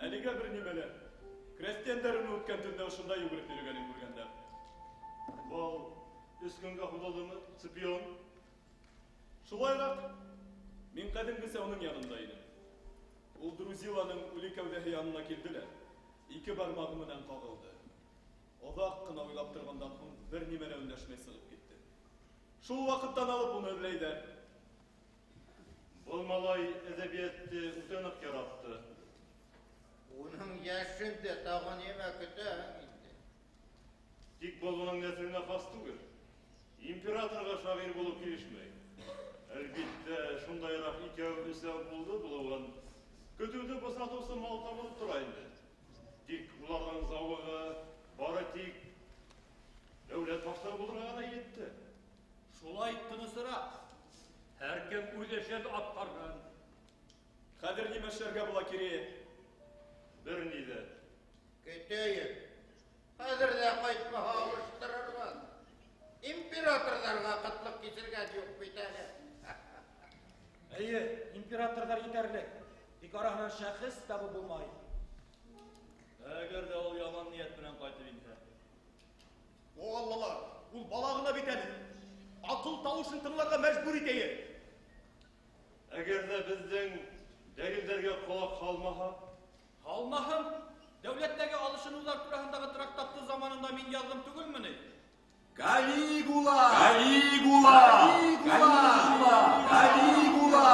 Әлегә бер нимәлә. Крәҫтиәндәр уны үткән төндә ошонда йүгереп йөрөгәнен күргәндәр. Был өс көнгә һуҙылдымы, Сципион? Шулайыраҡ. Мин ҡәҙимгесә уның янында инем. Ул Друзиланың үле кәүҙәһе янына килде лә, ике бармағы менән ҡағылды. Оҙаҡ ҡына уйлап торғандан һуң бер нимә лә өндәшмәй сығып китте. Шул ваҡыттан алып уны эҙләйҙәр. Был малай әҙәбиәтте үтә ныҡ яратты. Уның йәшендә тағы нимә көтәһең инде? Тик был уның нәҫеленә хас түгел. Императорға шағир булыу килешмәй. Әлбиттә, шундайыраҡ икәү-өсәү булды булыуын. Көтөүҙе бысратыусы мал табылып тора инде. Тик уларҙың зауығы бары тик дәүләт башлығы булырға ғына етте. Шулай тынысыраҡ. Һәр кем үҙ эшен атҡарған. Хәҙер нимә эшләргә була, Кире? Бер ни ҙә. Көтәйек. Хәҙер ҙә ҡайтмаһа алыштырырбыҙ. Императорҙарға ҡытлыҡ кисергән юҡ бит әле. Эйе, императорҙар етәрлек. Тик араһынан шәхес табып булмай. Әгәр ҙә ул яман ниәт менән ҡайтып инһә. О, Аллалар, ул бала ғына бит әле. Аҡыл тауышын тыңларға мәжбүр итәйек. Әгәр ҙә беҙҙең дәлилдәргә ҡолаҡ һалмаһа? Һалмаһын. Дәүләттәге алышыныуҙар Йолдоҙҙар тураһындағы трактатты заманында мин яҙҙым түгелме ни? Калигула! Калигула! Калигула! Калигула!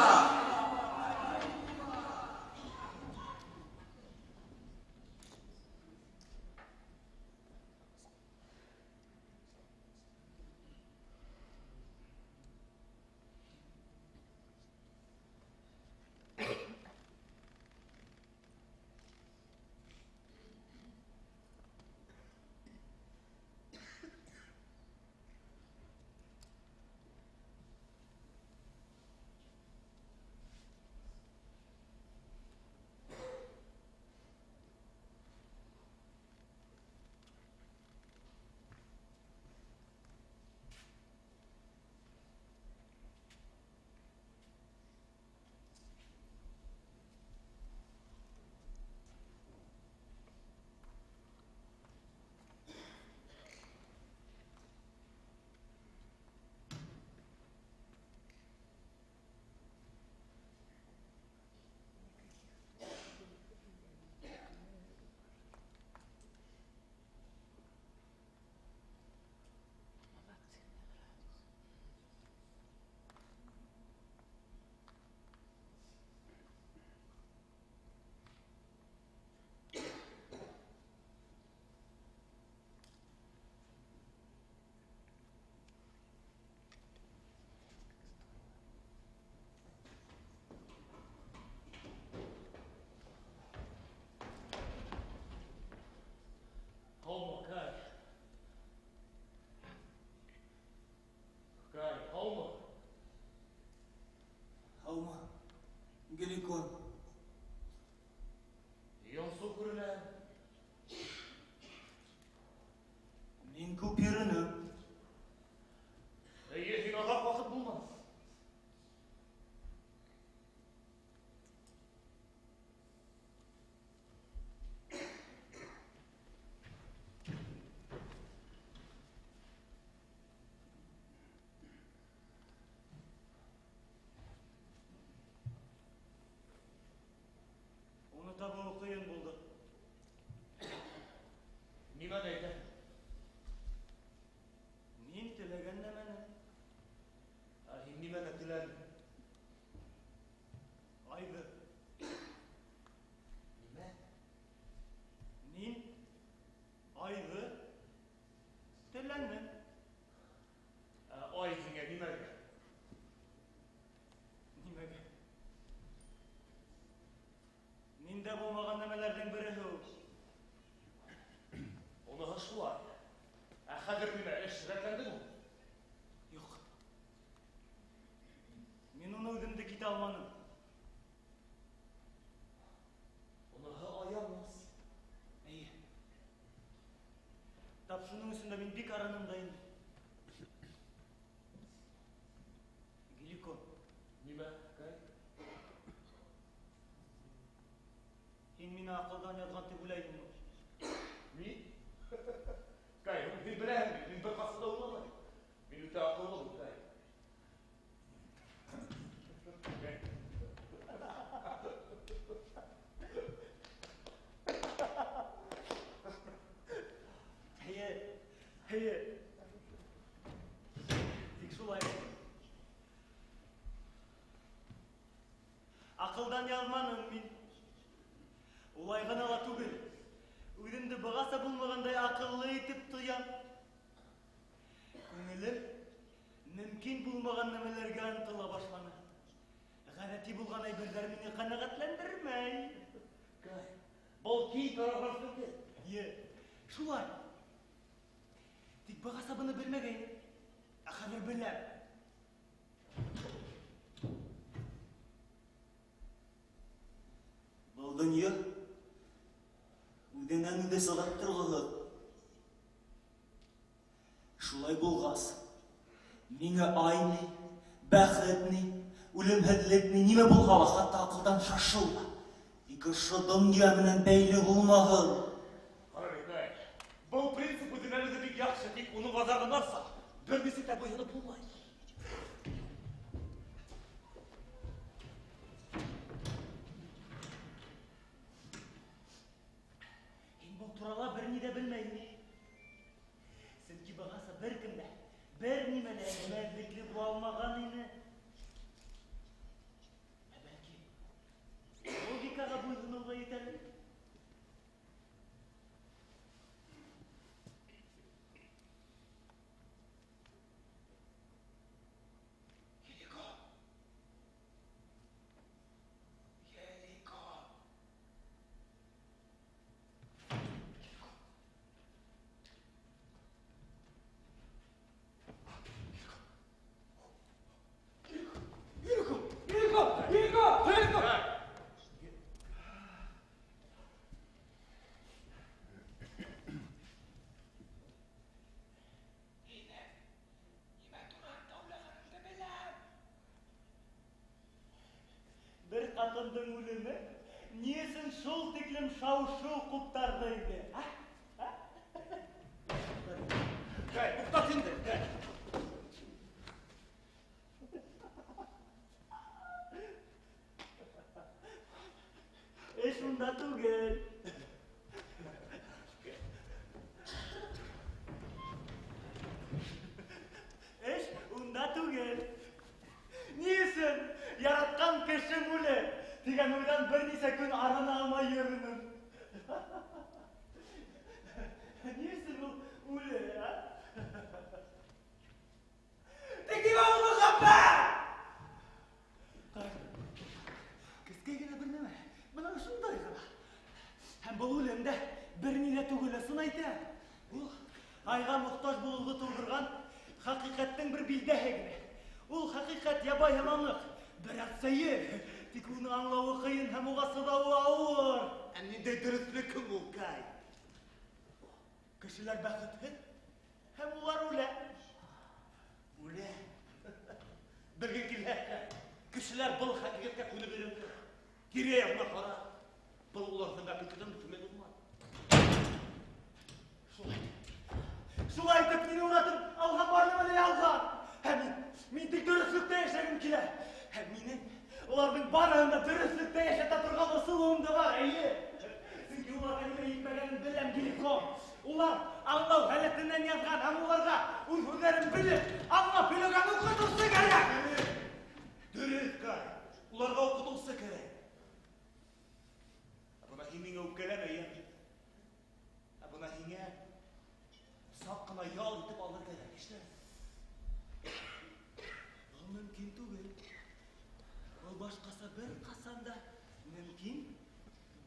Геликон. Йонсо күренә. Мин күп йөрөнөм. Эйе, һин оҙаҡ ваҡыт булмаҫ. Табыуы ҡыйын булды. Нимәне әйтә? Мин теләгән нәмәне. Ә һин нимәне теләнең? Айҙы. Нимә? Мин айҙы теләнем. Ә ай һиңә нимәгә? Нимәгә? Миндә булмаған нәмәләрҙең береһе ул. Уныһы шулай. Ә хәҙер нимә, эш рәтләндеме? Юҡ. Мин уны үҙем дә китә алманым. Уныһы аямас. Эйе. Тап шуның өсөн дә мин бик арыным да инде. Геликон. Нимә, Кай? Һин мине аҡылдан яҙған тип уйлайһыңмы? Мин? Кай, һин беләһең бит, мин бер ҡасан да уйламайым. Мин үтә аҡыллымын, Кай. Эйе, эйе. Тик шулай. Аҡылдан яҙманым мин. Улай ғына ла түгел. Үҙемде бығаса булмағандай аҡыллы итеп тоям. Күңелем мөмкин булмаған нәмәләргә ынтыла башланы. Ғәҙәти булған әйберҙәр мине ҡәнәғәтләндермәй. Кай, был киң таралған фекер. Йе, шулай. Тик бығаса быны белмәгәйнем. Ә хәҙер беләм. Был донъя үҙенән үҙе сығып торғоһоҙ. Шулай булғас, миңә ай ни, бәхет ни, үлемһеҙлек ни, нимә булһа ла, хатта аҡылдан шашыу ла. Тик ошо донъя менән бәйле булмаһын. Ҡара, Кай, был принцип үҙенән үҙе бик яҡшы, тик уның аҙағы насар. Бер нисек тә буйһоноп булмай. Һин был турала бер ни ҙә белмәй ине. Сөнки бығаса бер кем дә, бер нимә лә әҙерлекле була алмаған ине. Ә бәлки логикаға буйһоноу ҙа етәлер. Бер ҡатындың үлеме ни өсөн шул тиклем шау-шыу ҡуптарҙы инде? Кай, туҡтат инде. Эш унда түгел. Эш унда түгел. Ни өсөн яратҡан кешем үле тигән уйҙан бер нисә көн арына алмай йөрөнөм. Ни өсөн ул үле, ә? Тик нимә ул мөхәббәт? Кескәй генә бер нәмә, бына шундай ғына. Һәм был үлем дә бер ни ҙә түгел, ысын әйтәм. Ул айға мохтаж булыуҙы тыуҙырған хәҡиҡәттең бер билдәһе генә. Ул хәҡиҡәт ябай һәм аныҡ, бераҙ сәйер, тик уны аңлауы ҡыйын һәм уға сыҙауы ауыр. Ә ниндәй дөрөҫлөк ул, Кай? Кешеләр бәхетһеҙ һәм улар үлә. Үлә. Белгең килһә, кешеләр был хәҡиҡәткә күнеп өйрәнде. Тирә-яғыңа ҡара. Был уларҙың хәҡиҡәтен бөтөнләй булмай. Шулай. Шулай итеп мине уратып алған бар нәмә лә ялған. Һәм мин тик дөрөҫлөктә йәшәгем килә. Һәм минең уларҙың барыһын да дөрөҫлөктә йәшәтә торған ысулым да бар, эйе. Сөнки уларға нимә етмәгәнен беләм, Геликон. Улар аңлау һәләтенән яҙған һәм уларға үҙ һүҙҙәрен белеп, аңлап һөйләгән уҡытыусы кәрәк. Дөрөҫ, Кай. Уларға уҡытыусы кәрәк. Ә бына һин миңә үпкәләмә, йәме? Ә бына һиңә саҡ ҡына ял итеп алыр кәрәк, ишетәме? Был мөмкин түгел. Был башҡаса бер ҡасан да мөмкин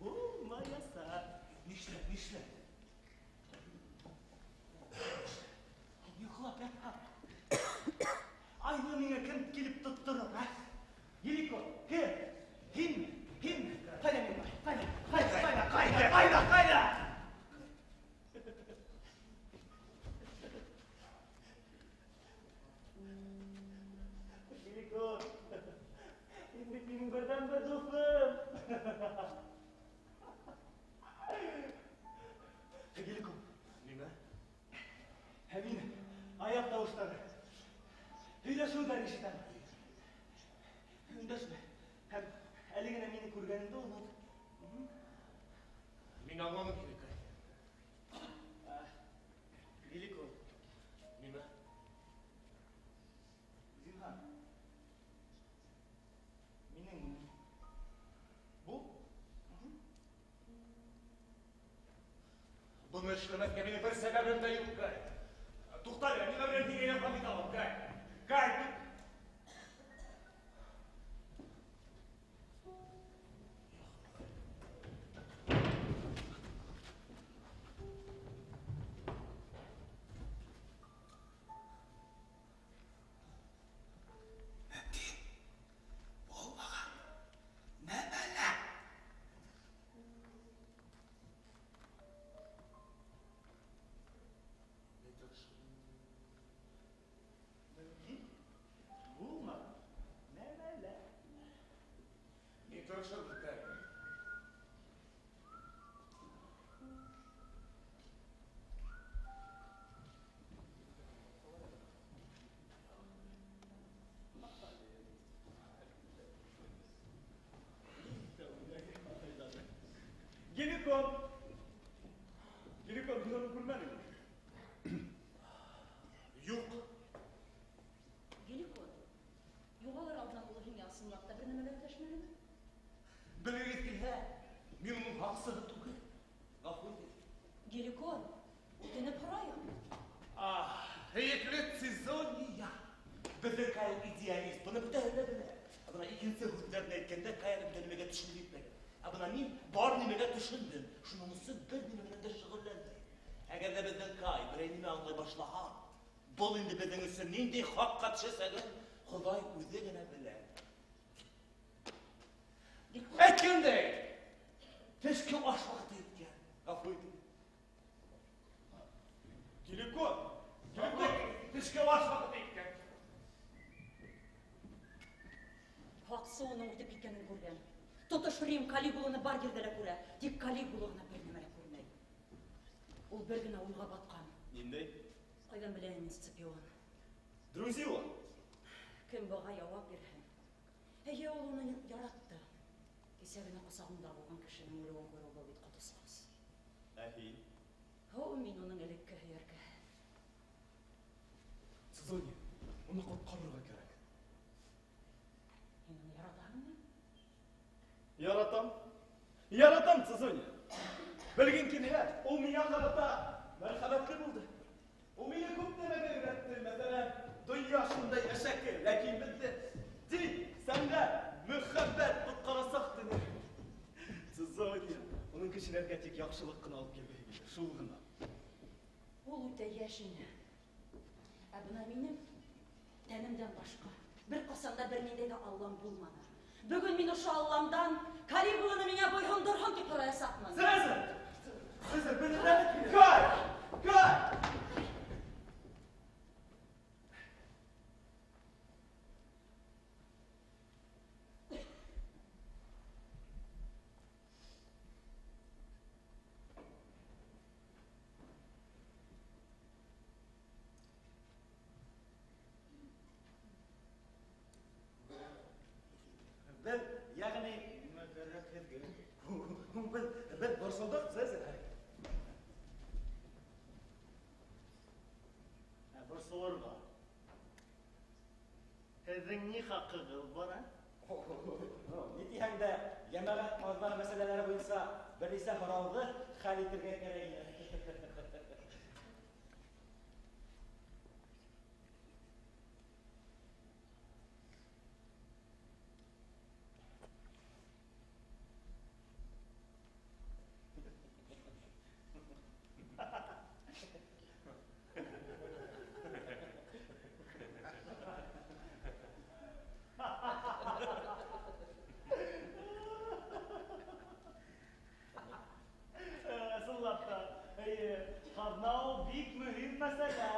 булмаясаҡ. Нишләп, нишләп? Йоҡлап ятһам, айҙы миңә кем килеп тотторор, ә? Геликон, кем? Һинме? Һинме? Ҡайҙа мин? Ҡайҙа? Ҡайҙа? Ҡайҙа? Ҡайҙа? Ҡайҙа? Ҡайҙа? Геликон, һин бит минең берҙән-бер дуҫым. Геликон. Нимә? Ә мин аяҡ тауыштары, һөйләшеүҙәр ишетәм. Өндәшмә. Һәм әле генә мине күргәнеңде онот. Мин аңланым һине, Кай. Геликон. Нимә? Зинһар. Минең бу. Быны эшләмәҫкә минең бер сәбәбем дә юҡ, Кай. Туҡта әле, мин берәр нигә ярҙам итә алам, Кай. Кай, Мөмкин булмаған нәмәләр. Мөмкин булмаған нәмәләр. Мин тырышырмын, Кай. Геликон! Геликон, Геликон, һин уны күрмәнеңме? Юҡ. Геликон, юғалыр алдынан ул һиңә ысынлап та бер нәмә лә өндәшмәнеме? Белгегеҙ килһә, мин уның һаҡсыһы түгел. Ғәфү итегеҙ. Геликон, үтенеп һорайым. Ах, һөйөклө Цезония. Беҙҙең Кай идеалист, быны бөтәһе лә белә. Ә бына икенсе һүҙҙәрен әйткәндә Кай әле бөтә нәмәгә төшөнөп етмәгән. Ә бына мин бар нәмәгә төшөндөм. Шуның өсөн бер нәмә менән дә шөғөлләнмәйем. Әгәр ҙә беҙҙең Кай берәй нимә аңлай башлаһа, был инде беҙҙең өсөн ниндәй хаҡҡа төшәсәген Хоҙай үҙе генә белә. Әйткәндәй, төшкө аш ваҡыты еткән. Ғәфү итегеҙ. Геликон! Геликон! Төшкө аш ваҡыты еткән. Һаҡсы уның үтеп киткәнен күргән. Тотош Рим Калигуланы бар ерҙә лә күрә, тик Калигула ғына бер нәмә лә күрмәй. Ул бер генә уйға батҡан. Ниндәй? Ҡайҙан беләйем мин, Сципион? Друзила! Кем быға яуап бирһен? Эйе, ул уны яратты. Кисә генә ҡосағында булған кешенең үлеүен күреү был бит ҡотосҡос. Ә һин? О, мин уның элекке һөйәркәһе. Цезония, уны ҡотҡарырға кәрәк. Һин уны яратаһыңмы? Яратам. Яратам, Цезония. Белгең килһә, ул миңа ҡарата мәрхәмәтле булды. Ул мине күп нәмәгә өйрәтте. Мәҫәлән, донъя шундай әшәке, ләкин беҙҙе дин, сәнғәт, мөхәббәт ҡотҡарасаҡ тине. Цезония, уның кешеләргә тик яҡшылыҡ ҡына алып килгеһе килә, шул ғына. Ул үтә йәш ине. Ә бына минең тәнемдән башҡа бер ҡасан да бер ниндәй ҙә Аллам булманы. Бөгөн мин ошо Алламдан Калигуланы миңә буйһондорһон тип һораясаҡмын. Цезарь! Цезарь, беҙ Кай! Кай! Беҙ, йәғни, беҙ борсолдоҡ, Цезарь. Ә борсолорға һеҙҙең ни хаҡығыҙ бар, ә? Ни тиһәң дә, йәмәғәт ҡаҙнаһы мәсьәләләре буйынса бер нисә һорауҙы хәл итергә кәрәк ине. Ысынлап та, эйе, ҡаҙна ул бик мөһим мәсьәлә.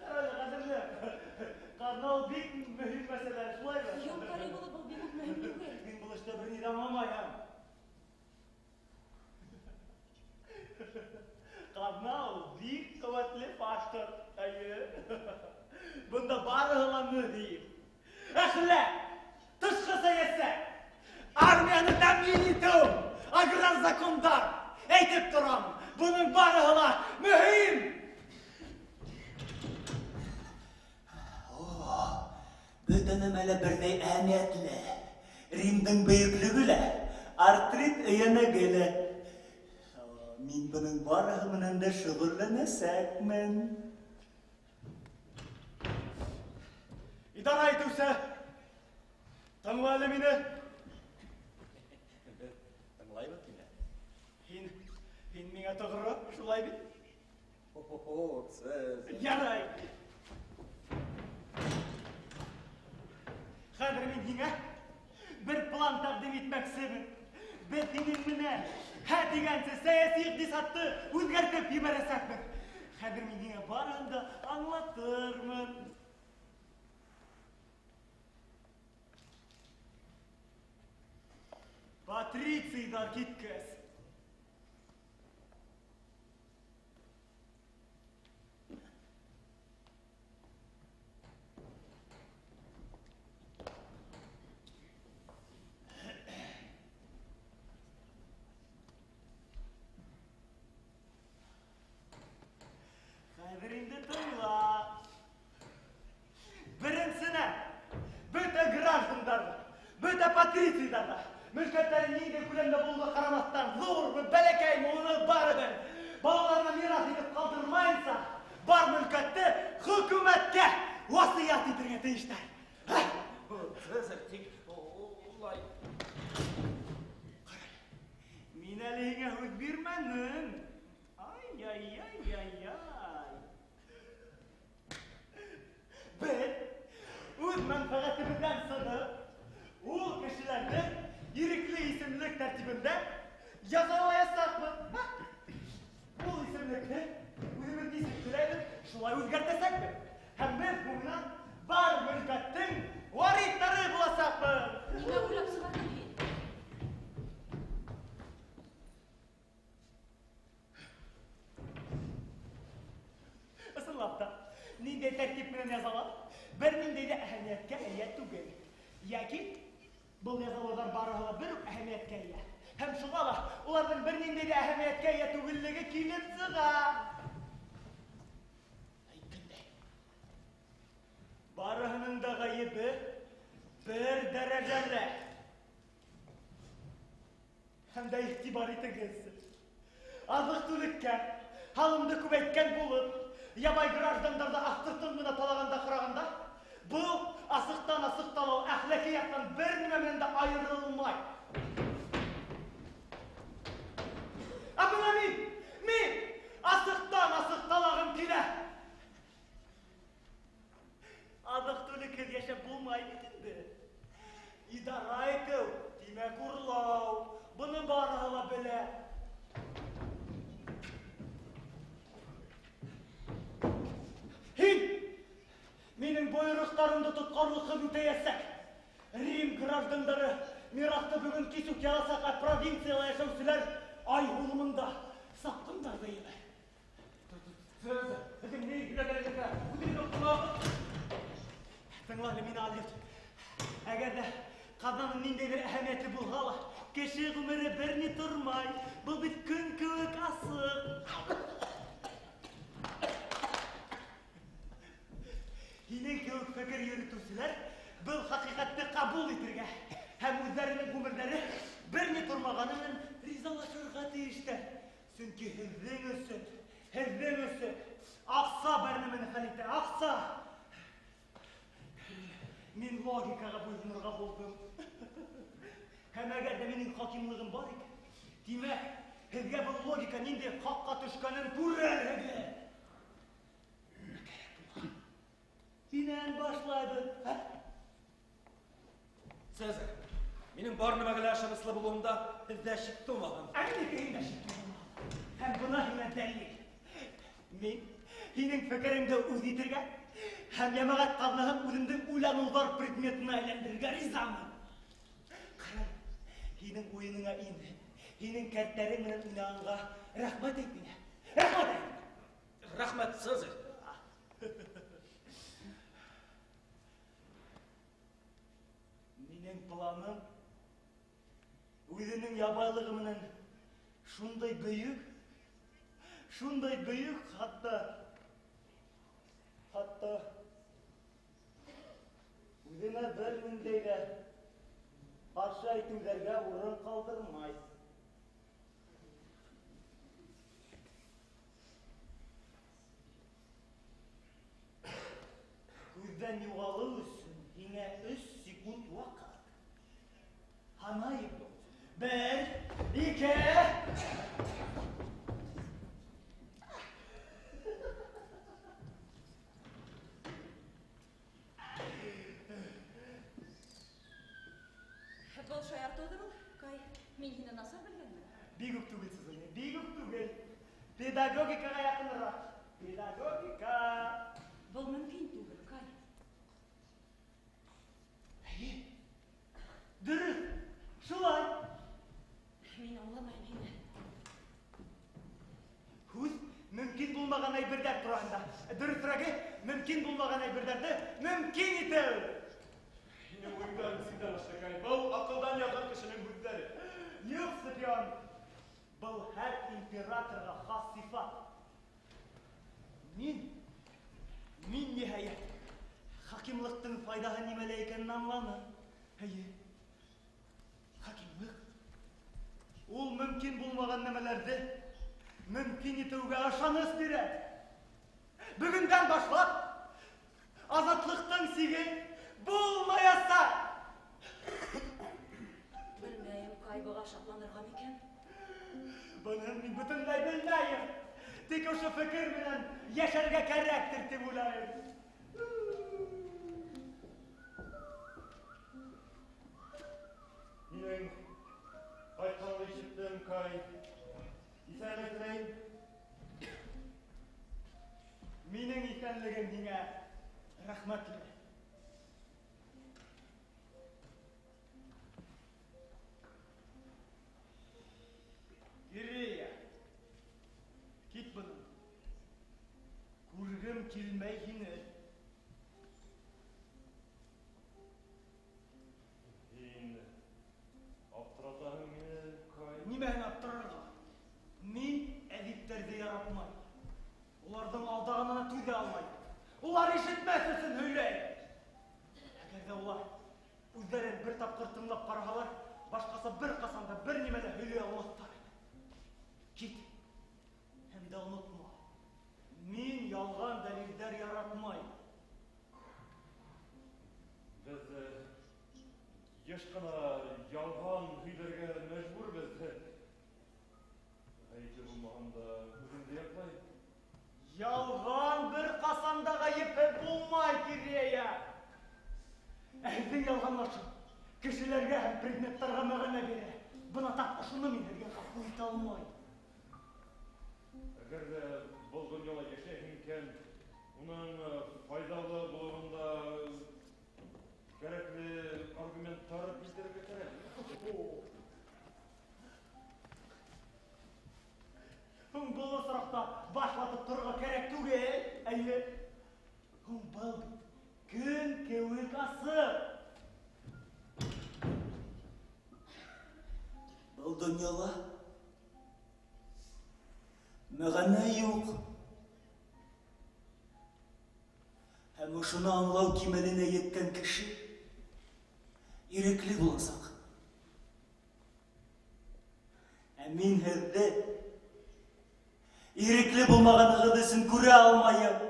Ҡәҙерле, ҡаҙна ул бик мөһим мәсьәлә, шулаймы? Юҡ, Калигула, был бик үк мөһим түгел. Мин был эштә бер ни ҙә аңламайым. Ҡаҙна ул бик ҡеүәтле фактор, эйе. Бында барыһы ла мөһим. Әхлаҡ, тышҡы сәйәсәт, армияны тәьмин итеү, аграр закондар, әйтеп торам, бының барыһы ла мөһим. О, бөтә нәмә лә берҙәй әһәмиәтле. Римдың бөйөклөгө лә, артрит өйәнәге лә. Мин бының барыһы менән дә шөғөлләнәсәкмен. Идара итеүсе, тыңла әле мине. Беҙ тыңлайбыҙ һине. Һин миңә тоғро, шулай бит? Хо-хо-хо, Цезарь. Ярай. Хәҙер мин һиңә бер план тәҡдим итмәксемен. Беҙ һинең менән һә тигәнсе сәйәси иҡтисадты үҙгәртеп ебәрәсәкбеҙ. Хәҙер мин һиңә барыһын да аңлатырмын. Патрициҙар киткәс, Хәҙер инде тыңла. Беренсенән, бөтә граждандарҙы, бөтә патрицидарҙы, мөлкәттәре ниндәй күләмдә булыуға ҡарамаҫтан, ҙурмы, бәләкәйме, уны барыбер балаларына мираҫ итеп ҡалдырмайынса, бар мөлкәтте хөкүмәткә васыят итергә тейештәр. Цезарь, тик улай. Ҡара, мин әле һиңә һүҙ бирмәнем. Ай-яй-яй-яй-яй. Беҙ үҙ мәнфәғәтебеҙҙән сығып, ул кешеләрҙе ирекле исемлек тәртибендә язалаясаҡбыҙ. Ул исемлекте үҙебеҙ нисек теләйбеҙ, шулай үҙгәртәсәкбеҙ. Һәм беҙ бынан бар мөлкәттең вариҫтары буласаҡбыҙ. Нимә уйлап сығарҙың һин? Ысынлап та, ниндәй тәртип менән язалап, бер ниндәй ҙә әһәмиәткә эйә түгел. Йәки был язалауҙар барыһы ла бер үк әһәмиәткә эйә. Һәм шуға ла уларҙың бер ниндәй ҙә әһәмиәткә эйә түгеллеге килеп сыға. Әйткәндәй, барыһының да ғәйебе бер дәрәжәлә. Һәм дә иғтибар итегеҙ, аҙыҡ-түлеккә һалымды күбәйткән булып, ябай граждандарҙы аҫтыртын ғына талағанда ҡарағанда, был асыҡтан асыҡ талау әхлаҡи яҡтан бер нимә менән дә айырылмай. Ә бына мин асыҡтан асыҡ талағым килә. Аҙыҡ-түлекһеҙ йәшәп булмай бит инде. Идара итеү, тимәк урлау, быны барыһы ла белә. Һин минең бойороҡтарымды тотҡарлыҡһыҙ үтәйәсәк. Рим граждандары мираҫты бөгөн кис үк яҙасаҡ, ә провинцияла йәшәүселәр ай һуғымында сапҡындар бейеләр. Цезарь, һеҙҙең ни һөйләгәнегеҙгә үҙегеҙҙең ҡолағыҙ? Тыңла әле мине, Алйот. Әгәр ҙә ҡаҙнаның ниндәйҙер әһәмиәте булһа ла, кеше ғүмере бер ни тормай. Был бит көн кеүек асыҡ. Һинең кеүек фекер йөрөтөүселәр был хәҡиҡәтте ҡабул итергә һәм үҙҙәренең ғүмерҙәре бер ни тормағаны менән ризалашырға тейештәр. Сөнки һеҙҙең өсөн аҡса бер нәмәне хәл итә, аҡса. Мин логикаға буйһонорға булдым. Һәм әгәр ҙә минең хакимлығым бар икән, тимәк, һеҙгә был логика ниндәй хаҡҡа төшкәнен күрерһегеҙ. Кәрәк булһа, һинән башлайбыҙ. Цезарь, минең бар нәмәгә лә ышаныслы булыуымда һеҙҙә шик тыумаһын. Ә минеке һиндә шик тыумаһын. Һәм бына һиңә дәлил. Мин һинең фекереңде үҙ итергә һәм йәмәғәт ҡаҙнаһын үҙемдең уйланыуҙар предметына әйләндерергә ризамын. Ҡара, һинең уйыныңа инде, һинең кәрттәрең менән уйнағанға рәхмәт әйт миңә. Рәхмәт әйт. Рәхмәт, Цезарь. Минең планым үҙенең ябайлығы менән шундай бөйөк, шундай бөйөк, хатта үҙенә бер ниндәй ҙә ҡаршы әйтеүҙәргә урын ҡалдырмай. Күҙҙән юғалыу өсөн һиңә 3 секунд ваҡыт. Һанайым. 1, 2. Был шаяртыуҙыр ул, Кай. Мин һине насар белгәнмен. Бик үк түгел, Цезония, бик үк түгел. Педагогикаға яҡыныраҡ. Педагогика. Был мөмкин түгел, Кай. Эйе. Дөрөҫ. Шулай. Мин аңламайым һине. Һүҙ мөмкин булмаған әйберҙәр тураһында. Дөрөҫөрәге, мөмкин булмаған әйберҙәрҙе мөмкин итеү. Һинең уйыңдан синдән ашты, Кай. Был аҡылдан яҙған кешенең һүҙҙәре. Юҡ, Сципион. Был һәр императорға хас сифат. Мин ниһайәт хакимлыктың файдаһы нимәлә икәнен аңланым. Әйе. Хакимлык ул мөмкин булмаган нәмәләрҙе мөмкин итеүгә ышаныс бирә. Бөгөндән башлап азатлыҡтың сиге булмаясаҡ. Белмәйем, Кай быға шатланырға микән? Быны мин бөтөнләй белмәйем. Тик ошо фекер менән йәшәргә кәрәктер тип уйлайым. Минең ҡайтҡаныңды ишеттем, Кай. Иҫәнлек теләйем. Минең иҫәнлегем һиңә рәхмәтле. Кирея, кит бынан. Күргем килмәй һине. Һин аптыратаһың мине, Кай. Нимәһен аптырарға? Мин әҙиптәрҙе яратмайым. Уларҙың алдағанына түҙә алмайым. Улар ишетмәҫ өсөн һөйләй. Әгәр ҙә улар үҙҙәрен бер тапҡыр тыңлап ҡараһалар, башҡаса бер ҡасан да бер нимә лә һөйләй алмаҫтар ине. Кит. Һәм дә онотма. Мин ялған дәлилдәр яратмайым. Беҙ йыш ҡына ялған һөйләргә мәжбүрбеҙ. Ғәйепле булмағанда үҙеңде яҡлай. Ялған бер ҡасан да ғәйепһеҙ булмай, Кирея. Ә һеҙҙең ялғанлашыу кешеләргә һәм предметтарға мәғәнә бирә. Бына тап ошоно мин һеҙгә ғәфү итә алмайым. Әгәр ҙә был донъяла йәшәйһең икән, уның файҙалы булыуында кәрәкле аргументтар килтерергә кәрәк. Һуң был осраҡта баш ватып торорға кәрәк түгел, әйе. Һуң был бит көн кеүек асыҡ. Был донъяла мәғәнә юҡ. Һәм ошоно аңлау кимәленә еткән кеше ирекле буласаҡ. Ә мин һеҙҙе ирекле булмағанығыҙ өсөн күрә алмайым.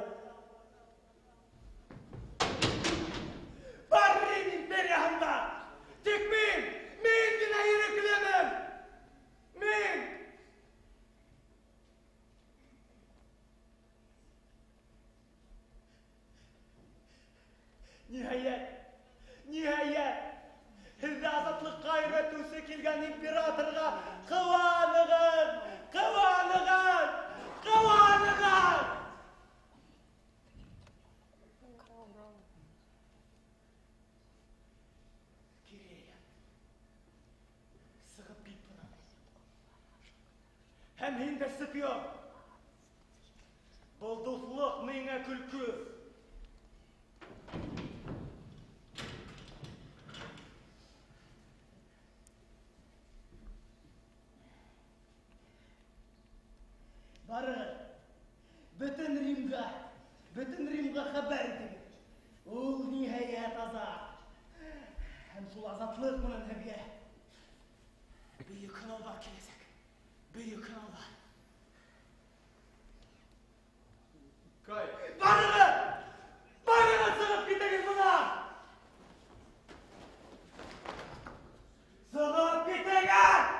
Бар Рим империяһында тик мин генә иреклемен. Мин! Ниһайәт, ниһайәт, һеҙҙе азатлыҡҡа өйрәтеүсе килгән императорға ҡыуанығыҙ, ҡыуанығыҙ, ҡыуанығыҙ! Кирея, сығып кит бынан. Һәм һин дә Сципион. Был дуҫлыҡ миңә көлкө. Барығыҙ, бөтөн Римға хәбәр итегеҙ. Ул ниһайәт азат. Һәм шул азатлыҡ менән һеҙгә бөйөк һынауҙар киләсәк. Бөйөк һынауҙар. Кай. Барығыҙ! Барығыҙ, сығып китегеҙ бынан! Сығып китегеҙ!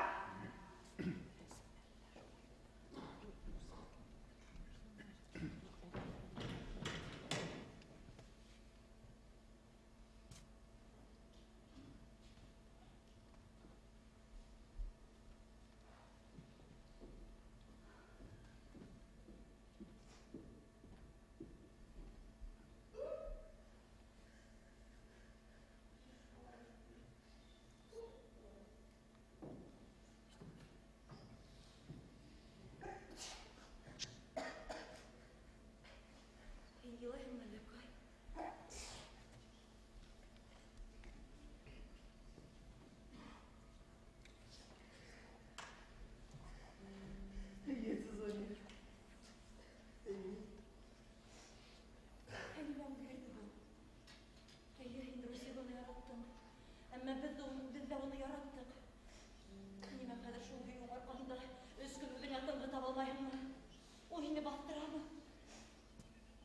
Ул һине баҫтырамы?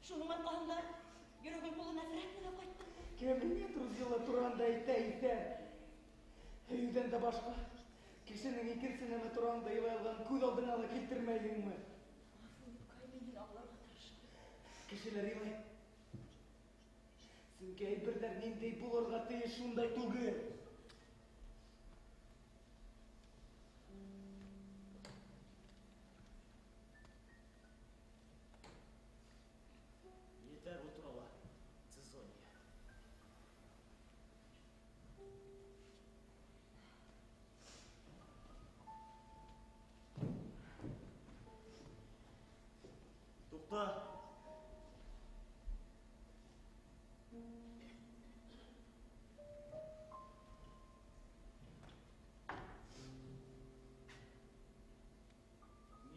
Шуның арҡаһында йөрәгең тулы нәфрәт менән ҡайттыңмы? Кем миңә Друзилла тураһында әйтә икән? Һөйөүҙән дә башҡа кешенең икенсе нәмә тураһында илай алғанын күҙ алдыңа ла килтермәйһеңме? Ғәфү ит, Кай, мин һине аңларға тырышам. Кешеләр илай. Сөнки әйберҙәр ниндәй булырға тейеш, шундай түгел. Етәр был турала, Цезония. Туҡта.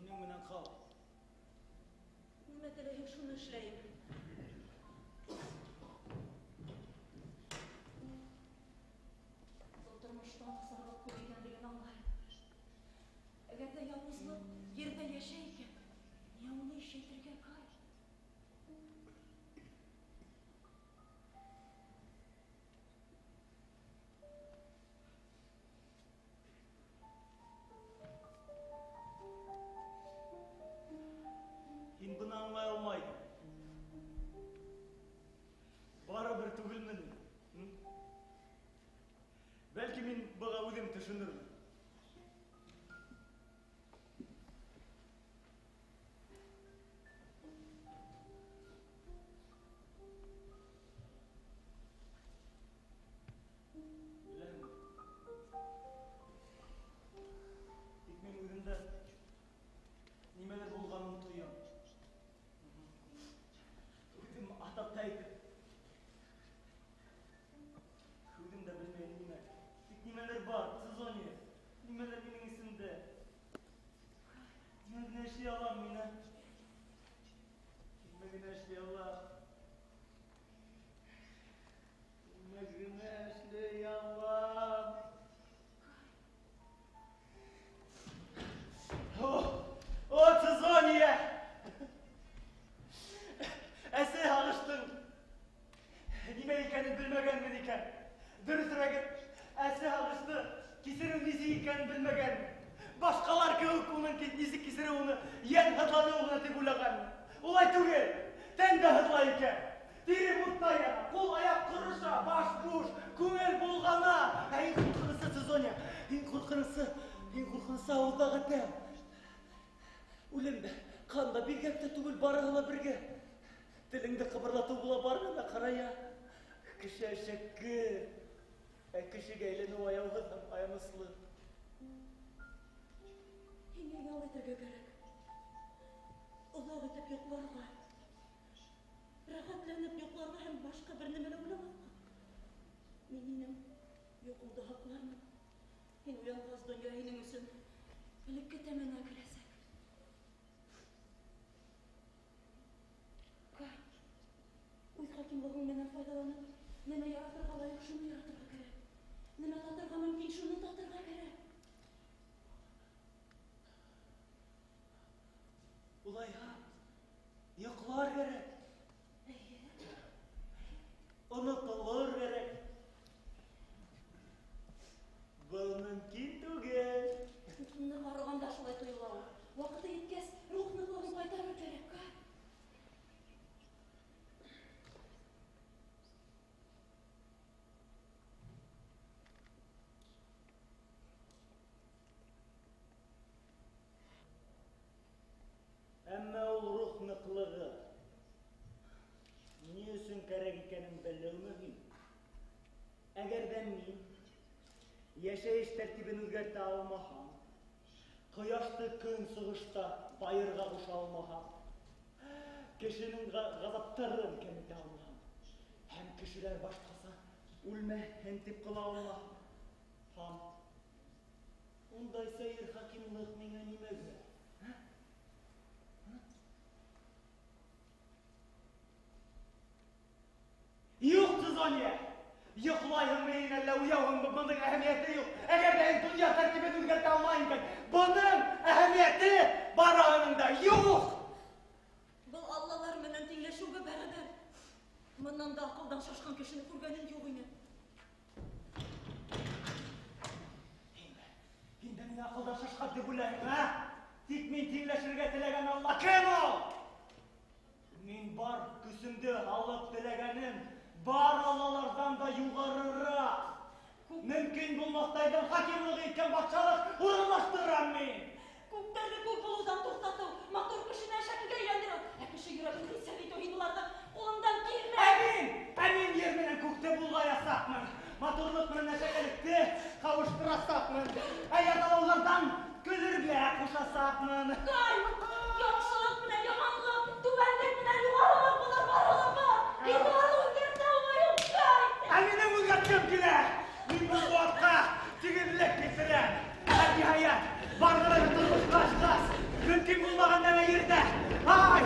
Минең менән ҡал. Нимә теләйһең, шуны эшләйем. Был тормошта насарлыҡ күп икәнлеген аңлайым. Әгәр ҙә яуызлыҡ ерҙә йәшәй икән, миңә уны ишәйтергә, Кай. Һин быны аңлай алмайһың. Барыбер түгелмен. Бәлки мин быға үҙем төшөнөрмөн. Беләһеңме? Тик мин үҙемдә нимәлер булғанын тоям. Үҙем атап та әйтеп, үҙем дә белмәйем нимә. Тик нимәлер бар, Цезония. Нимәлер минең эсемдә. Нимә генә эшләй алам мин, ә? Нимә генә эшләй алам? Нимә генә эшләй алам? О, о, Цезония! Әсә һағыштың нимә икәнен белмәгәнмен икән. Дөрөҫөрәге, әсе һағышты кисереү нисек икәнен белмәгәнмен. Башҡалар кеүек уның нисек кисереү уны йән һыҙланыуы ғына тип уйлағанмын. Улай түгел, тән дә һыҙлай икән. Тире утта яна, ҡул аяҡ ҡырыша, баш буш, күңел болғана. Ә иң ҡурҡынысы, Цезония, иң ҡурҡынысы, иң ҡурҡынысы ауыҙҙағы тәм. Үлем дә, ҡан да, бигерәк тә түгел, барыһы ла бергә. Телеңде ҡыбырлатыу була бар ғына ҡарая. Кеше әшәке, ә кешегә әйләнеү аяуһыҙ һәм аяныслы. Һиңә ял итергә кәрәк. Оҙаҡ итеп йоҡларға. Рәхәтләнеп йоҡларға һәм башҡа бер нәмә лә уйламаҫҡа. Мин һинең йоҡоңдо һаҡлармын. Һин уянғас, донъя һинең өсөн элекке тәменә керәсәк. Кай, үҙ хакимлығың менән файҙаланып, нимә яратырға лайыҡ, шуны яратырға кәрәк. Нимә татырға мөмкин, шуны татырға кәрәк. Улайһа, йоҡлар кәрәк. Эйе. Онотолор кәрәк. Был мөмкин түгел. Ныҡ арығанда шулай тойола ул. Ваҡыты еткәс, рух ныҡлығын ҡайтарыр кәрәк, Кай. Әммә ул рух ныҡлығы ни өсөн кәрәк икәнен белеү мөһим. Әгәр ҙә мин йәшәйеш тәртибен үҙгәртә алмаһам, ҡояшты көнсығышта байырға ҡуша алмаһам, кешенең ғазаптарын кәметә алмаһам, һәм кешеләр башҡаса үлмәһен тип ҡыла алмаһам, ундай сәйер хакимлыҡ миңә нимәгә? Юҡ, Цезония! Йоҡлайһыңмы һин, әллә уяуһыңмы, бының әһәмиәте юҡ. Әгәр ҙә һин донъя тәртибен үҙгәртә алмайһың икән, бының әһәмиәте барыһының да юҡ. Бынан да аҡылдан шашҡан кешене күргәнем юҡ ине. Һин дә мине аҡылдан шашҡан тип уйлайһың, ә? Тик мин тиңләшергә теләгән Алла кем ул? Мин бар көсөмдө алып теләгәнем бар аллаларҙан да юғарыраҡ. Мөмкин булмаҫтайҙан хакимлыҡ иткән батшалыҡ урынлаштырам мин. Күктәрҙе күк булыуҙан туҡтатыу, матур кешене әшәкегә әйләндереү, ә кеше йөрәген хисап итеү һин уларҙың ҡулыңдан килмәй. Ә мин ер менән күкте болғаясаҡмын. Матурлыҡ менән әшәкелекте ҡауыштырасаҡмын. Ә язалауҙарҙан көлөргә ҡушасаҡмын. Кай, яҡшылыҡ менән яманлыҡ, түбәнлек менән юғарылыҡ булыр барыһы ла бар. Мин уларҙы үҙгәртә алмайым, Кай. Ә минең үҙгәрткем килә. Мин был быуатҡа тигеҙлек килтерәм. Ә ниһайәт, барғырын тормошҡа ашҡас, мөмкин булмаған нәмә ерҙә. Ай,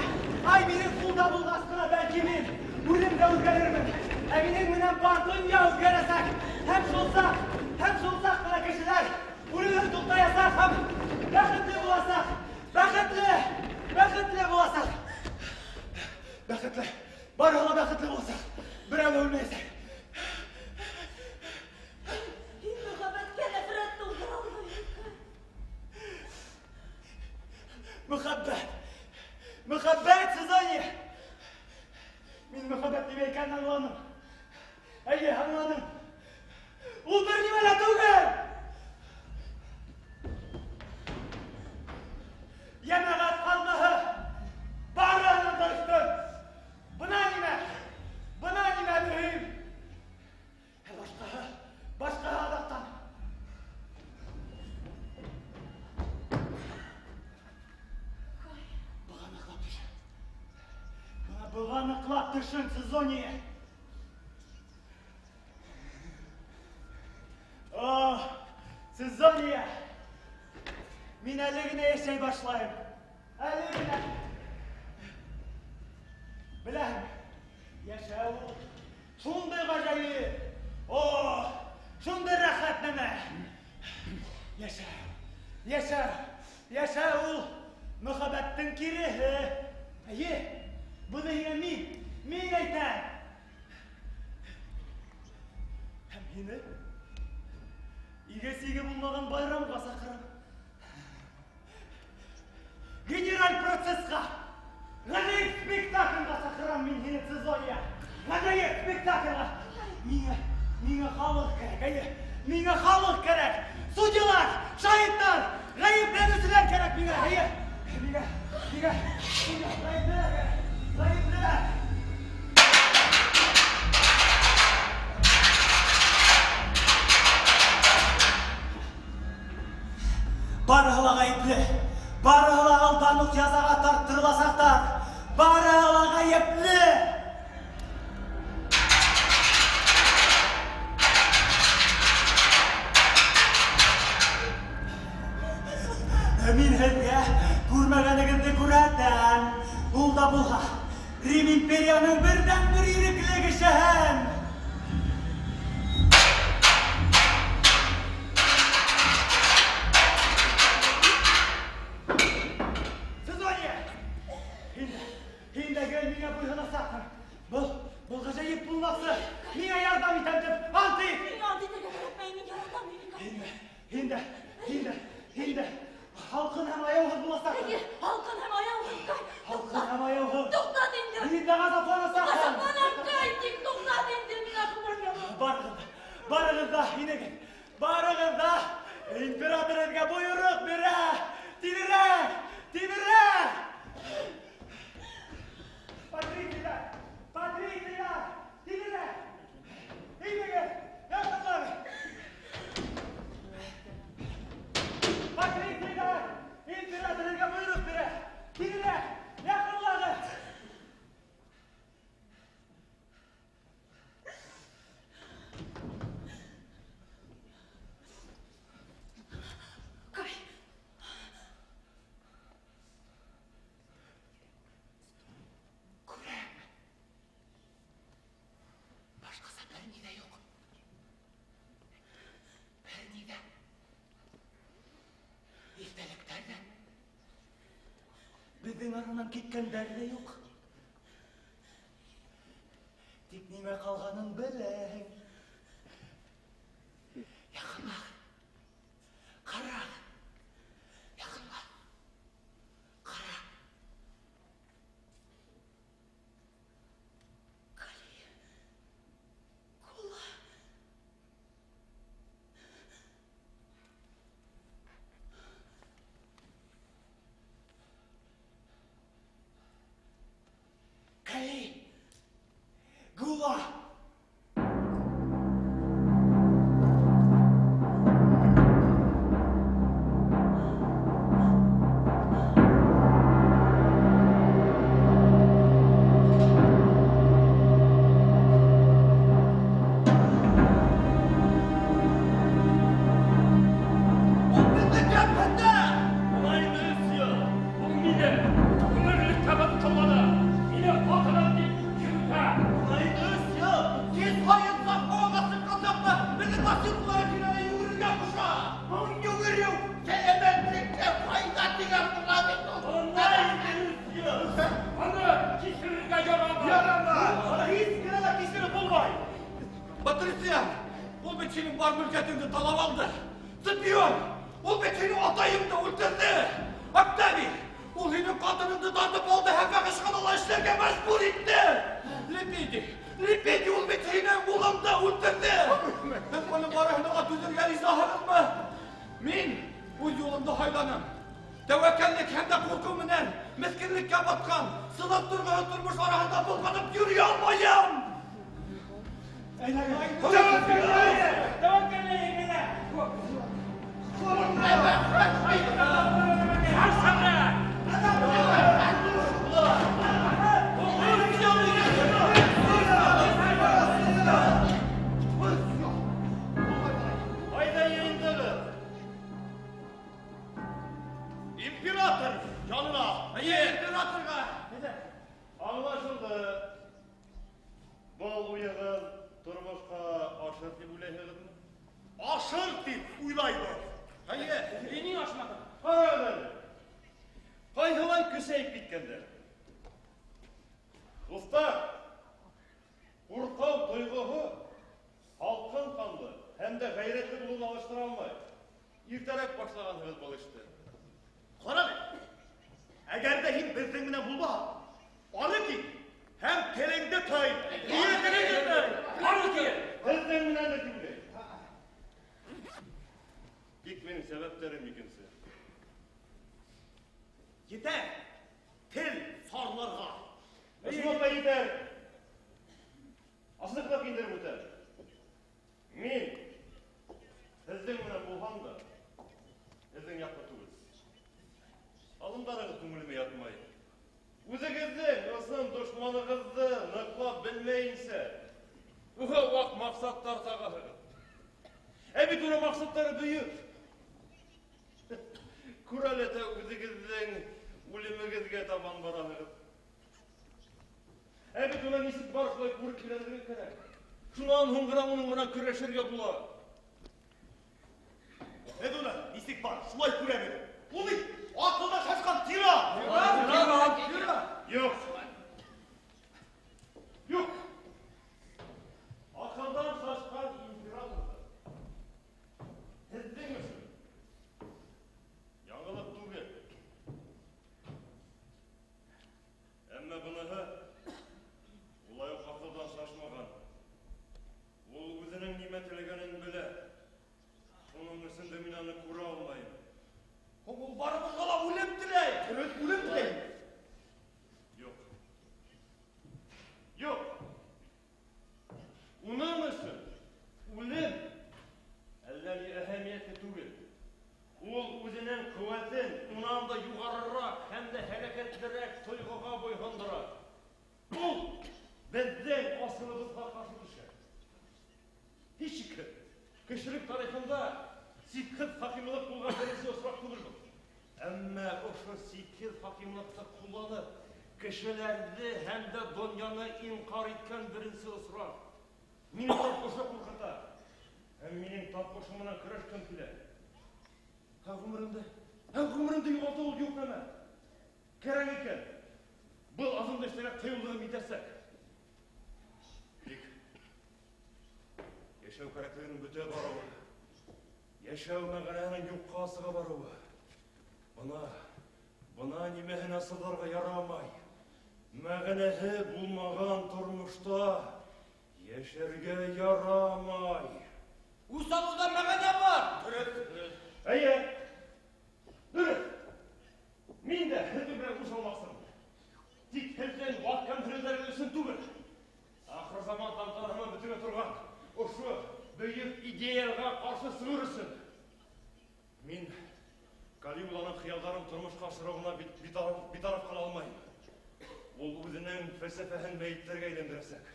ай, минең ҡулда булғас ҡына бәлки мин үҙем дә үҙгәрермен. Ә минең менән бар донъя үҙгәрәсәк. Һәм шул саҡ ҡына кешеләр үлеүҙән туҡтаясаҡ һәм бәхетле буласаҡ. Бәхетле, бәхетле буласаҡ. Бәхетле, барыһы ла бәхетле буласаҡ. Берәү ҙә үлмәйәсәк. Һин мөхәббәткә нәфрәт тыуҙыра алмайһың. Мөхәббәт! Мөхәббәт, Цезония! Мин мөхәббәт нимә икәнен аңланым. Әйе, аңланым. Ул бер нимә лә түгел! Йәмәғәт ҡаҙнаһы барыһынан да өҫтөн. Бына нимә? Бына нимә мөһим? Ә башҡаһы, башҡаһы аҙаҡтан. Быға ныҡлап төшөн. Бына быға ныҡлап төшөн, Цезония. О, Цезония! Мин әле генә йәшәй башлайым. Әле генә. Беләһең, йәшәү ул шундай ғәжәйеп. О, шундай рәхәт нәмә. Йәшәү, йәшәү, йәшәү ул мөхәббәттең киреһе. Эйе, быны һиңә мин әйтәм. Һәм һине иге-сиге булмаған байрамға саҡырам. Генераль процесска, ғәжәйеп спектакльға саҡырам мин һине, Цезония. Ғәжәйеп спектакльға. Миңә халыҡ кәрәк, әйе, миңә халыҡ кәрәк. Судьялар, шаһиттар, ғәйепләнеүселәр кәрәк миңә, әйе. Миңә, ғәйеплеләр кәрәк, ғәйеплеләр. Барыһы ла ғәйепле, барыһы ла алдан уҡ язаға тарттырыласаҡтар, барыһы ла ғәйепле. Мин һеҙгә күрмәгәнегеҙҙе күрһәтәм. Ул да булһа, Рим империяның берҙән-бер ирекле кешеһен. Цезония! Һин дә гел миңә буйһонасаҡһың. Был ғәжәйеп булмаҡсы. Миңә ярҙам итәм тип ант ит! Миңә ант итергә кәрәкмәй, мин яратам һине. Һин дә һалҡын һәм аяуһыҙ буласаҡһың. Эйе, һалҡын һәм аяуһыҙ, Кай. Һалҡын һәм аяуһыҙ. Туҡтат инде. Һин дә ғазапланасаҡһың. Ғазапланам, Кай, тик туҡтат инде, миңә ғүмер юҡ. Барығыҙ да, инегеҙ. Барығыҙ да. Император һеҙгә бойороҡ бирә. Тиҙерәк, тиҙерәк. Патрицийлар, патрицийлар, тиҙерәк. Инегеҙ, яҡынлағыҙ. Патрицийлар, император һеҙгә бойороҡ бирә. Тиҙерәк, яҡынлағыҙ. Кай. Күрәм. Башҡаса бер ни ҙә юҡ. Бер ни ҙә. Иҫтәлектәр ҙә. Беҙҙең аранан киткәндәр ҙә юҡ. Патрициан, ул бит һинең бар мөлкәтеңде талап алды. Сципион, ул бит һинең атайыңды үлтерҙе. Октавий, ул һинең ҡатыныңды тартып алды һәм фәхишханала эшләргә мәжбүр итте. Лепидий, Лепидий, ул бит һинең улыңды үлтерҙе. Һеҙ бының барыһына ла түҙергә ризаһығыҙмы? Мин үҙ юлымды һайланым. Тәүәккәллек һәм дә ҡурҡыу менән меҫкенлеккә батҡан, сыҙап торған тормош араһында болғанып йөрөй алмайым. Ҡайҙа йыйындығыҙ? Император янына. Эйе, императорға. Аңлашылды. Был уйығыҙ тормошҡа ашыр тип уйлайһығыҙмы? Ашыр тип уйлайбыҙ. Эйе, Ни ашмаған? Ҡарағыҙ әле. Ҡайһылай көсәйеп киткәндәр. Дуҫтар, ҡурҡыу тойғоһо һалҡын ҡанлы һәм дә ғәйрәтле булыуҙы алыштыра алмай. Иртәрәк башлағанһығыҙ был эште. Ҡара әле. Әгәр ҙә һин беҙҙең менән булмаһаң, ары кит һәм телеңде тый. Эйе, телеңде тый. Ары кит. Һеҙҙең менән дә тип уйлайым. Тик минең сәбәптәрем икенсе. Етәр. Тел сарларға. Ысынлап та етәр. Асыҡлап индереп үтәм. Мин һеҙҙең менән булһам да, һеҙҙең яҡлы түгел. Алымдарығыҙ күңелемә ятмай. Үҙегеҙҙең ысын дошманығыҙҙы ныҡлап белмәйенсә, уға ваҡ маҡсаттар тағаһығыҙ. Ә бит уның маҡсаттары бөйөк. Күрәләтә үҙегеҙҙең үлемегеҙгә табан бараһығыҙ. Ә бит уны нисек бар шулай күреп өйрәнергә кәрәк. Шунан һуң ғына уның менән көрәшергә була. Беҙ уны нисек бар шулай күрәбеҙ. Ул бит аҡылдан шашҡан тиран. Тиран, тиран. Юҡ. Юҡ. Аҡылдан шашҡан император һеҙҙең өсөн яңылыҡ түгел. Әммә быныһы улай уҡ аҡылдан шашмаған. Ул үҙенең нимә теләгәнен белә. Шуның өсөн дә мин аны күрә алмайым. Һуң ул барыбыҙға ла үлем теләй. Дөрөҫ, үлем теләй. Юҡ. Юҡ. Уның өсөн үлем әллә ни әһәмиәтле түгел. Ул үҙенең ҡеүәтен унан да юғарыраҡ һәм дә һәләкәтлерәк тойғоға буйһондора. Ул беҙҙең асылыбыҙға ҡаршы төшә. Һис шикһеҙ, кешелек тарихында сикһеҙ хакимлыҡ булған беренсе осраҡ түгел был. Әммә ошо сикһеҙ хакимлыҡты ҡулланып, кешеләрҙе һәм дә донъяны инҡар иткән беренсе осраҡ. Мине тап ошо ҡурҡыта. Һәм минең тап ошо менән көрәшкем килә. Ә ғүмереңде юғалтыу ул юҡ нәмә. Кәрәк икән. Был аҙымды эшләргә ҡыйыулығым етәсәк. Тик йәшәү кәрәклегенең бөтә барыуы, йәшәү мәғәнәһенең юҡҡа сыға барыуы. Бына нимәһенә сыҙарға ярамай. Мәғәнәһе булмаған тормошта йәшәргә ярамай. Үс алыуҙа мәғәнә бар. Дөрөҫ. Эйе. Дөрөҫ. Мин дә һеҙҙең менән үс алмаҡсымын. Тик һеҙҙең ваҡ кәмһенеүҙәрегеҙ өсөн түгел. Ахыр заман тантанаһынан бөтөрә торған ошо бөйөк идеяға ҡаршы сығыр өсөн. Мин Калигуланың хыялдарын тормошҡа ашырыуына битараф ҡала алмайым. Ул үҙенең фәлсәфәһен мәйеттәргә әйләндерәсәк.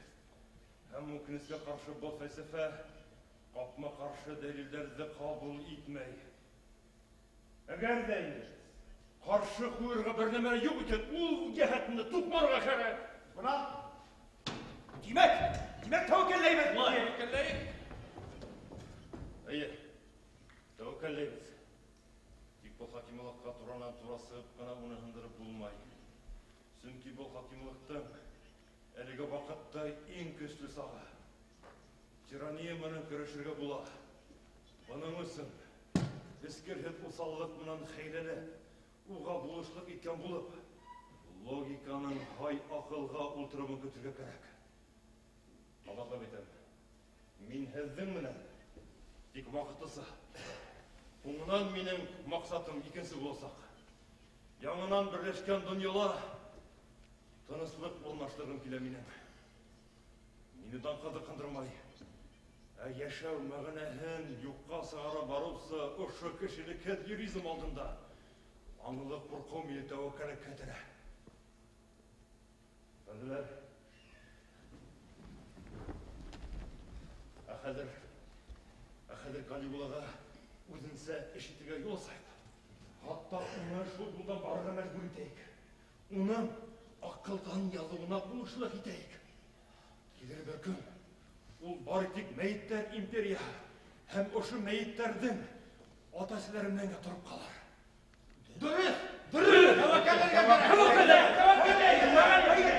Һәм үкенескә ҡаршы был фәлсәфә ҡапма-ҡаршы дәлилдәрҙе ҡабул итмәй. Әгәр ҙә инде ҡаршы ҡуйырға бер нәмә юҡ икән, ул йәһәтенде туҡмарға кәрәк. Бына тимәк, тәүәккәлләйбеҙ. Тәүәккәлләйек. Эйе, тәүәккәлләйбеҙ. Тик был хакимлыҡҡа туранан-тура сығып ҡына уны һындырып булмай. Сөнки был хакимлыҡтың әлеге ваҡытта иң көслө сағы. Тирания менән көрәшергә була. Бының өсөн эскерһеҙ уҫаллыҡ менән хәйләләп, уға булышлыҡ иткән булып, логиканың һай аҡылға ултырыуын көтөргә кәрәк. Ҡабатлап әйтәм, мин һеҙҙең менән, тик ваҡытлыса. Һуңынан минең маҡсатым икенсе буласаҡ. Яңынан берләшкән донъяла тыныслыҡ урынлаштырғым килә минең. Мине данҡа ҡандырмай. Ә йәшәү мәғәнәһен юҡҡа сығара барыусы ошо кешелекһеҙ юризм алдында аңлы ҡурҡыу мине тәүәккәллеккә этәрә. Әфәнделәр, ә хәҙер Калигулаға үҙенсә эш итергә юл асайыҡ. Хатта уны шул юлдан барырға мәжбүр итәйек. Уның аҡылдан яҙыуына булышлыҡ итәйек. Килер бер көн, ул бары тик мәйеттәр империяһы һәм ошо мәйеттәрҙең ата-әсәләре менән генә тороп ҡалыр. Дөрөҫ! Дөрөҫ! Тәүәккәлләргә кәрәк! Тәүәккәлләргә!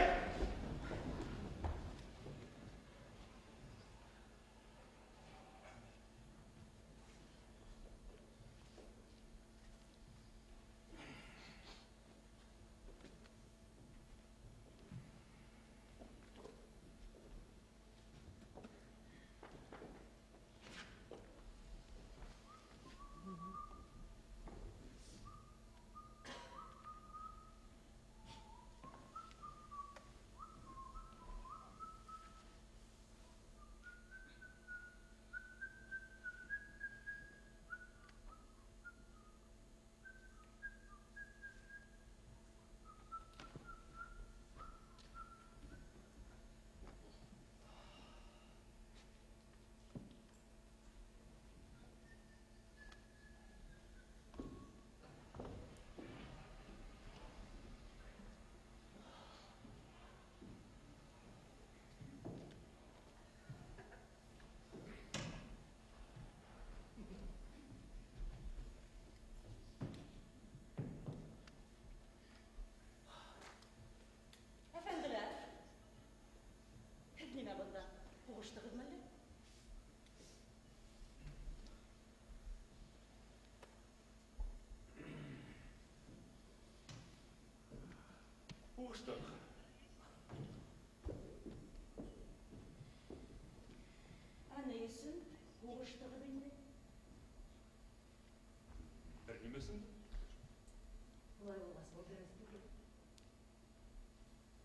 Әфәнделәр, һеҙ нимә бында һуғыштығыҙмы әллә? Һуғыштыҡ. Ә ни өсөн һуғыштығыҙ инде? Бер нимә өсөн? Улай булғас, был дөрөҫ түгел.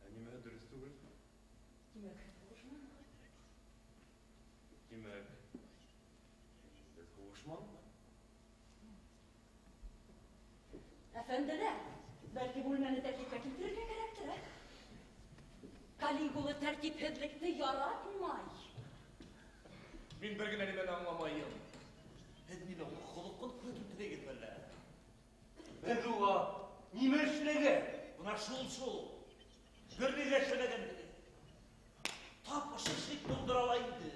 Ә нимәһе дөрөҫ түгел? Тимәк, һеҙ һуғышманығыҙ. Тимәк, беҙ һуғышманыҡ. Әфәнделәр, бәлки бүлмәне тәртипкә килтерергә кәрәктер, ә? Калигула тәртипһеҙлекте яратмай. Мин бер генә нимәне аңламайым. Һеҙ нимә уның холоҡон күҙәтеп теләйһегеҙме әллә? Беҙ уға нимә эшләгән? Бына шул-шул. Бер ни ҙә эшләмәгән беҙ. Тап ошо эшлек булдыра ала инде.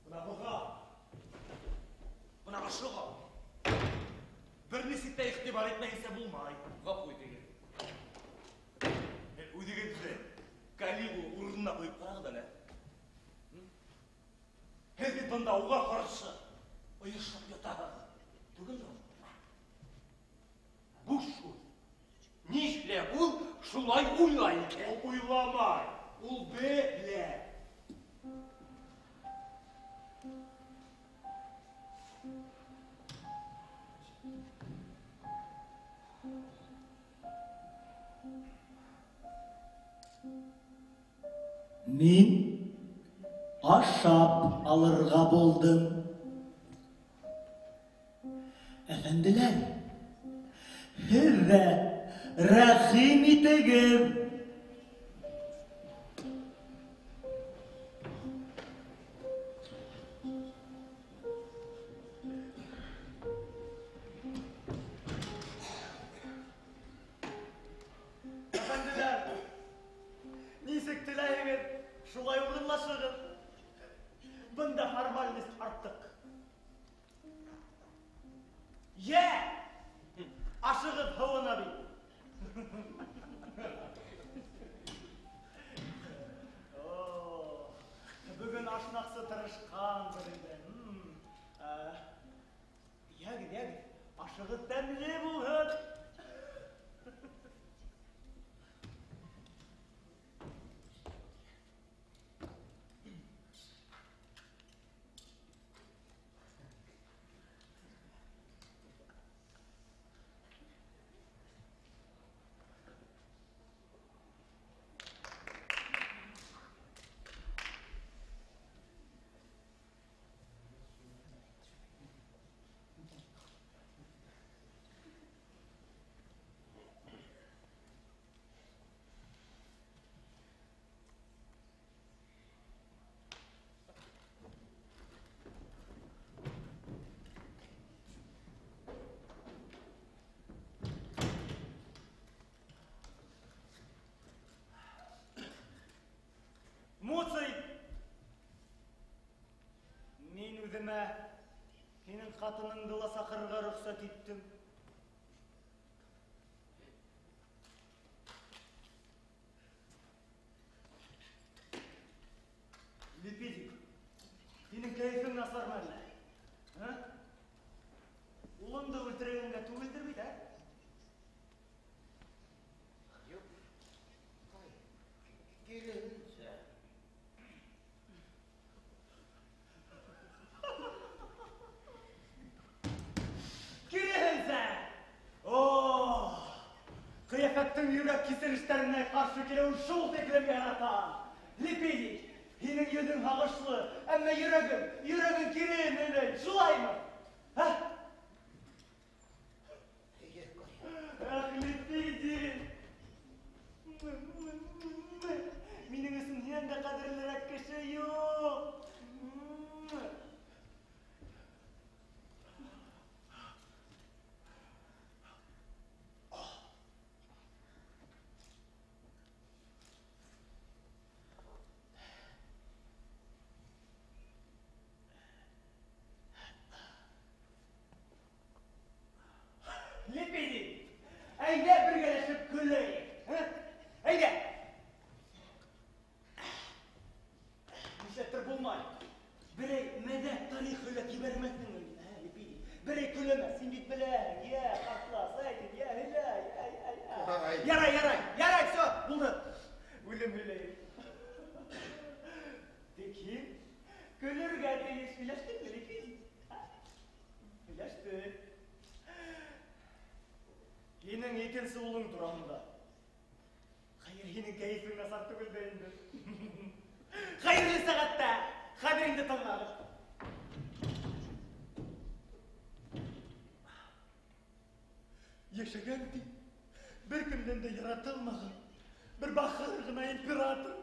Бына быға. Бына ошоға. Бер нисек тә иғтибар итмәйенсә булмай. Ғәфү итегеҙ. Үҙегеҙҙе Калигула урынына ҡуйып ҡарағыҙ әле. Һеҙ бит бында уға ҡаршы ойошоп ятаһығыҙ. Түгелме? Буш һүҙ. Нишләп ул шулай уйлай икән? Ул уйламай, ул белә. Мин ашап алырға булдым. Әфәнделәр, һеҙ ҙә рәхим итегеҙ. Әфәнделәр, нисек теләйһегеҙ, шулай урынлашығыҙ. Бында формальность артыҡ. Йә! Ашығыҙ һыуына бит. Мә, һинең ҡатыныңды ла саҡырырға рөхсәт иттем. Лепидик, һинең кәйефең насармы әллә? Ә? Улыңды үлтергәнгә түгелдер бит, ә? Юҡ, киреһенсә. Киреһенсә! О! Ҡиәфәттең йөрәк кисерештәренә ҡаршы килеүен шул тиклем яратам. Лепидик, һинең йөҙөң һағышлы, әммә йөрәгең, йөрәгең кире һөйләй, шулаймы? Ә? Ах, Лепидик! Минең өсөн һинән дә ҡәҙерлерәк кеше юҡ. Лепидик, әйҙә бергәләшеп көләйек, ә? Әйҙә! Нишләптер булмай. Берәй мәҙәк тарих һөйләп ебәрмәҫһеңме миңә, ә, Лепидик? Берәй көләмә, һин бит беләһең, йә, ҡартлас, әйт, йә, һөйлә, йә, йә, йә. Ярай, ярай, ярай, всё, булды. Үҙем һөйләйем. Тик һин көлөргә тейеш. Һөйләштекме, Лепидик? Һөйләштек. Һинең икенсе улың тураһында. Хәйер, һинең кәйефең насар түгел дә инде. Хәйерле сәғәттә! Хәҙер инде тыңлағыҙ. Йәшәгән ти, бер кемдән дә яратылмаған, бер бахыр ғына император.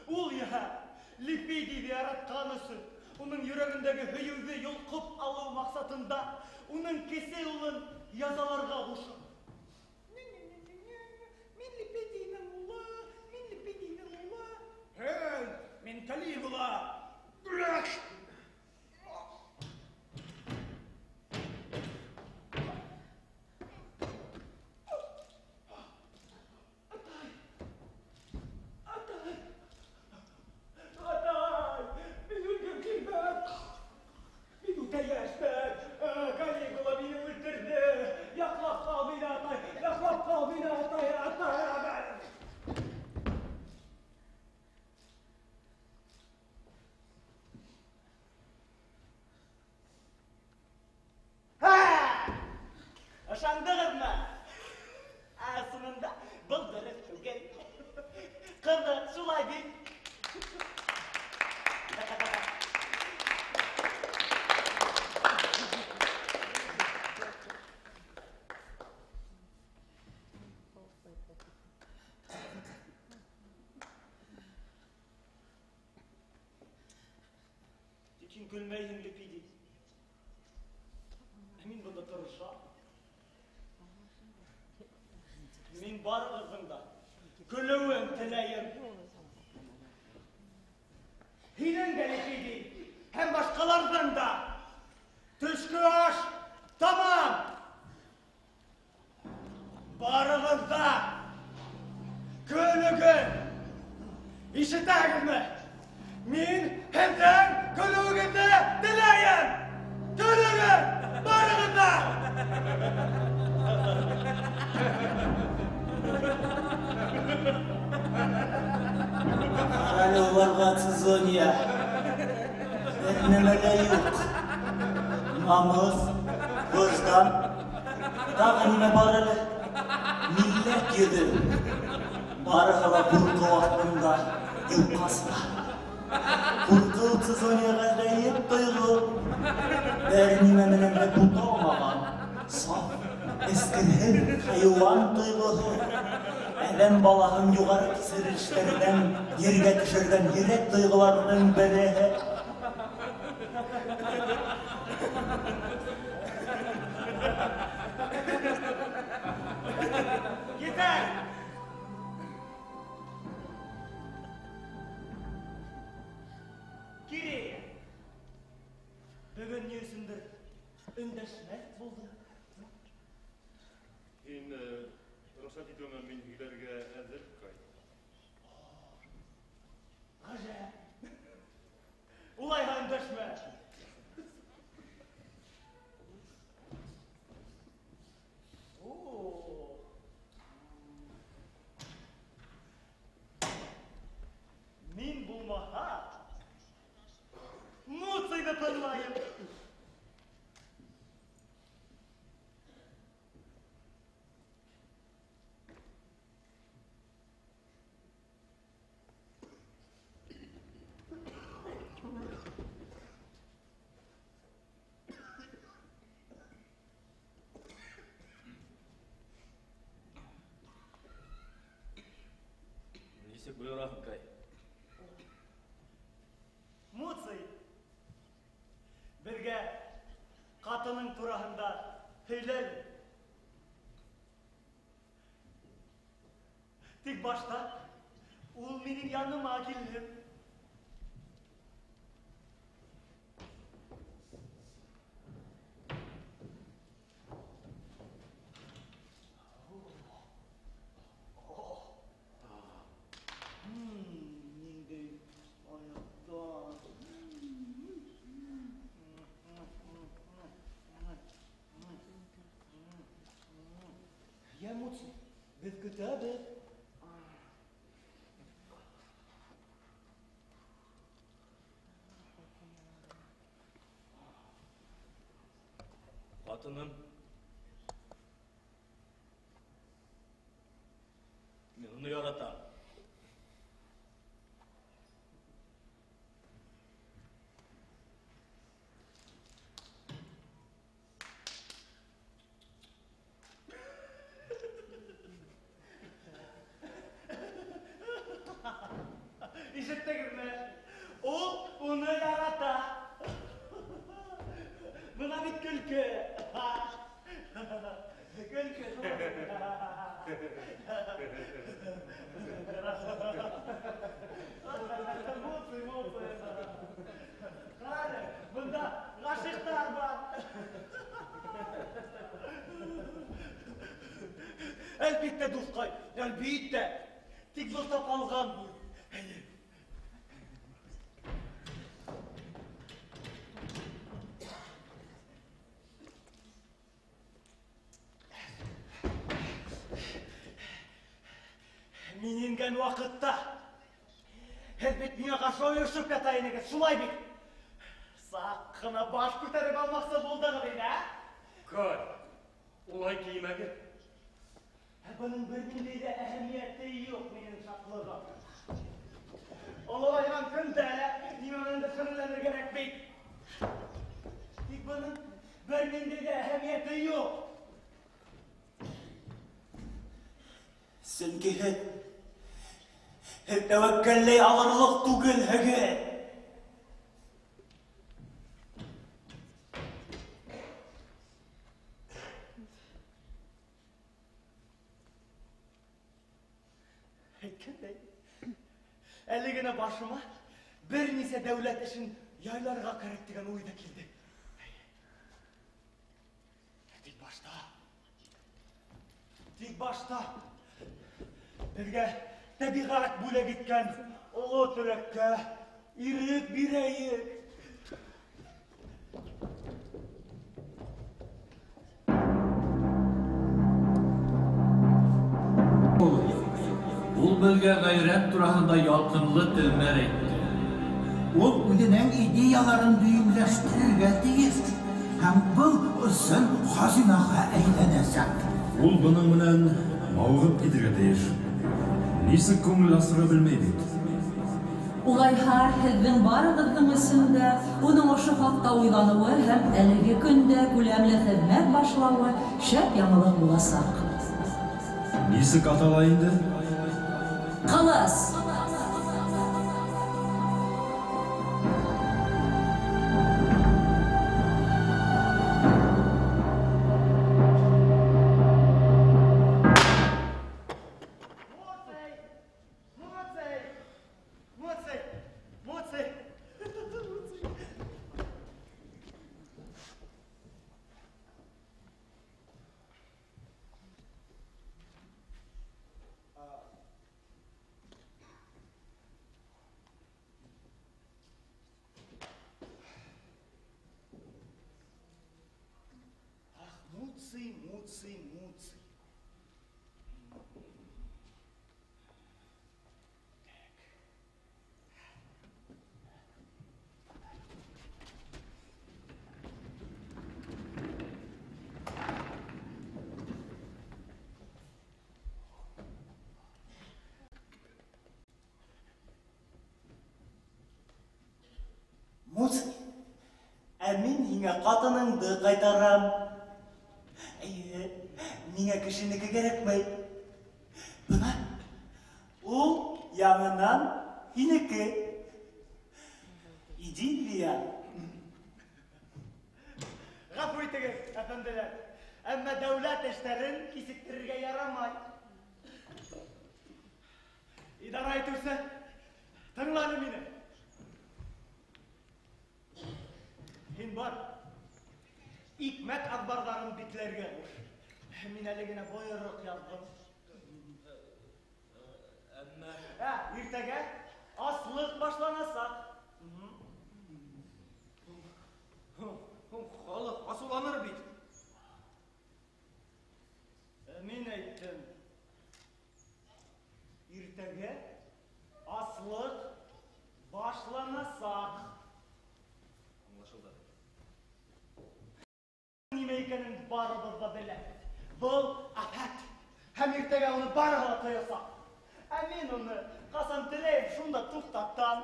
Ул иһә Лепидийҙы яратҡан өсөн, уның йөрәгендәге һөйөүҙе йолҡоп алыу маҡсатында уның кесе улын язаларға ҡуша. Мин Лепидийҙың улы, мин Лепидийҙың улы. Һей, мин Калигула! Атай! Атай! Атай! Мин үлгем килмәҫ! Мин үтә йәшмен! Калигула мине үлтерҙе! Яҡлап ҡал мине, атай! Яҡлап ҡал мине, атай! Атай! Атай! Һә! Ышандығыҙмы? Ә ысынында был дөрөҫ түгел. Ҡыҙыҡ, шулай бит. Тик һин көлмәйһең, Лепидий. Ә мин бында тырышам. Мин барығыҙҙың да көлөүен теләйем. Һинең дә, Лепидий, һәм башҡаларҙың да. Төшкө аш тамам. Барығыҙ ҙа көлөгөҙ. Ишетәһегеҙме? Мин һеҙҙең көлөүегеҙҙе теләйем. Көлөгөҙ, барығыҙ ҙа. Әле уларға, Цезония, бер нәмә лә юҡ. Намыҫ, выждан, тағы нимә бар әле? Милләт йөҙө. Барыһы ла ҡурҡыу аҫтында юҡҡа сыға. Ҡурҡыу Цезония ғәжәйеп тойғо. Бер нимә менән дә буталмаған, саф, эскерһеҙ хайуан тойғоһо. Әҙәм балаһын юғары кисерештәрҙән ергә төшөргән һирәк тойғоларҙың береһе. Етәр! Кирея, Рөхсәт итеүеңә мин һөйләргә әҙер, Кай. Ғәжәп. Улайһа өндәшмә. Мин булмаһа, Муцийҙы тыңлайым. Нисек бойораһың, Кай? Муций, беҙгә ҡатының тураһында һөйлә әле. Тик башта ул минең яныма килһен. Ниндәй аяҡтар. Йә, Муций, беҙ көтәбеҙ. Ҡатыным. Мин уны яратам. Ишеттегеҙме? Ул уны ярата. Бына бит көлкө. Көлкө. Муций, Муций. Ҡара, бында ғашиҡтар бар. Әлбиттә, дуҫҡай, әлбиттә. Тик был тапалған һүҙ. Мин ингән ваҡытта һеҙ бит миңә ҡаршы ойошоп ята инегеҙ, шулай бит? Саҡ ҡына баш күтәреп алмаҡсы булдығыҙ инде, ә? Кай, улай килмәгеҙ. Ә бының бер ниндәй ҙә әһәмиәте юҡ минең шатлығым. Олоғайған көндә лә нимә менән дә шөғөлләнергә кәрәк бит. Тик бының бер ниндәй ҙә әһәмиәте юҡ. Сөнки һеҙ тәүәккәлләй алырлыҡ түгелһегеҙ. Әйткәндәй, әле генә башыма бер нисә дәүләт эшен яйларға кәрәк тигән уй ҙа килде. Тик башта беҙгә тәбиғәт бүләк иткән оло теләккә ирек бирәйек. Ул беҙгә ғәйрәт тураһында ялҡынлы телмәр әйтте. Ул үҙенең идеяларын дөйөмләштерергә тейеш һәм был ысын хазинаға әйләнәсәк. Ул бының менән мауығып китергә тейеш. Нисек күңел асырға белмәй бит. Улайһа, һеҙҙең барығыҙҙың өсөн дә уның ошо хаҡта уйланыуы һәм әлеге көндә күләмле хеҙмәт башлауы шәп яңылыҡ буласаҡ. Нисек атала инде? Ҡылыс! Муций! Луций Муций. Муций, ә мин һиңә ҡатыныңды ҡайтарам. Әйе, миңә кешенеке кәрәкмәй. Бына ул яңынан һинеке. Идиллия. Ғәфү итегеҙ, әфәнделәр. Әммә дәүләт эштәрен кисектерергә ярамай. Идара итеүсе, тыңла әле мине. Һин бар, икмәк аҙбарҙарын битләргә ҡуш. Мин әле генә бойороҡ яҙҙым. Әммә... Иртәгә аслыҡ башланасаҡ. Халыҡ асыуланыр бит. Мин әйттем. Иртәгә аслыҡ башланасаҡ. Аңлашылды. Нимә икәнен барыбыҙ ҙа беләбеҙ. Был афәт. Һәм иртәгә уны барыһы ла тоясаҡ. Ә мин уны ҡасан теләйем, шунда туҡтатам.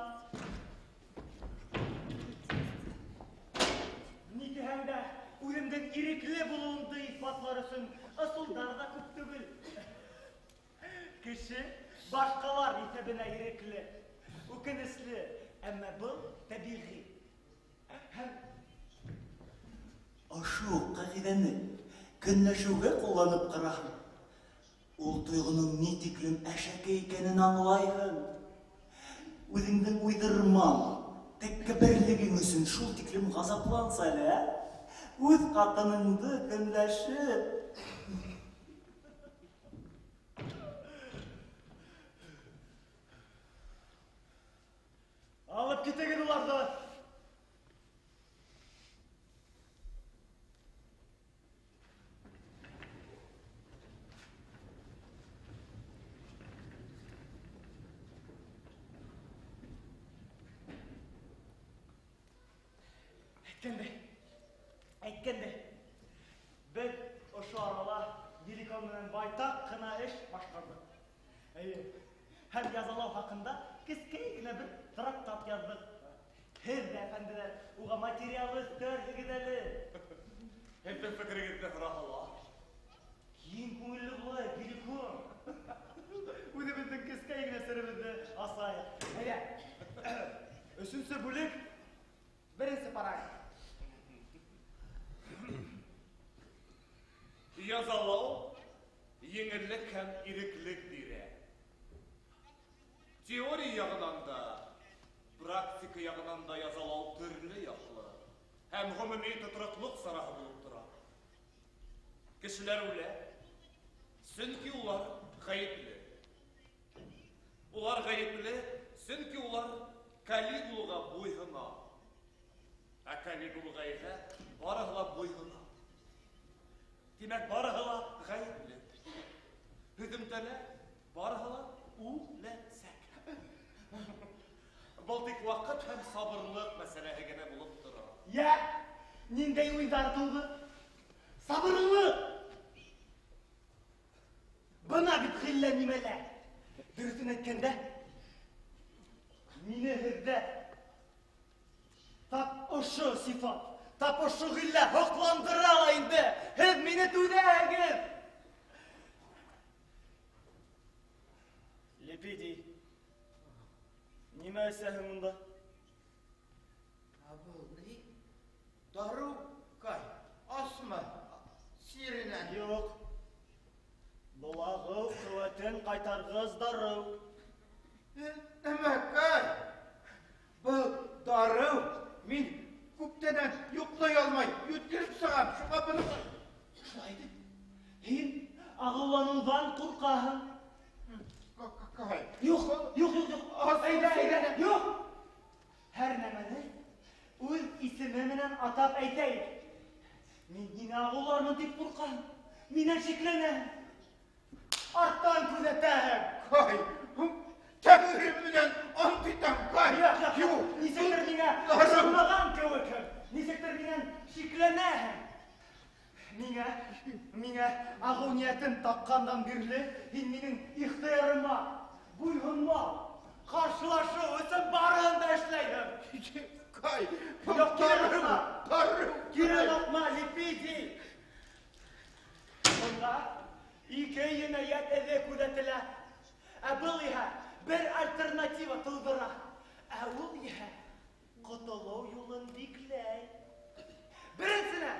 Ни тиһәң дә, үҙемдең ирекле булыуымды иҫбатлар өсөн ысулдар ҙа күп түгел. Кеше башҡалар иҫәбенә ирекле, үкенесле, әммә был тәбиғи. Һәм ошо уҡ ҡағиҙәне көнләшеүгә ҡулланып ҡараһаң, ул тойғоноң ни тиклем әшәке икәнен аңлайһың. Үҙеңдең уйҙырма, тәкәбберлегең өсөн шул тиклем ғазапланса әле, ә? Үҙ ҡатыныңды көнләшеп. Алып китегеҙ уларҙы. Әйткәндәй, беҙ ошо арала Геликон менән байтаҡ ҡына эш башҡарҙыҡ. Эйе, һәм язалау хаҡында кескәй генә бер трактат яҙҙыҡ. Һеҙ ҙә, әфәнделәр, уға материал өҫтәрһегеҙ әле. Һеҙҙең фекерегеҙҙе һораһалар. Киң күңелле булайыҡ, Геликон. Үҙебеҙҙең кескәй генә серебеҙҙе асайыҡ. Әйҙә, өсөнсө бүлек, беренсе параграф. Язалау еңеллек һәм иреклек бирә. Теория яғынан да, практика яғынан да язалау төрлө яҡлы һәм ғөмүми тотороҡлоҡ сараһы булып тора. Кешеләр үлә, сөнки улар ғәйепле. Улар ғәйепле, сөнки улар Калигулға буйһона. Ә Калигулға иһә барыһы ла буйһона. Тимәк, барыһы ла ғәйепле. Һөҙөмтәлә барыһы ла үләсәк. Был тик ваҡыт һәм сабырлыҡ мәсьәләһе генә булып тора. Йә, ниндәй уйҙар тыуҙы? Сабырлыҡ! Бына бит хиллә нимәлә. Дөрөҫөн әйткәндә, мине һеҙҙә тап ошо сифат, тап ошо ғиллә һоҡландыра ла инде. Һеҙ мине түҙәһегеҙ. Лепидий, нимә эсәһең унда? Ә был ни? Дарыу, Кай, асма сиренән. Юҡ. Был ағыу ҡеүәтен ҡайтарғыс дарыу. Нәмә, Кай? Был дарыу мин күптәнән йоҡлай алмай йүткереп сығам. Шуға быны Шулай итеп, һин ағыуланыуҙан ҡурҡаһың. Кай. Юҡ, юҡ, юҡ, юҡ. Әйҙә, әйҙә, юҡ. Һәр нәмәне үҙ исеме менән атап әйтәйек. Мин һине ағыулармын тип ҡурҡам. Минән шикләнәһең. Арттан күҙәтәһең. Кай, тәңрем менән ант итәм, Кай. Юҡ, нисектер миңә ышанмаған кеүекһең. Нисектер минән шикләнәһең. Миңә ағыу ниәтен таҡҡандан бирле һин минең ихтыярыма буйһонмау, ҡаршылашыу өсөн барыһын да эшләйһең. Кай, дарыу. Кире ҡайтма, Лепидий. Бында ике енәйәт эҙе күҙәтелә. Ә был иһә бер альтернатива тыуҙыра. Ә ул иһә ҡотолоу юлын бикләй. Беренсенән,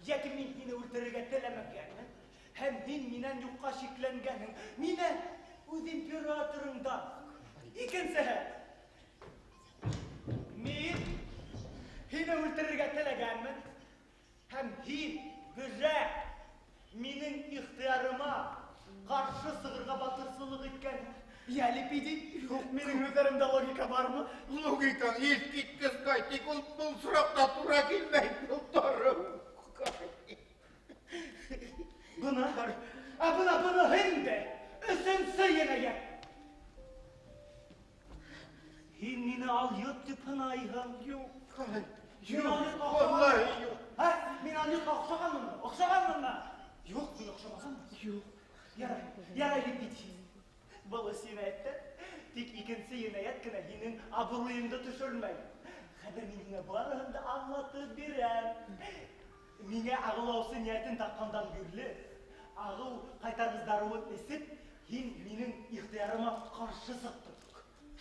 йәки мин һине үлтерергә теләмәгәнмен, һәм һин минән юҡҡа шикләнгәнһең, минән үҙ императорыңдан. Икенсеһе, мин һине үлтерергә теләгәнмен, һәм һин, бөжәк, минең ихтыярыма ҡаршы сығырға батырсылыҡ иткәнһең. Йә, Лепидий, минең һүҙҙәремдә логика бармы? Логикаң иҫ киткес, Кай, тик ул был сораҡта тура килмәй, был дарыу. Бына, ә бына инде өсөнсө енәйәт. Һин мине алйот тип һынайһың. Юҡ, Кай, юҡ, валлаһи юҡ. Ә, мин алйотҡа оҡшағанмынмы? Оҡшағанмынмы? Юҡ, мин оҡшамағанмын. Юҡ. Ярай, ярай, Лепидий. Был өс енәйәттә тик икенсе енәйәт кенә һинең абруйыңды төшөрмәй. Хәҙер мин һиңә барыһын да аңлатып бирәм. Миңә ағыулаусы ниәтен таҡҡандан бирле ағыу ҡайтарғыс дарыуын эсеп, һин минең ихтыярыма ҡаршы сыҡтың.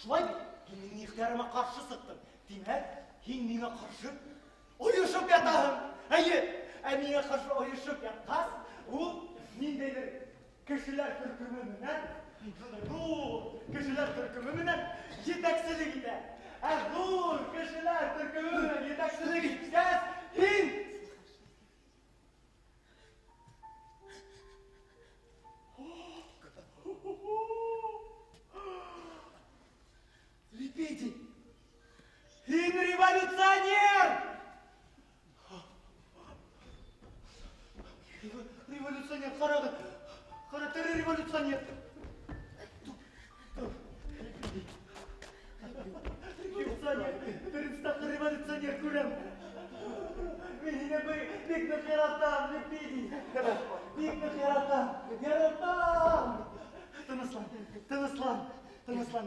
Шулай бит? Һин минең ихтыярыма ҡаршы сыҡтың. Тимәк, һин миңә ҡаршы ойошоп ятаһың. Әйе, ә миңә ҡаршы ойошоп ятҡас, ул ниндәйҙер кешеләр төркөмө менән, ҙур кешеләр төркөмө менән етәкселек итә. Ә ҙур кешеләр төркөмө менән етәкселек иткәс, һин Лепидий, һин революционер! Революционер, ҡарағыҙ, ҡара, тере революционер. Революционер, беренсе тапҡыр революционер күрәм. Мин һине бик ныҡ яратам, Лепидий. Бик ныҡ яратам, яратам. Тыныслан, тыныслан, тыныслан.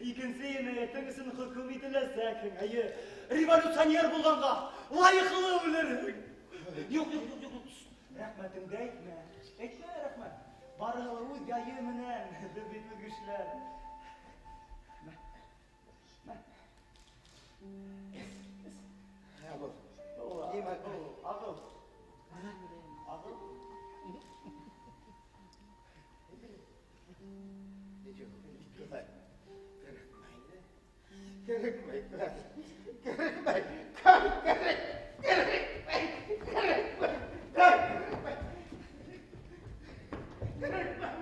Икенсе енәйәттең өсөн хөкөм ителәсәкһең. Әйе, революционер булғанға лайыҡлы үлерһең. Юҡ, юҡ, юҡ, юҡ. Рәхмәтеңде әйтмә. Әйтмә, рәхмәт. Барыһы ла үҙ яйы менән. Беҙ бит үҙ кешеләр. Мә. Мә. Эс, эс. Ә был. Нимә? Ағыу. Ағыу. Кәрәкмәй, Кай, кәрәкмәй, Кай, кәрәкмәй, кәрәкмәй, Кай, кәрәкмәй, кәрәкмәй.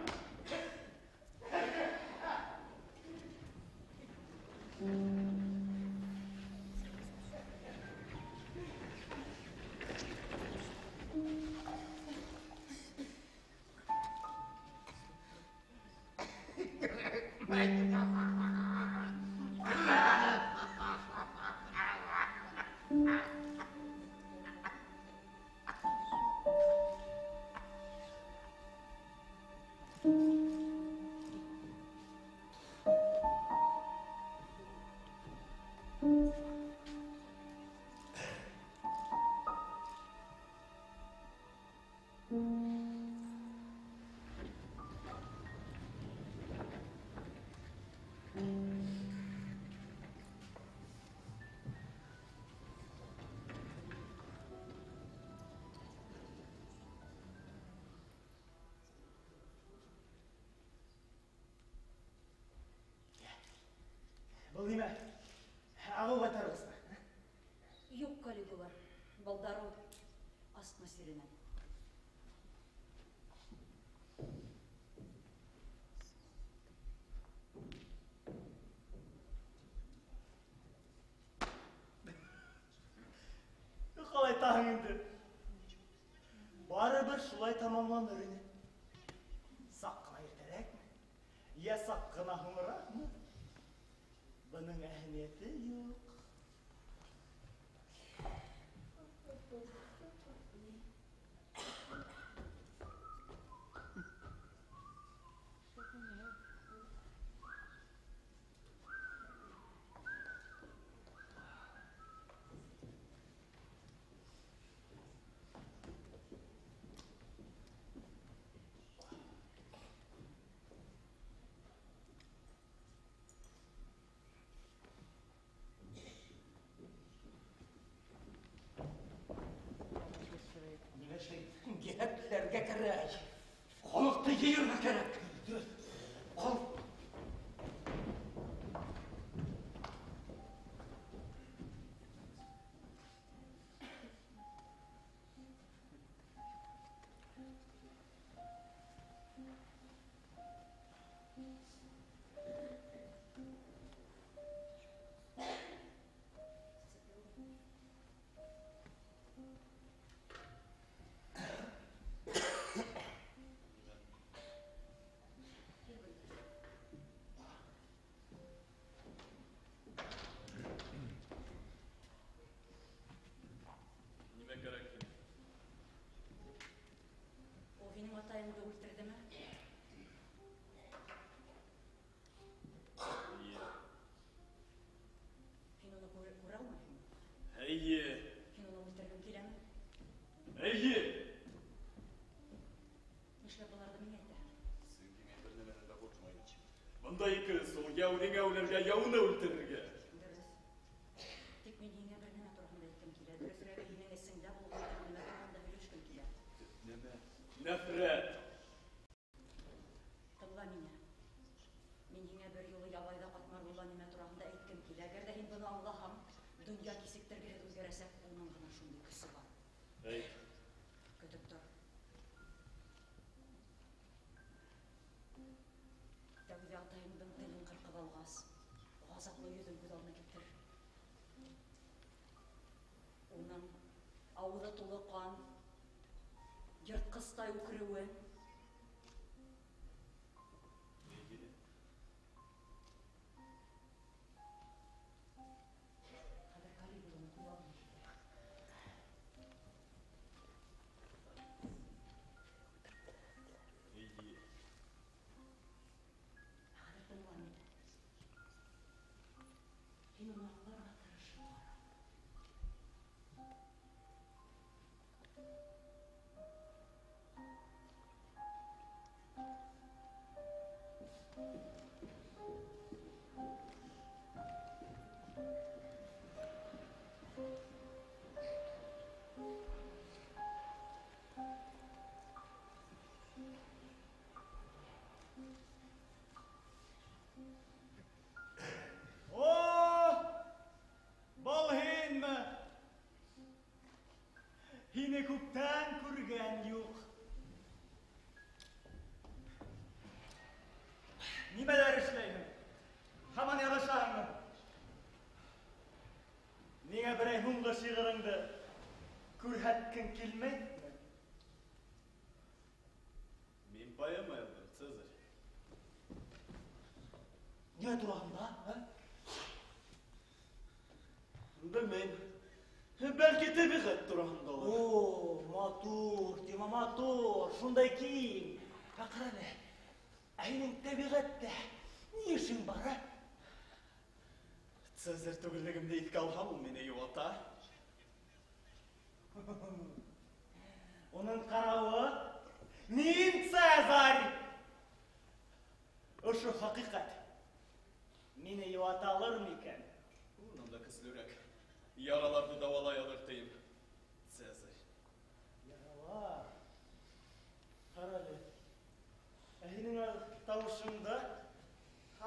Был нимә? Ағыу ҡайтарғысмы? Юҡ, Калигула. Был дарыу астма сиренән. Ҡалайтаһың инде. Барыбер шулай Саҡ ҡына иртәрәкме? Йә саҡ ҡына һуңыраҡмы? Бының әһәмиәте юҡ. Гәпләргә кәрәк. Халыҡты йыйырға кәрәк. Халыҡ. Атайыңды үлтерҙеме? Эйе. Һин уны күрә алмайһыңмы? Эйе. Һин уны үлтергең киләме? Эйе. Нишләп быларҙы миңә әйтәһең? Сөнки мин бер нәмәнән дә ҡурҡмайым. Бында ике ысул: йә үҙеңә үлергә, йә уны үлтерергә. Дөрөҫ. Тик мин һиңә бер нәмә тураһында әйткем килә. Дөрөҫөрәге, һинең эсеңдә булған бер нәмә тураһында һөйләшкем килә. Нәмә? Нәфрәт. Тыңла мине. Мин һиңә бер юлы ябайҙа ҡатмар булған нимә тураһында әйткем килә. Әгәр ҙә һин быны аңлаһаң, донъя кисектергеһеҙ үҙгәрәсәк, уның ғына шундай көсө бар. Әйт. Көтөп тор. Тәүҙә атайыңдың телен ҡырҡып алғас, ғазаплы йөҙөн күҙ алдына килтер. Уның ауыҙы тулы ҡан, йыртҡыстай үкереүе. Хәҙер Калигуланы күҙ алдына килтер. Хәҙер тыңла мине. Һин уны аңларға тырышып ҡара. О, был һинме? Һине күптән күргән юҡ. Нимәләр эшләйһең? Һаман яҙышаһыңмы? Ниңә берәй һуңғы шиғырыңды күрһәткең килмәйме? Мин поэма яҙҙым, Цезарь. Нимә тураһында, ә? Белмәйем. Бәлки тәбиғәт тураһындалыр. О, матур, тема матур, шундай киң. Ә ҡара әле, ә һинең тәбиғәттә ни эшең бар, ә? Цезарь түгеллегемде иҫкә алһам, ул мине йыуата. Уның ҡарауы, мин Цезарь! Ошо хәҡиҡәт мине йыуата алырмы икән? Унан да көслөрәк. Яраларҙы дауалай алыр тием, Цезарь. Яралар? Ҡара әле, ә һинең тауышыңда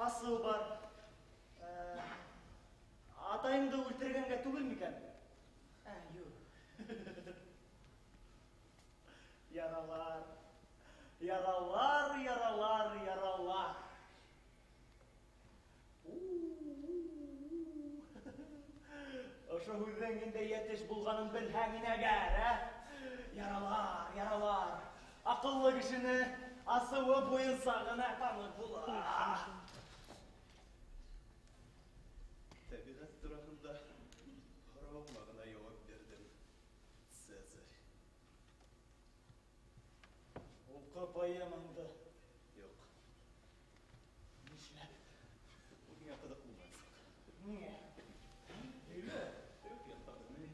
асыу бар. Атайыңды үлтергәнгә түгел микән? Ә, юҡ. Яралар, яралар, яралар, яралар. Ошо һүҙҙең ниндәй йәтеш булғанын белһәң инәгәр, ә? Яралар, яралар. Аҡыллы кешене асыуы буйынса ғына танып була. Тәбиғәт тураһында һорауыма ғына яуап бирҙең, Цезарь. Уҡы поэмаңды. Юҡ. Нишләп? Ул миңә ҡыҙыҡ булмаясаҡ. Ниңә? Һөйлә. Юҡ, ятаҙым.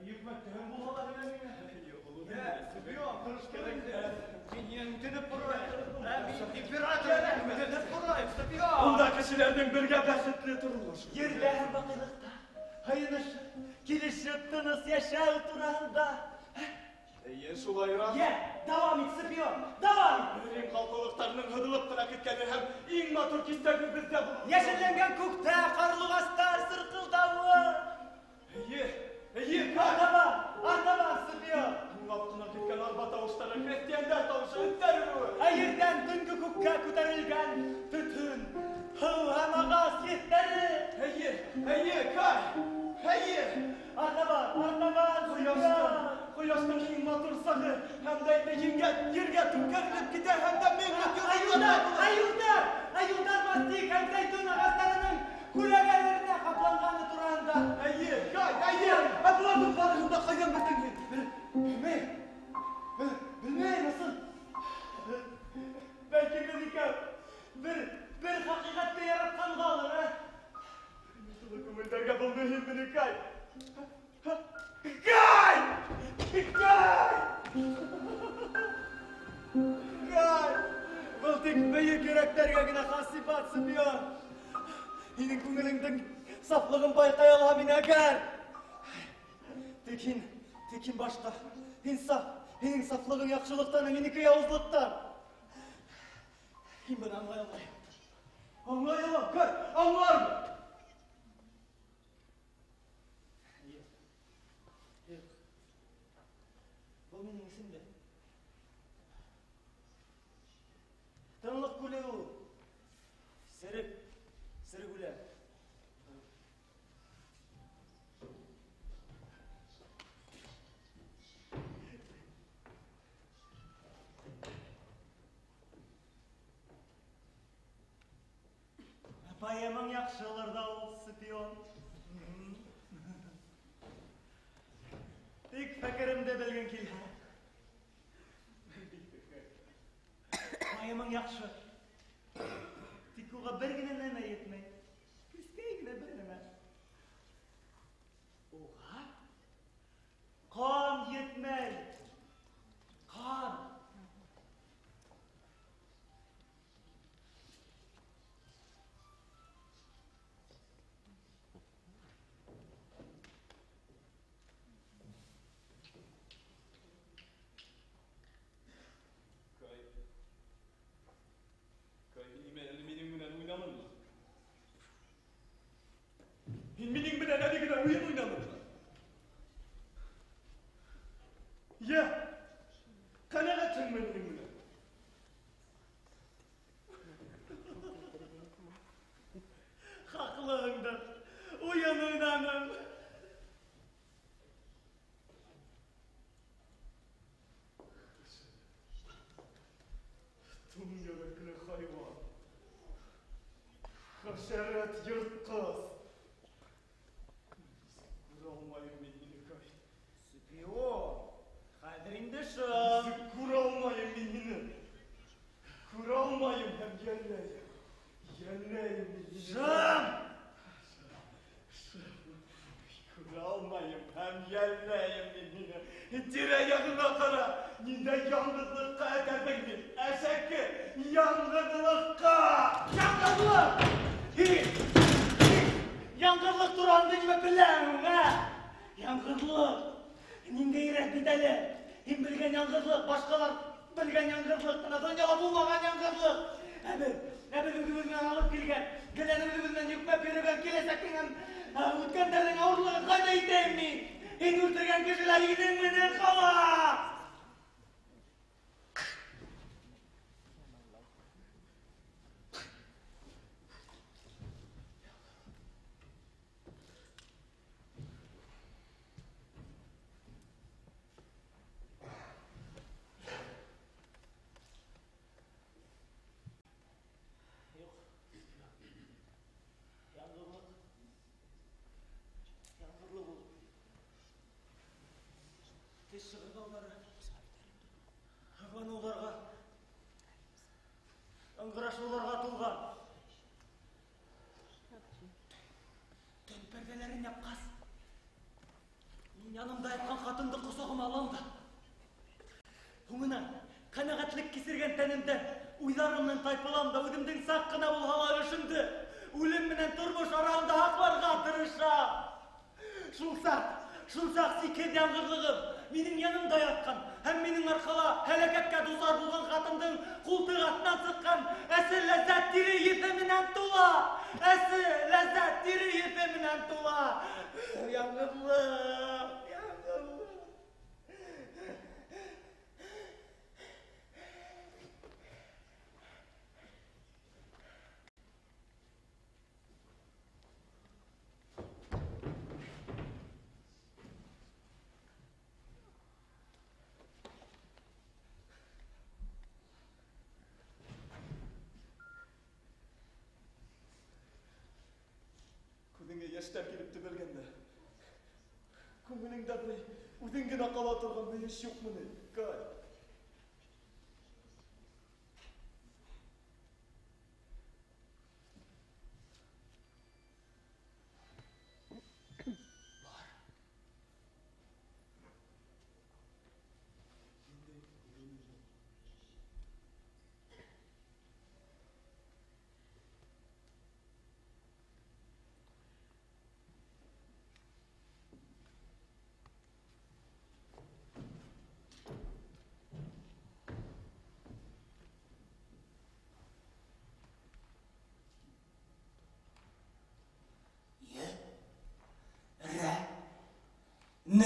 Йөкмәттеһең булһа ла һөйлә миңә. Юҡ, ул Йә, Сципион, тырыш кәрәк. Мин үтенеп ҡорайым. Император үтенеп ҡорайым, Сципион. Унда кешеләрҙең бергә бәхетле тормошо. Ерҙә һәм баҡыйлыҡта һыйынышып, килешеп, тыныс йәшәү тураһында. Эйе, шулайыраҡ. Йә, дауам ит, Сципион, дауам ит. Рим ҡалҡыулыҡтарының һыҙылып ҡына киткәне һәм иң матур кистәрҙең беҙҙә булыуы. Йәшелләнгән күктә ҡарлуғастар сырҡылдауы. Эйе, эйе, Кай. Артабан, артабан, Сципион. Һуңлап ҡына киткән арба тауыштары, крәҫтиәндәр тауышы, эттәр өрөүе. Ә ерҙән төнгө күккә күтәрелгән төтөн, һыу һәм ағас еҫтәре. Эйе, эйе, Кай, эйе. Артабан, артабан, Ҡояштың, ҡояштың иң матур сағы һәм дә инде еңгә, ергә түңкәрелеп китә һәм дә мең Айыуҙар, айыуҙар, айыуҙар мастик һәм зәйтүн ағастарының күләгәләренә ҡапланғаны тураһында. Эйе, Кай, эйе. Ә быларҙың барыһын да ҡайҙан белдең һин? Белмәйем. Белмәйем, ысын. Бәлки беҙ икәү бер хәҡиҡәтте яратҡанғалыр, ә? Тулы күңелдәргә был мөһимме ни, Кай? Кай! Кай! Кай! Был тик бөйөк йөрәктәргә генә хас сифат, Сципион. Һинең күңелеңдең сафлығын байҡай алһам мин әгәр. Тик һин, тик һин башҡа. Һин саф, һинең сафлығың яҡшылыҡтан, ә минеке яуызлыҡтан. Һин быны аңлай алмайһың. Аңлай алам, Кай, аңлармын. Юҡ. Юҡ. Был минең эсемдә. Тынлыҡ күле ул. Серек, серек үлә. Поэмаң яҡшылыр ҙа ул, Сципион. Тик фекеремде белгең килһә. Поэмаң яҡшы. Тик уға бер генә нәмә етмәй. Кескәй генә бер нәмә. Уға ҡан етмәй. Ҡан. Кай. Кай, нимә әле минең менән уйнаныңмы? Һин минең менән әле генә уйын уйнаныңмы? Йә, ҡәнәғәтһеңме минең менән? Хаҡлыһыңдыр, уйын уйнаным. Туң йөрәкле хайуан. Хәшәрәт йыртҡыс. Күрә алмайым мин һине, Кай. Сципион, хәҙер инде шым. Күрә алмайым мин һине. Күрә алмайым һәм йәлләйем. Йәлләйем мин һине. Шым! Күрә алмайым һәм йәлләйем мин һине. Тирә-яғыңа ҡара, ниндәй яңғыҙлыҡҡа этәрҙең мин. Әшәке яңғыҙлыҡҡа! Яңғыҙлыҡ! Һин! Һин! Яңғыҙлыҡ тураһында нимә беләһең, ә? Яңғыҙлыҡ! Ниндәйерәк бит әле? Һин белгән яңғыҙлыҡ, башҡалар белгән яңғыҙлыҡ, бына донъяла булмаған яңғыҙлыҡ. Ә беҙ, ә беҙ үҙебеҙ менән алып килгән, гелән үҙебеҙ менән йөкмәп йөрөгән киләсәктең һәм үткәндәрҙең ауырлығын ҡайҙа итәйем мин? Һин үлтергән кешеләр һинең менән ҡала! Ыңғырашыуларға тулған. Төн пәрҙәләрен япҡас, мин янымда ятҡан ҡатынды ҡосағыма алам да, һуңынан ҡәнәғәтлек кисергән тәнемдән уйҙарым менән тайпылам да, үҙемдең саҡ ҡына булһа ла өлөшөмдө үлем менән тормош араһында һаҡларға тырышам. Шул саҡ сикһеҙ яңғыҙлығым минең янымда ятҡан һәм минең арҡала һәләкәткә дусар булған ҡатындың ҡултыҡ аҫтынан сыҡҡан әсе ләззәт тире еҫе менән тула. Әсе ләззәт тире еҫе менән тула. Яңғыҙлыҡ, яңғыҙлыҡ. Күҙеңә йәштәр килеп төбәлгәндә, күңелеңдә бер үҙең генә ҡала торған мөйөш юҡмы ни, Кай? Бар. Ниндәй урыны юҡ. No.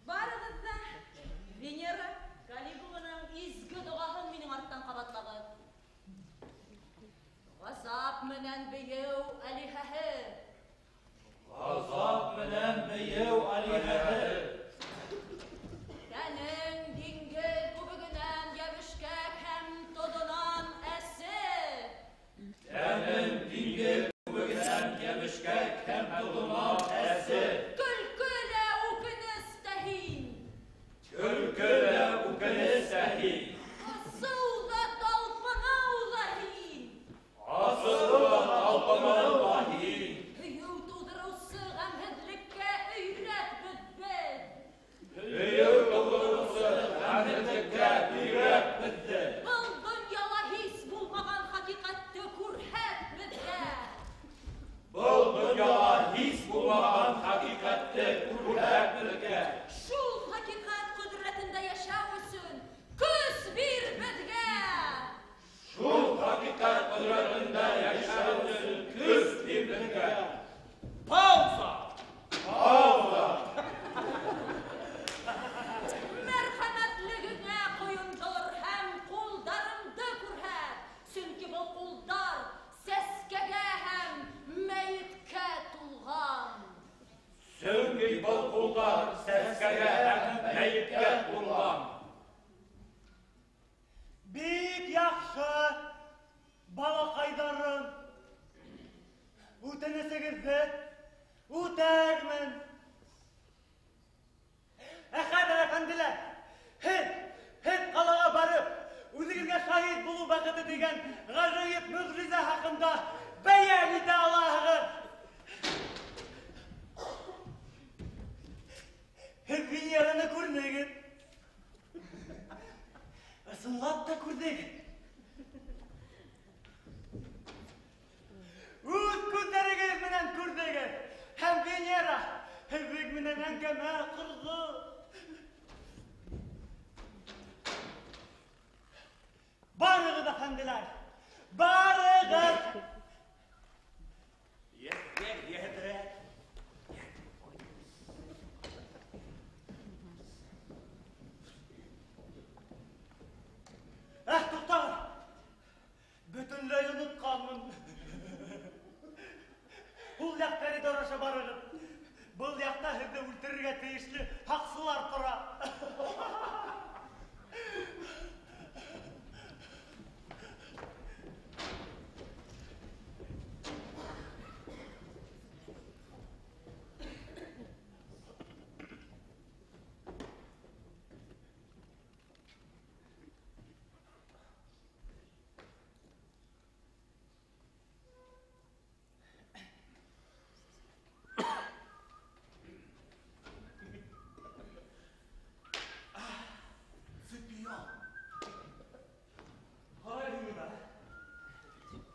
Барығыҙ ҙа Венера Калигуланың изге доғаһын минең арттан ҡабатлағыҙ. Ғазап менән бейеү алиһәһе. Ғазап менән бейеү алиһәһе. Тәнең диңгеҙ күбегенән йәбешкәк һәм тоҙонан әсе. Тәнең диңгеҙ күбегенән йәбешкәк һәм тоҙонан әсе. Көлкө лә үкенес тә һин. Көлкө лә үкенес тә һин. Асыу ҙа талпыныу ҙа һин. Асыу ҙа талпыныу ҙа һин. Һөйөү тыуҙырыусы ғәмһеҙлеккә өйрәт беҙҙе. Һөйөү тыуҙырыусы ғәмһеҙлеккә өйрәт беҙҙе. Был донъяла һис булмаған хәҡиҡәтте күрһәт беҙгә. Был донъяла һис булмаған хәҡиҡәтте күрһәт беҙгә. Шул хәҡиҡәт ҡөҙрәтендә йәшәү өсөн көс бир беҙгә. Шул хәҡиҡәт ҡөҙрәтендә йәшәү өсөн көс бир беҙгә. Пауза! Пауза! Мәрхәмәтлегеңә ҡойондор һәм ҡулдарымды күрһәт, сөнки был ҡулдар сәскәгә һәм мәйеткә тулған. Сөнки был ҡулдар сәскәгә һәм мәйеткә тулған. Бик яҡшы, балаҡайҙарым. Үтенесегеҙҙе үтәрмен. Ә хәҙер, әфәнделәр, һеҙ ҡалаға барып, үҙегеҙгә шаһит булыу бәхете тигән ғәжәйеп мөғжизә хаҡында бәйән итә алаһығыҙ. Һеҙ Венераны күрҙегеҙ. Ысынлап та күрҙегеҙ. Үҙ күҙҙәрегеҙ менән күрҙегеҙ. Һәм Венера һеҙҙең менән әңгәмә ҡорҙо. Барығыҙ, әфәнделәр, барығыҙ! Йә, йә, йәһәтерәк. Әх, туҡтағыҙ! Бөтөнләй онотҡанмын. Ул яҡ коридор аша барығыҙ. Был яҡта һеҙҙе үлтерергә тейешле һаҡсылар тора. Сципион. Ҡара нимә?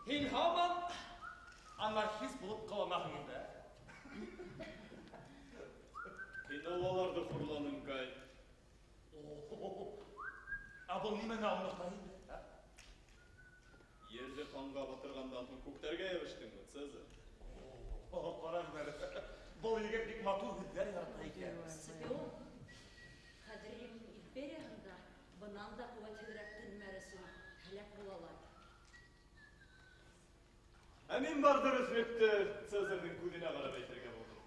Һин һаман анархист булып ҡыланаһың инде. Һин аллаларҙы хурланың, Кай. Ә был нимәне аңлата инде? Ә? Ерҙе ҡанға батырғандан һуң күктәргә йәбештеңме, Цезарь? Ҡарағыҙ әле. Был егет бик матур һүҙҙәр ярата икән. Сципион, хәҙер Рим империяһында бынан да ҡеүәтһеҙерәк телмәр өсөн һәләк булалар. Ә мин бар дөрөҫлөктө Цезарҙың күҙенә ҡарап әйтергә булдым.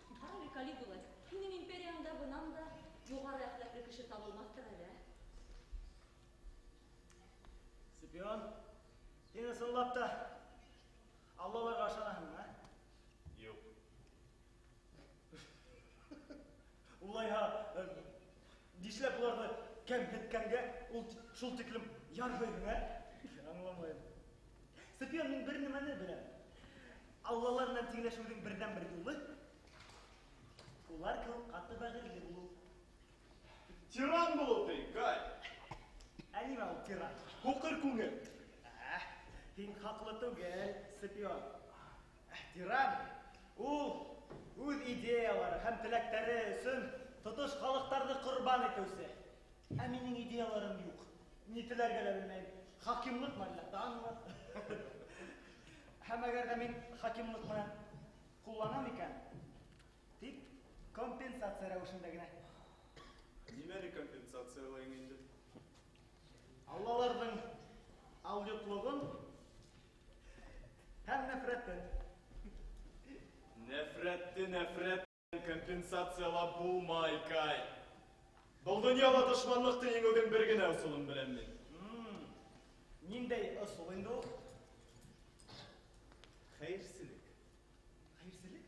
Ҡара әле, Калигула, һинең империяңда бынан да юғары әхлаҡлы кеше табылмаҫтыр әле, ә? Сципион, һин ысынлап та аллаларға ышанаһыңмы, ә? Юҡ. Улайһа, нишләп уларҙы кәмһеткәнгә ул шул тиклем ярһыйһың, ә? Аңламайым. Сципион, мин бер нәмәне беләм. Аллалар менән тиңләшеүҙең берҙән-бер юлы улар кеүек ҡаты бәғерле булыу. Тиран булыу ти, Кай. Ә нимә ул тиран? Һуҡыр күңел. Һин хаҡлы түгел, Сципион. Тиран ул үҙ идеялары һәм теләктәре өсөн тотош халыҡтарҙы ҡорбан итеүсе. Ә минең идеяларым юҡ. Ни теләргә лә белмәйем. Хакимлыҡмы әллә, данмы? Һәм әгәр ҙә мин хакимлыҡ менән ҡулланам икән, тик компенсация рәүешендә генә. Нимәне компенсациялайың инде? Аллаларҙың алйотлоғон һәм нәфрәтен. Нәфрәтте нәфрәт компенсациялап булмай, Кай. Был донъяла дошманлыҡты еңеүҙең бер генә ысулын беләм мин. Ниндәй ысул инде ул? Хәйерселек. Хәйерселек?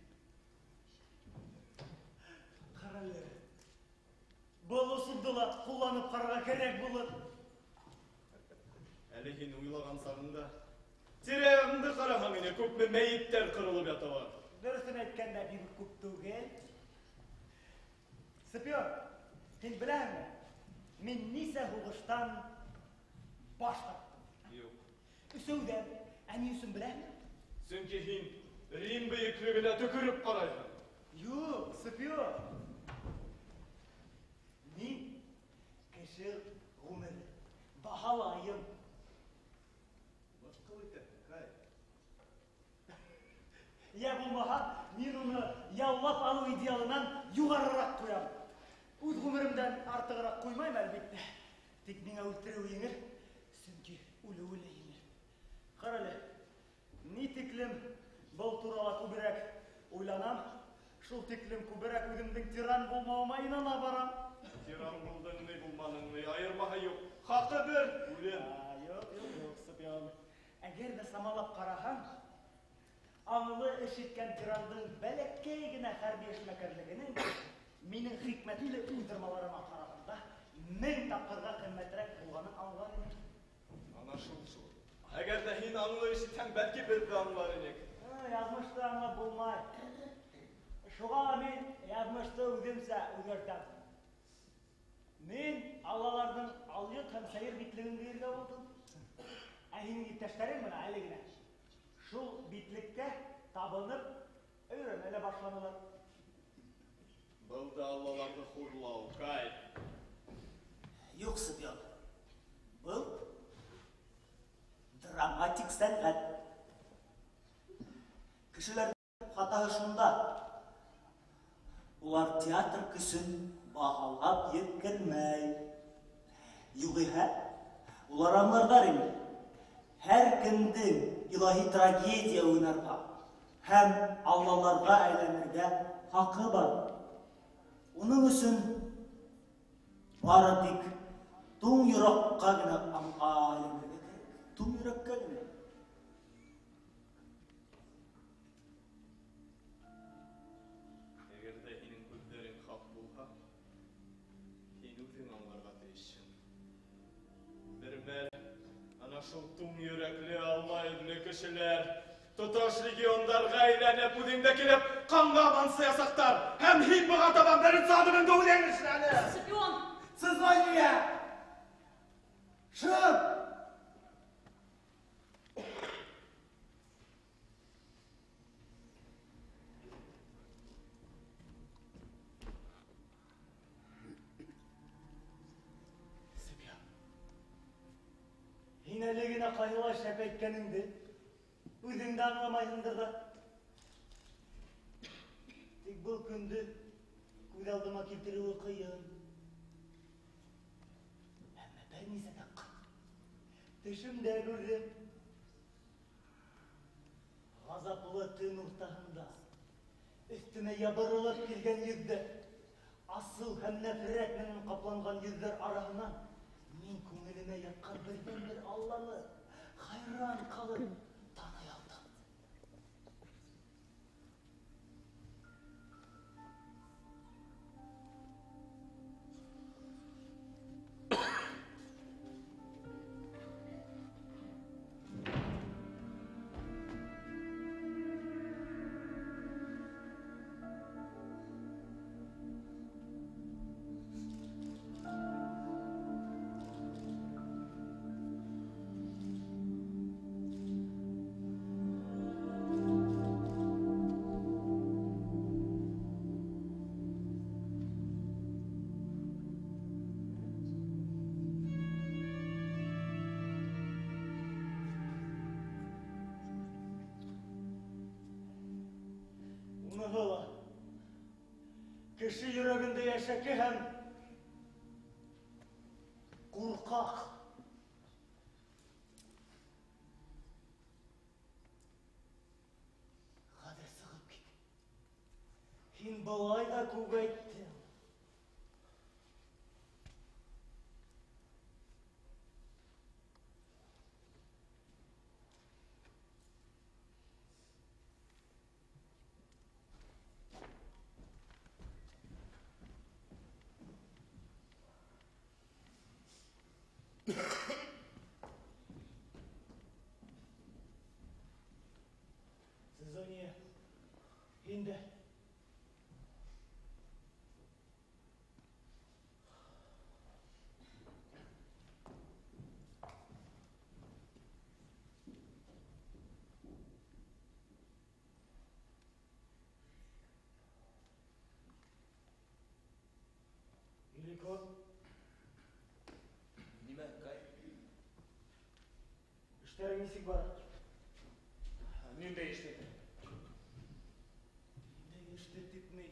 Ҡара әле. Был ысулды ла ҡулланып ҡарарға кәрәк булыр. Әле һин уйлаған сағыңда тирә-яғыңды ҡараһаң ине, күпме мәйеттәр ҡырылып яталар. Дөрөҫөн әйткәндә, бик күп түгел. Сципион, һин беләһеңме, мин нисә һуғыштан баш тарттым? Юҡ. Өсәүҙән. Ә ни өсөн беләһеңме? Сөнки һин Рим бөйөклөгөнә төкөрөп ҡарайһың. Юҡ, Сципион. Мин кеше ғүмере баһалайым. Мыҫҡыл итәһең, Кай. Йә булмаһа, мин уны яулап алыу идеалынан юғарыраҡ ҡуям. Үҙ ғүмеремдән артығыраҡ ҡуймайым, әлбиттә. Тик миңә үлтереү еңел, сөнки үлеүе лә еңел. Ҡара әле, ни тиклем был турала күберәк уйланам, шул тиклем күберәк үҙемдең тиран булмауыма инана барам. Тиран булдың ни, булманың ни, айырмаһы юҡ. Хаҡы бер, үлем. Юҡ, юҡ, юҡ, Сципион. Әгәр ҙә самалап ҡараһаң, аңлы эш иткән тирандың бәләкәй генә хәрби эшмәкәрлегенең минең хикмәтле уйҙырмаларыма ҡарағанда 1000 тапҡырға ҡиммәтерәк булғанын аңлар инек. Ана шул шул. Әгәр ҙә һин аңлы эш итһәң, бәлки беҙ ҙә аңлар инек. Яҙмышты аңлап булмай. Шуға ла мин яҙмышты үҙемсә үҙгәртәм. Мин аллаларҙың алйот һәм сәйер битлеген кейергә булдым. Ә һинең иптәштәрең бына әле генә шул битлеккә табынып өйрәнә лә башланылар. Был да аллаларҙы хурлау, Кай. Юҡ, Сципион. Был драматик сәнғәт. Кешеләрҙең хатаһы шунда. Улар театр көсөн баһалап еткермәй. Юғиһә, улар аңларҙар ине. Һәр кемдең илаһи трагедия уйнарға һәм аллаларға әйләнергә хаҡы бар. Уның өсөн бары тик туң йөрәккә генә әйләнергә кәрәк. Туң йөрәккә генә. Әгәр ҙә һинең һүҙҙәрең хаҡ булһа, һин үҙең аңларға тейешһең. Бер мәл ана шул туң йөрәкле Алла йөҙлө кешеләр тоташ легиондарға әйләнеп, үҙеңде килеп ҡанға мансаясаҡтар. Һәм һин быға табан беренсе аҙымыңды үҙең эшләне. Сципион! Цезония! Шып! Сципион, һин әле генә ҡайһылай шәп әйткәнеңде үҙең дә аңламайһыңдыр ҙа. Тик был көндө күҙ алдыма килтереүе ҡыйын. Әммә бер нисә тапҡыр төшөмдә күрҙем. Ғазаплы төн уртаһында өҫтөмә ябырылып килгән йөҙҙәр, асыу һәм нәфрәт менән ҡапланған йөҙҙәр араһынан мин күңелемә ятҡан берҙән-бер Алланы хайран ҡалып таный алдым. Кеше йөрәгендә әшәке һәм ҡурҡаҡ. Хәҙер сығып кит. Һин былай ҙа күп әйттең. Цезония, һин дә. Геликон. Нимә, Кай? Эштәрең нисек бара? Ниндәй эштәр? Ниндәй эштәр тип ни?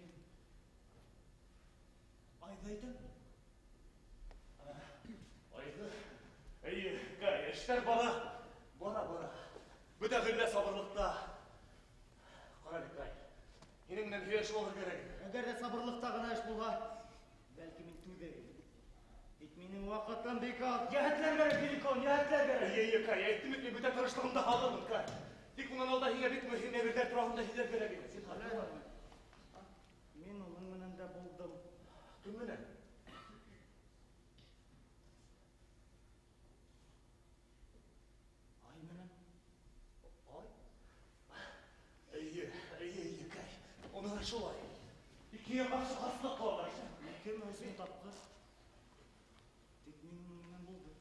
Айҙы әйтәм. Айҙы? Эйе, Кай, эштәр бара. Бара, бара. Бөтә ғөрлә сабырлыҡта. Ҡара әле, Кай. Һинең менән һөйләшеп алыр кәрәк. Әгәр ҙә сабырлыҡта ғына эш булһа, бәлки мин түҙер инем. Тик минең ваҡытым бик аҙ. Йәһәтләр кәрәк, Геликон, йәһәтләр кәрәк. Эйе, эйе, Кай, әйттем бит, мин бөтә тырышлығымды һалырмын, Кай. Тик унан алда һиңә бик мөһим әйберҙәр тураһында һөйләр кәрәк ине. Зинһар, тыңла. Мин уның менән дә булдым. Кем менән? Ай менән. Ай? Эйе, эйе, эйе, Кай. Уны ла шулай. Ике яҡ хаслыҡ ҡалар. Ике мәүсем тапҡыр. Тик мин уның менән булдым.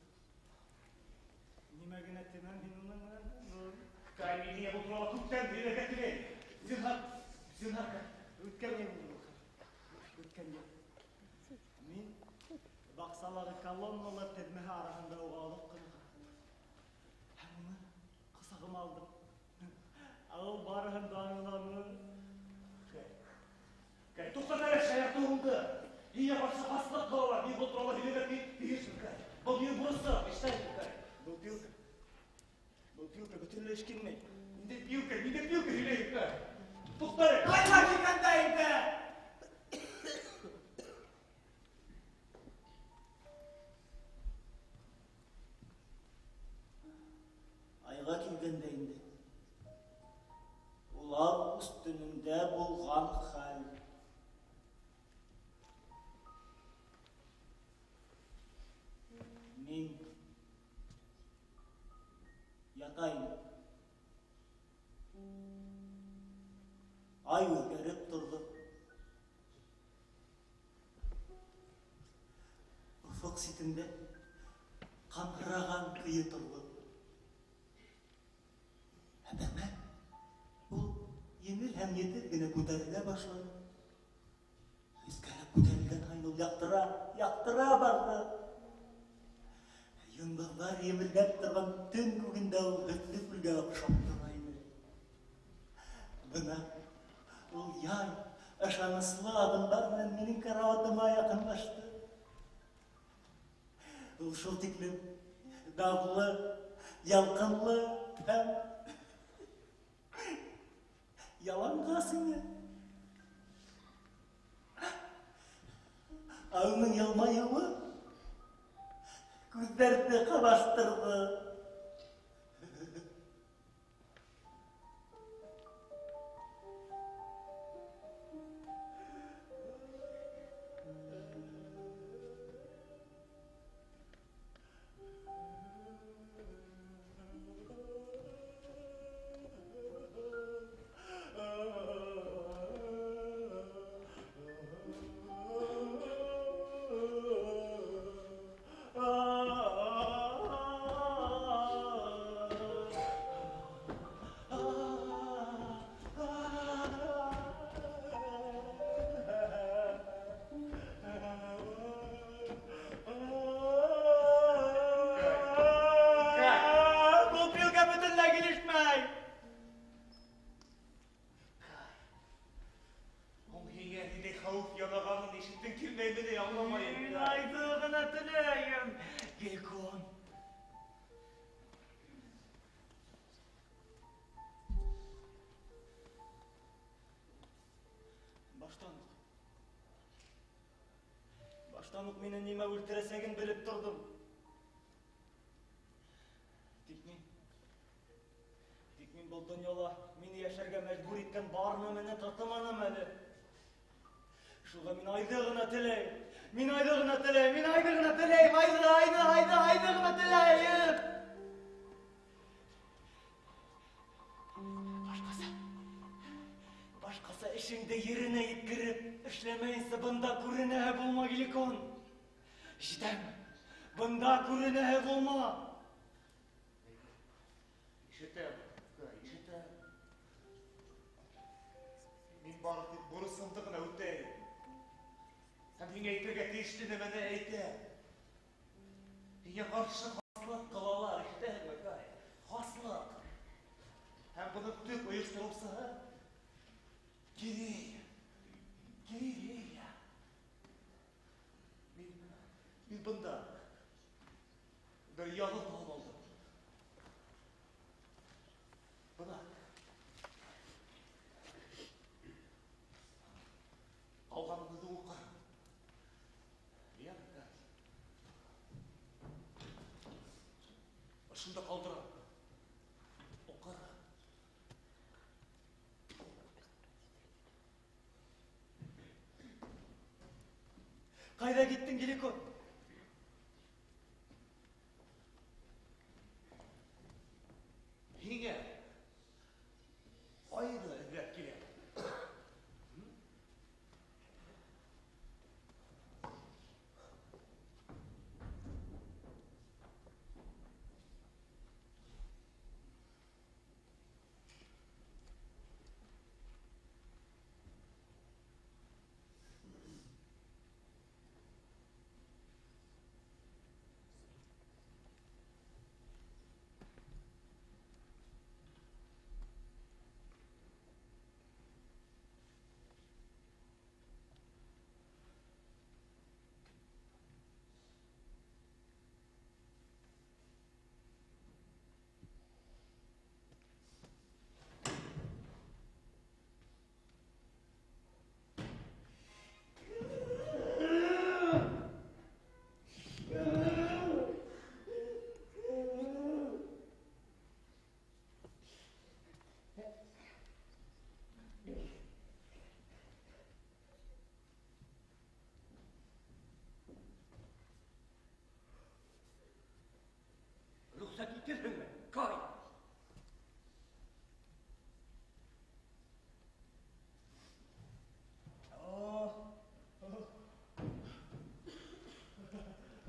Нимә генә тимәм, мин уның менән булдым. Кай, мин һиңә был турала күптән һөйләргә теләйем. Зинһар, зинһар, Кай. Үткән йыл булды был. Үткән йыл. Мин баҡсалағы колонналар теҙмәһе араһында уға оҙаҡ ҡына ҡарадым. Һәм уны ҡосағыма алдым. Ә ул барыһын да аңланы. Кай, Кай, туҡтат әле шаяртыуыңды. Һиңә ҡаршы хаслыҡ ҡылалар. Мин был турала һөйләргә тейешмен, Кай. Был минең бурысым, ишетәһеңме, Кай? Был пилка. Был пилка бөтөнләй эш килмәй. Ниндәй пилка, ниндәй пилка һөйләйем, Кай? Туҡта әле. Ҡайҙа килгәндә инде? Айға килгәндә инде. Ул август төнөндә булған хәл. Мин ята инем. Ай үҙгәреп торҙо. Офоҡ ситендә ҡаңғыраған көйө торҙо. Ә бәмә ул еңел һәм етеҙ генә күтәрелә башланы. Өҫкәрәк күтәрелгән һайын ул яҡтыра, яҡтыра барҙы. Йондоҙҙар емелдәп торған төн күгендә ул һөтлө күлгә оҡшап тора ине. Бына ул яй, ышаныслы аҙымдар менән минең карауатыма яҡынлашты. Ул шул тиклем даҙлы, ялҡынлы һәм яланғас ине. Ә уның йылмайыуы күҙҙәрҙе ҡамаштырҙы. Ah! Баштан уҡ мине нимә үлтерәсәген белеп торҙом. Тик мин был донъяла мине йәшәргә мәжбүр иткән бар нәмәне татыманым әле. Шуға мин айҙы ғына теләйем. Мин айҙы ғына теләйем, мин айҙы ғына теләйем, айҙы, айҙы, айҙы, айҙы ғына теләйем. Башҡаса эшеңде еренә еткереп, эшләмәйенсә бында күренәһе булма, Геликон. Ишетәм, бында күренәһе булма. Ишетәм, ишетәм. Мин бары тик бурысымды ғына үтәйем. Һәм һиңә әйтергә тейешле нәмәне әйтәм. Һиңә ҡаршы хаслыҡ ҡылалар, ишетәһеңме, Кай? Хаслыҡ. Һәм бының төп ойоштороусыһы Кирея. Кирея. Мин бында бер яҙыу табып алдым. Бына. Алғаныңды уҡы. Йәме, Кай? Ошонда ҡалдырам. Уҡыр. Ҡайҙа киттең, Геликон? Һиңә айҙы эҙләп киләм. Рөхсәт итерһеңме, Кай?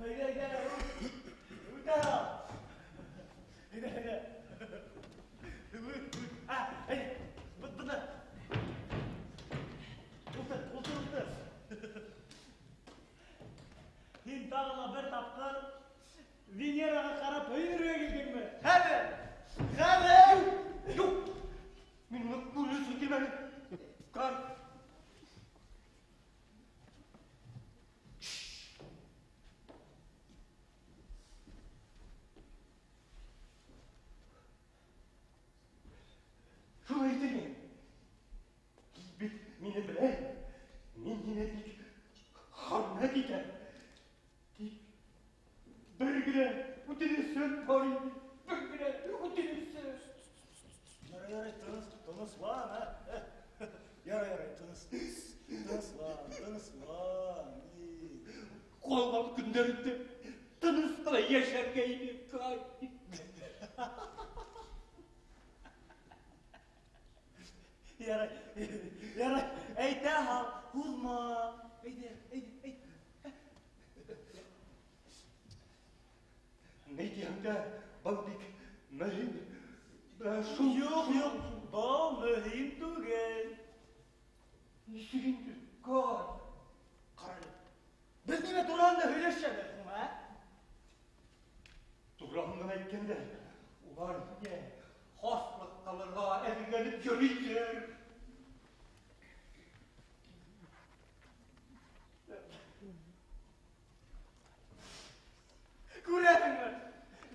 Әйҙә, әйҙә, үтә. Әйҙә, әйҙә. Үт, үт. Әйҙә, бында. Ултыр, ултыр, ултыр. Һин тағы ла бер тапҡыр Венераға ҡарап һөйөнөргә килдеңме? Хәҙер! Хәҙер! Юҡ! Мин уны күрер өсөн килмәнем. Кай! Шулай итергә. Һин бит мине беләһең. Мин һине бик хөрмәт итәм. Тик бер генә үтенесем бар ине. Бер генә үтенесем. Ярай, ярай, тыныс, тыныслан, ә? Ярай, ярай, тыныс, тыныслан, тыныслан. Ҡалған көндәреңдә тыныс ҡына йәшәргә ине, Кай. Ярай, ярай, әйтә һал, һуҙма. Әйҙә, әйҙә, әйҙә. Ни тиһәң дә, был бик мөһим. Шул Юҡ, юҡ, был мөһим түгел. Нисек инде, Кай? Ҡара әле. Беҙ нимә тураһында һөйләшәбеҙ һуң, ә? Тураһын ғына әйткәндә, улар һиңә хаслыҡ ҡылырға әҙерләнеп йөрөйҙәр. Күрәһеңме?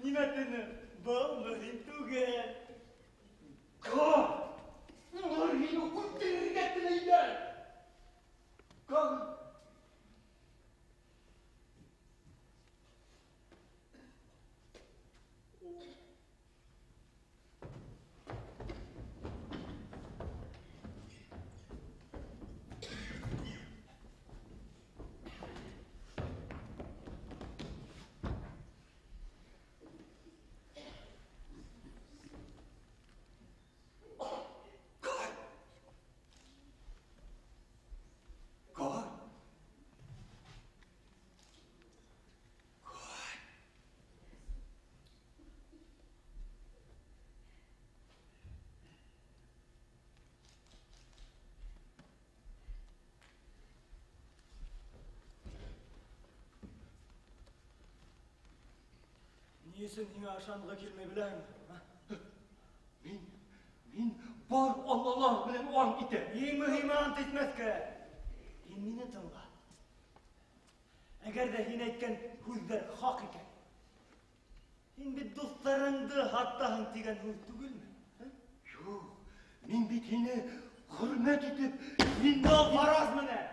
Нимә тине? Был мөһим түгел. Кай! Улар һине үлтерергә теләйҙәр. Кай! Ни өсөн һиңә ышанғы килмәй, беләһеңме? Мин бар Аллалар менән ант итәм. Иң мөһиме ант итмәҫкә. Һин мине тыңла. Әгәр ҙә һин әйткән һүҙҙәр хаҡ икән, һин бит дуҫтарыңды һатаһың тигән һүҙ түгелме? Юҡ, мин бит һине хөрмәт итеп, мин был фараз менән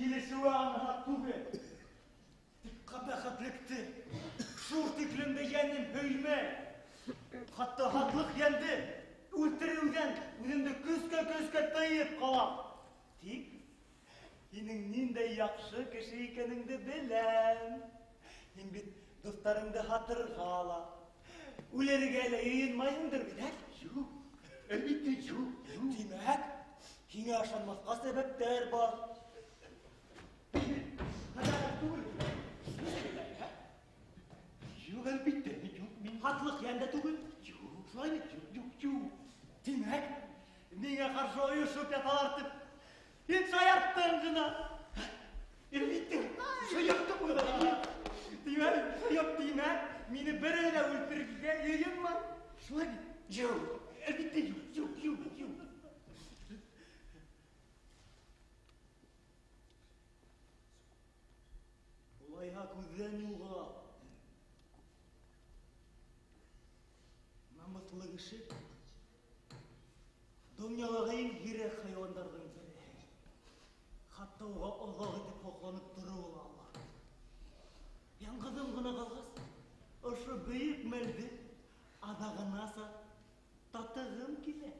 килешеүе анһат түгел. Тик ҡәбәхәтлекте шул тиклем дә йәнем һөймәй. Хатта һатлыҡ йәнде үлтереүҙән үҙемде көскә-көскә тыйып ҡалам. Тик һинең ниндәй яҡшы кеше икәнеңде беләм. Һин бит дуҫтарыңды һатырға ла, үлергә лә йыйынмайһыңдыр бит, ә? Юҡ, әлбиттә, юҡ, юҡ. Тимәк, һиңә ышанмаҫҡа сәбәптәр бар. Юҡ, әлбиттә, юҡ, мин Һатлыҡ йәндә түгел. Юҡ. Шулай бит? Юҡ, юҡ. Тимәк, миңә ҡаршы ойошоп яталар тип, һин шаярттың ғына. Әлбиттә, шаярттым ғына. Тимәк, юҡ, тимәк, мине береһе лә үлтерергә йыйынмай. Шулай бит? Юҡ, әлбиттә, юҡ, юҡ, юҡ, юҡ. Улайһа күҙҙән юғал. Намыҫлы кеше донъялағы иң һирәк хайуандарҙың береһе. Хатта уға оҙаҡ итеп һоҡланып тороуы ла ауыр. Яңғыҙым ғына ҡалғас, ошо бөйөк мәлде аҙағынаса татығым килә.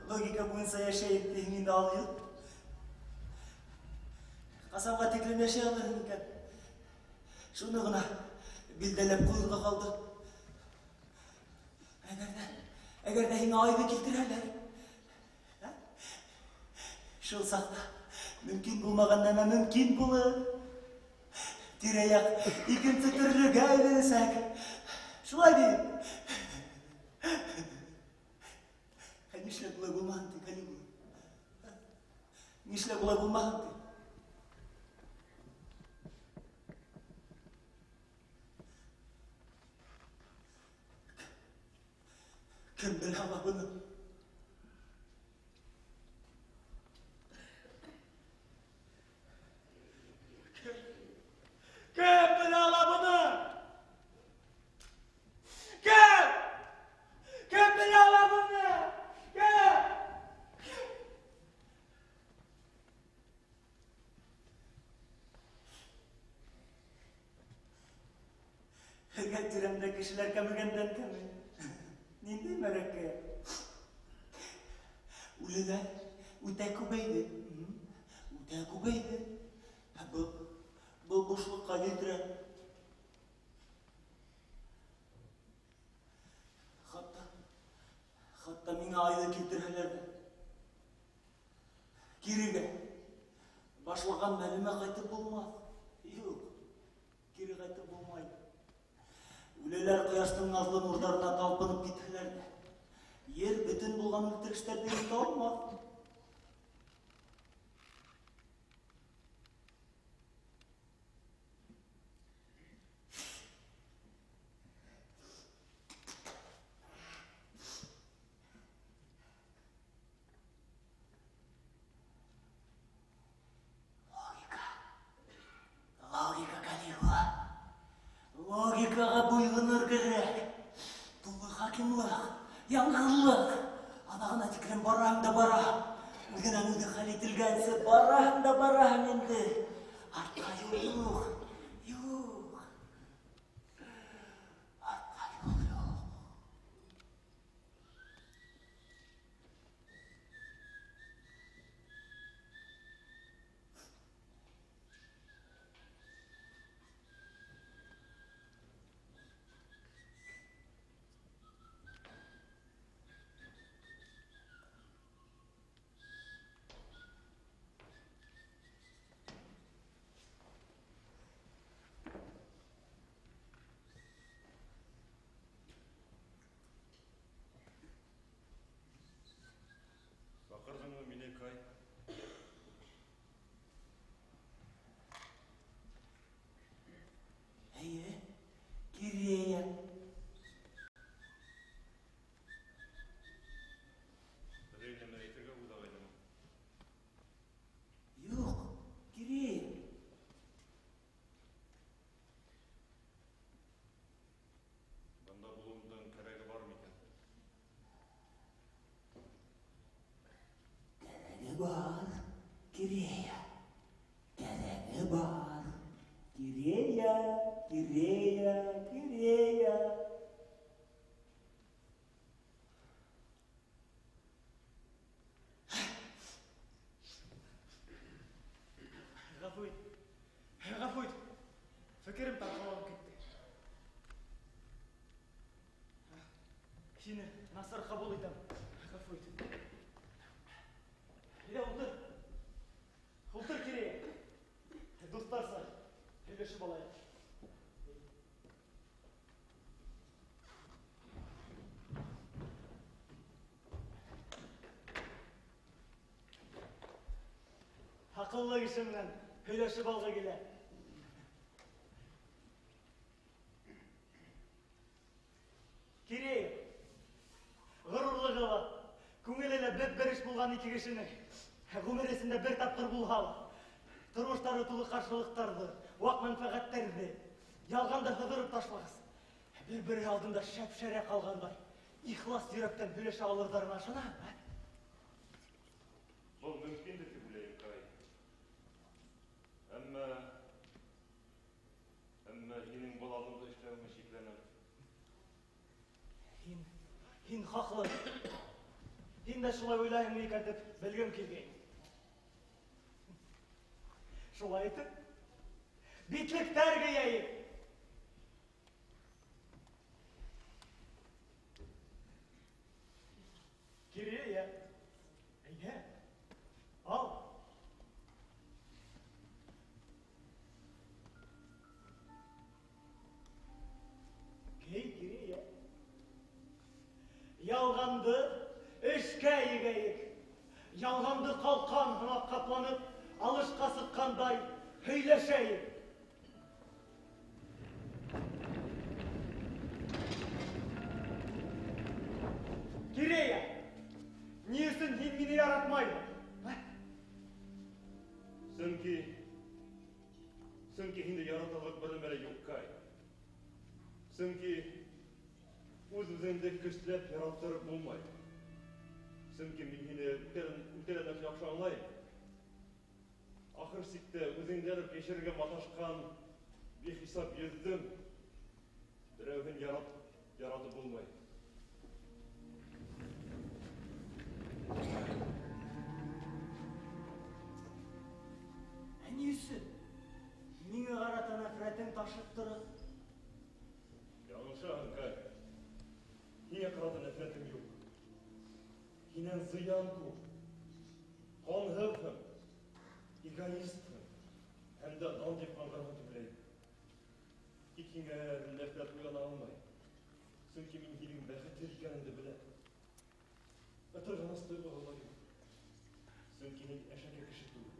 Логика буйынса йәшәйем тиһең инде, алйот. Ҡасанға тиклем йәшәй алырһың икән? Шуны ғына билдәләп ҡуйырға ҡалды. Әгәр ҙә һиңә айҙы килтерһәләр, ә? Шул саҡта мөмкин булмаған нәмә мөмкин булыр. Тирә-яҡ икенсе төрлөгә әйләнәсәк. Шулай бит? Ә нишләп улай булмаһын ти, Калигула? Нишләп улай булмаһын ти? Кем белә ала быны? Кем белә ала быны? Кем? Кем белә ала быны? Кем? Һеҙгә тирәмдә кешеләр кәмегәндән кәмей. Ниндәй мәрәкә? Үлеләр үтә күбәйҙе. Үтә күбәйҙе. Ә был бушлыҡҡа килтерә. Миңә айҙы килтерһәләр ҙә, кирегә башлаған мәлемә ҡайтып булмаҫ. Юҡ, кире ҡайтып булмай. Үлеләр ҡояштың наҙлы нурҙарына талпынып китһәләр ҙә, ер бөтөн булған үлтерештәрҙе йота алмаҫ. Логика, Калигула. Логикаға буйһонор кәрәк. Тулы хакимлыҡ, яңғыҙлыҡ. Аҙағына тиклем бараһың да бараһың. Үҙенән үҙе хәл ителгәнсе бараһың да бараһың инде. Артҡа юл юҡ. Юҡ. Артҡа юл юҡ. Саҡырҙыңмы мине, Кай? Эйе, Кирея. Берәй нәмә әйтергә уйлағайныңмы? Юҡ, Кирея. Бында булыуымдың кәрәге бармы икән? Кәрәге бар, Кирея. Кәрәге бар. Кирея, Кирея, Кирея. Ғәфү ит. Ғәфү ит. Фекерем тарҡалып китте. Һине насар ҡабул итәм. Ғәфү ит. Әйҙә, ултыр. Ултыр, Кирея. Дуҫтарса һөйләшеп алайыҡ. Аҡыллы кеше менән һөйләшеп алғы килә. Кирея, ғорурлығы ла, күңеле лә бер эш булған ике кешенең ғүмер эсендә бер тапҡыр булһа ла, тормоштары тулы ҡаршылыҡтарҙы, ваҡ мәнфәғәттәрҙе ялғанды һыҙырып ташлағас, бер-береһе алдында шәп-шәрә ҡалғандай, ихлас йөрәктән һөйләшә алырҙарына ышанаһыңмы? Был мөмкиндер тип уйлайым, Кай. Әммә һинең был аҙымды эшләүеңә шикләнәм. Һин хаҡлы. Һин дә шулай уйлайһыңмы икән тип белгем килгәйне. Шулай итеп, битлектәр кейәйек. Кирея, әйҙә, ал. Кей, Кирея. Ялғанды эшкә егәйек. Ялғанды ҡалҡан һымаҡ ҡапланып, алышҡа сыҡҡандай һөйләшәйек. Кирея, ни өсөн һин мине яратмайһың? Сөнки һине яратырлыҡ бер нәмә лә юҡ, Кай. Сөнки үҙ-үҙеңде көсләп яраттырып булмай. Сөнки мин һине үтә лә ныҡ яҡшы аңлайым. Ахыр сиктә үҙеңдән үк йәшерергә маташҡан бихисап йөҙҙөң берәүһен яратып булмай. Ә ни өсөн миңә ҡарата нәфрәтең ташып тора? Яңылышаһың, Кай. Һиңә ҡарата нәфрәтем юҡ. Һинән зыян күп. Ҡанһыҙһың, эгоистһың һәм дә дан тип ҡаңғырһың тип уйлайым. Тик һиңә нәфрәт уяна алмай. Сөнки мин һинең бәхетһеҙ икәнеңде беләм. Ытырғаныс тойғоһо ла юҡ. Сөнки мин әшәке кеше түгел.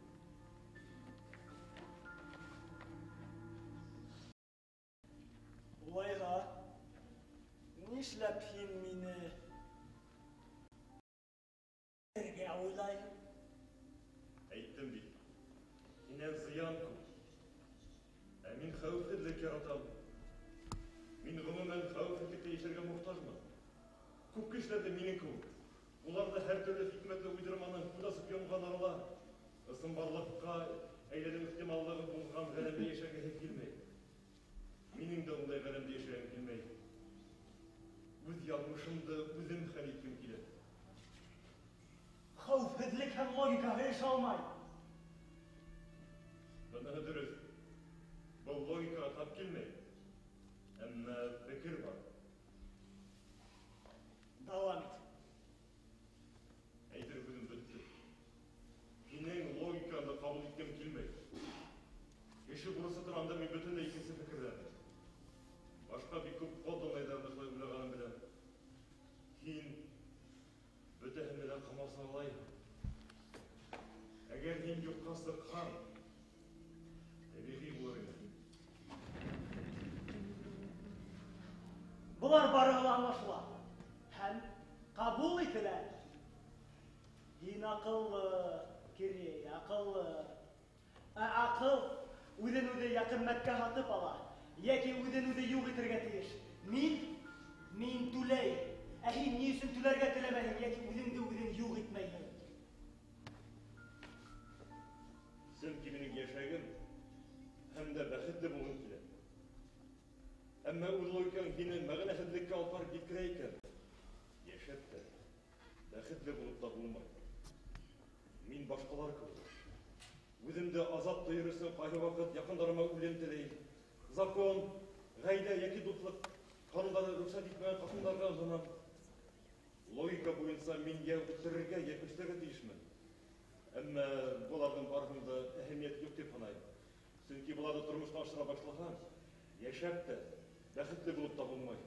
Улайға, нишләп һин мине бергә уйлайһың? Әйттем бит, һинән зыян күп. Ә мин хәүефһеҙлек яратам. Мин ғөмүмән хәүефһеҙлектә йәшәргә мохтажмын. Күп кешеләр ҙә минең кеүек. Улар ҙа һәр төрлө хикмәтле уйҙырманан күҙ асып йомған арала ысынбарлыҡҡа әйләнеү ихтималлығы булған ғаләмдә йәшәгеһе килмәй. Минең дә ундай ғаләмдә йәшәгем килмәй. Үҙ яҙмышымды үҙем хәл иткем килә. Хәүефһеҙлек һәм логика эш алмай. Быныһы дөрөҫ. Был логикаға тап килмәй. Әммә фекер бар. Дауам ит. Әйтер һүҙем бөттө. Һинең логикаңды ҡабул иткем килмәй. Кеше бурысы тураһында мин бөтөнләй икенсе фекерҙәмен. Башҡа бик күп подданныйҙарҙы шулай уйлағанын беләм. Һин бөтәһенә лә ҡамасаулайһың. Әгәр һин юҡҡа сыҡһаң, тәбиғи булыр ине. Былар барыһы ла аңлашыла һәм ҡабул ителә. Һин аҡыллы, Кирей, аҡыллы. Ә аҡыл үҙен үҙе йә ҡиммәткә һатып ала, йәки үҙен үҙе юҡ итергә тейеш. Мин түләйем. Ә һин ни өсөн түләргә теләмәйһең, йәки үҙеңде үҙең юҡ итмәйһең? Сөнки минең йәшәгем һәм дә бәхетле булғым килә. Әммә үҙ логикаң һине мәғәнәһеҙлеккә алып барып еткерә икән, йәшәп тә, бәхетле булып та булмай. Мин башҡалар кеүек. Үҙемде азат тойор өсөн ҡайһы ваҡыт яҡындарыма үлем теләйем. Закон, ғаилә йәки дуҫлыҡ ҡанундары рөхсәт итмәгән ҡатындарға ынтынам. Логика буйынса мин йә үтерергә, йә көсләргә тейешмен. Әммә быларҙың барыһының да әһәмиәте юҡ тип һанайым. Сөнки быларҙы тормошҡа ашыра башлаһаң, йәшәп тә, бәхетле булып та булмай.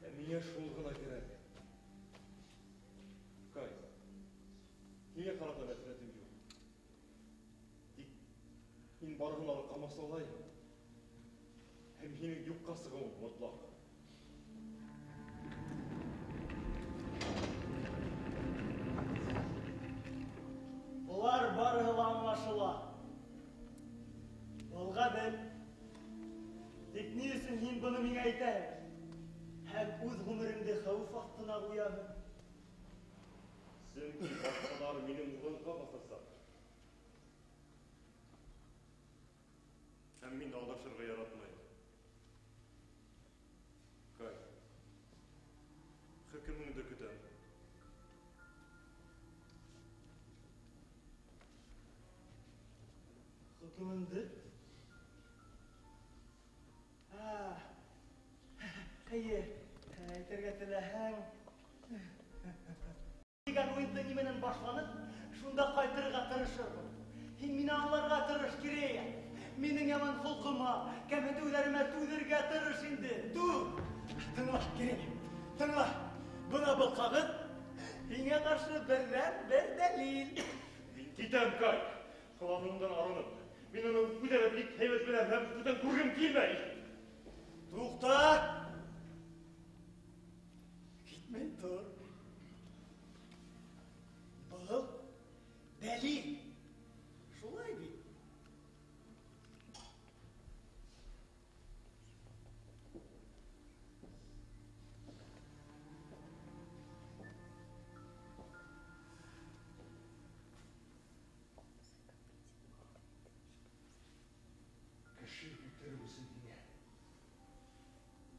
Ә миңә шул ғына кәрәк. Кай, һиңә ҡарата нәфрәтем юҡ. Тик һин барыһына ла ҡамасаулайһың. Һәм һинең юҡҡа сығыуың мотлаҡ. Былар барыһы ла аңлашыла. Был ғәҙел. Тик ни өсөн һин быны миңә әйтәһең? Һәм үҙ ғүмереңде хәүеф аҫтына ҡуяһың. Сөнки башҡалар минең урынға баҫасаҡ. Һәм мин алдашырға яратмайым. Кай, хөкөмөңдө көтәм. Хөкөмөңдө? Эйе, әйтергә теләһәң. Тигән уйынды ни менән башланып, шунда ҡайтырға тырышырмын. Һин мине аңларға тырыш, Кирея. Минең яман холҡома, кәмһетеүҙәремә түҙергә тырыш инде. Түҙ! Тыңла, Кирея, тыңла. Бына был ҡағыҙ һиңә ҡаршы берҙән-бер дәлил. Мин китәм, Кай. Ҡыланыуыңдан арыным. Мин уны үҙемә бик һәйбәт беләм һәм бүтән күргем килмәй. Туҡта! Китмәй тор. Был дәлил. Шулай бит. Кеше үтереү өсөн һиңә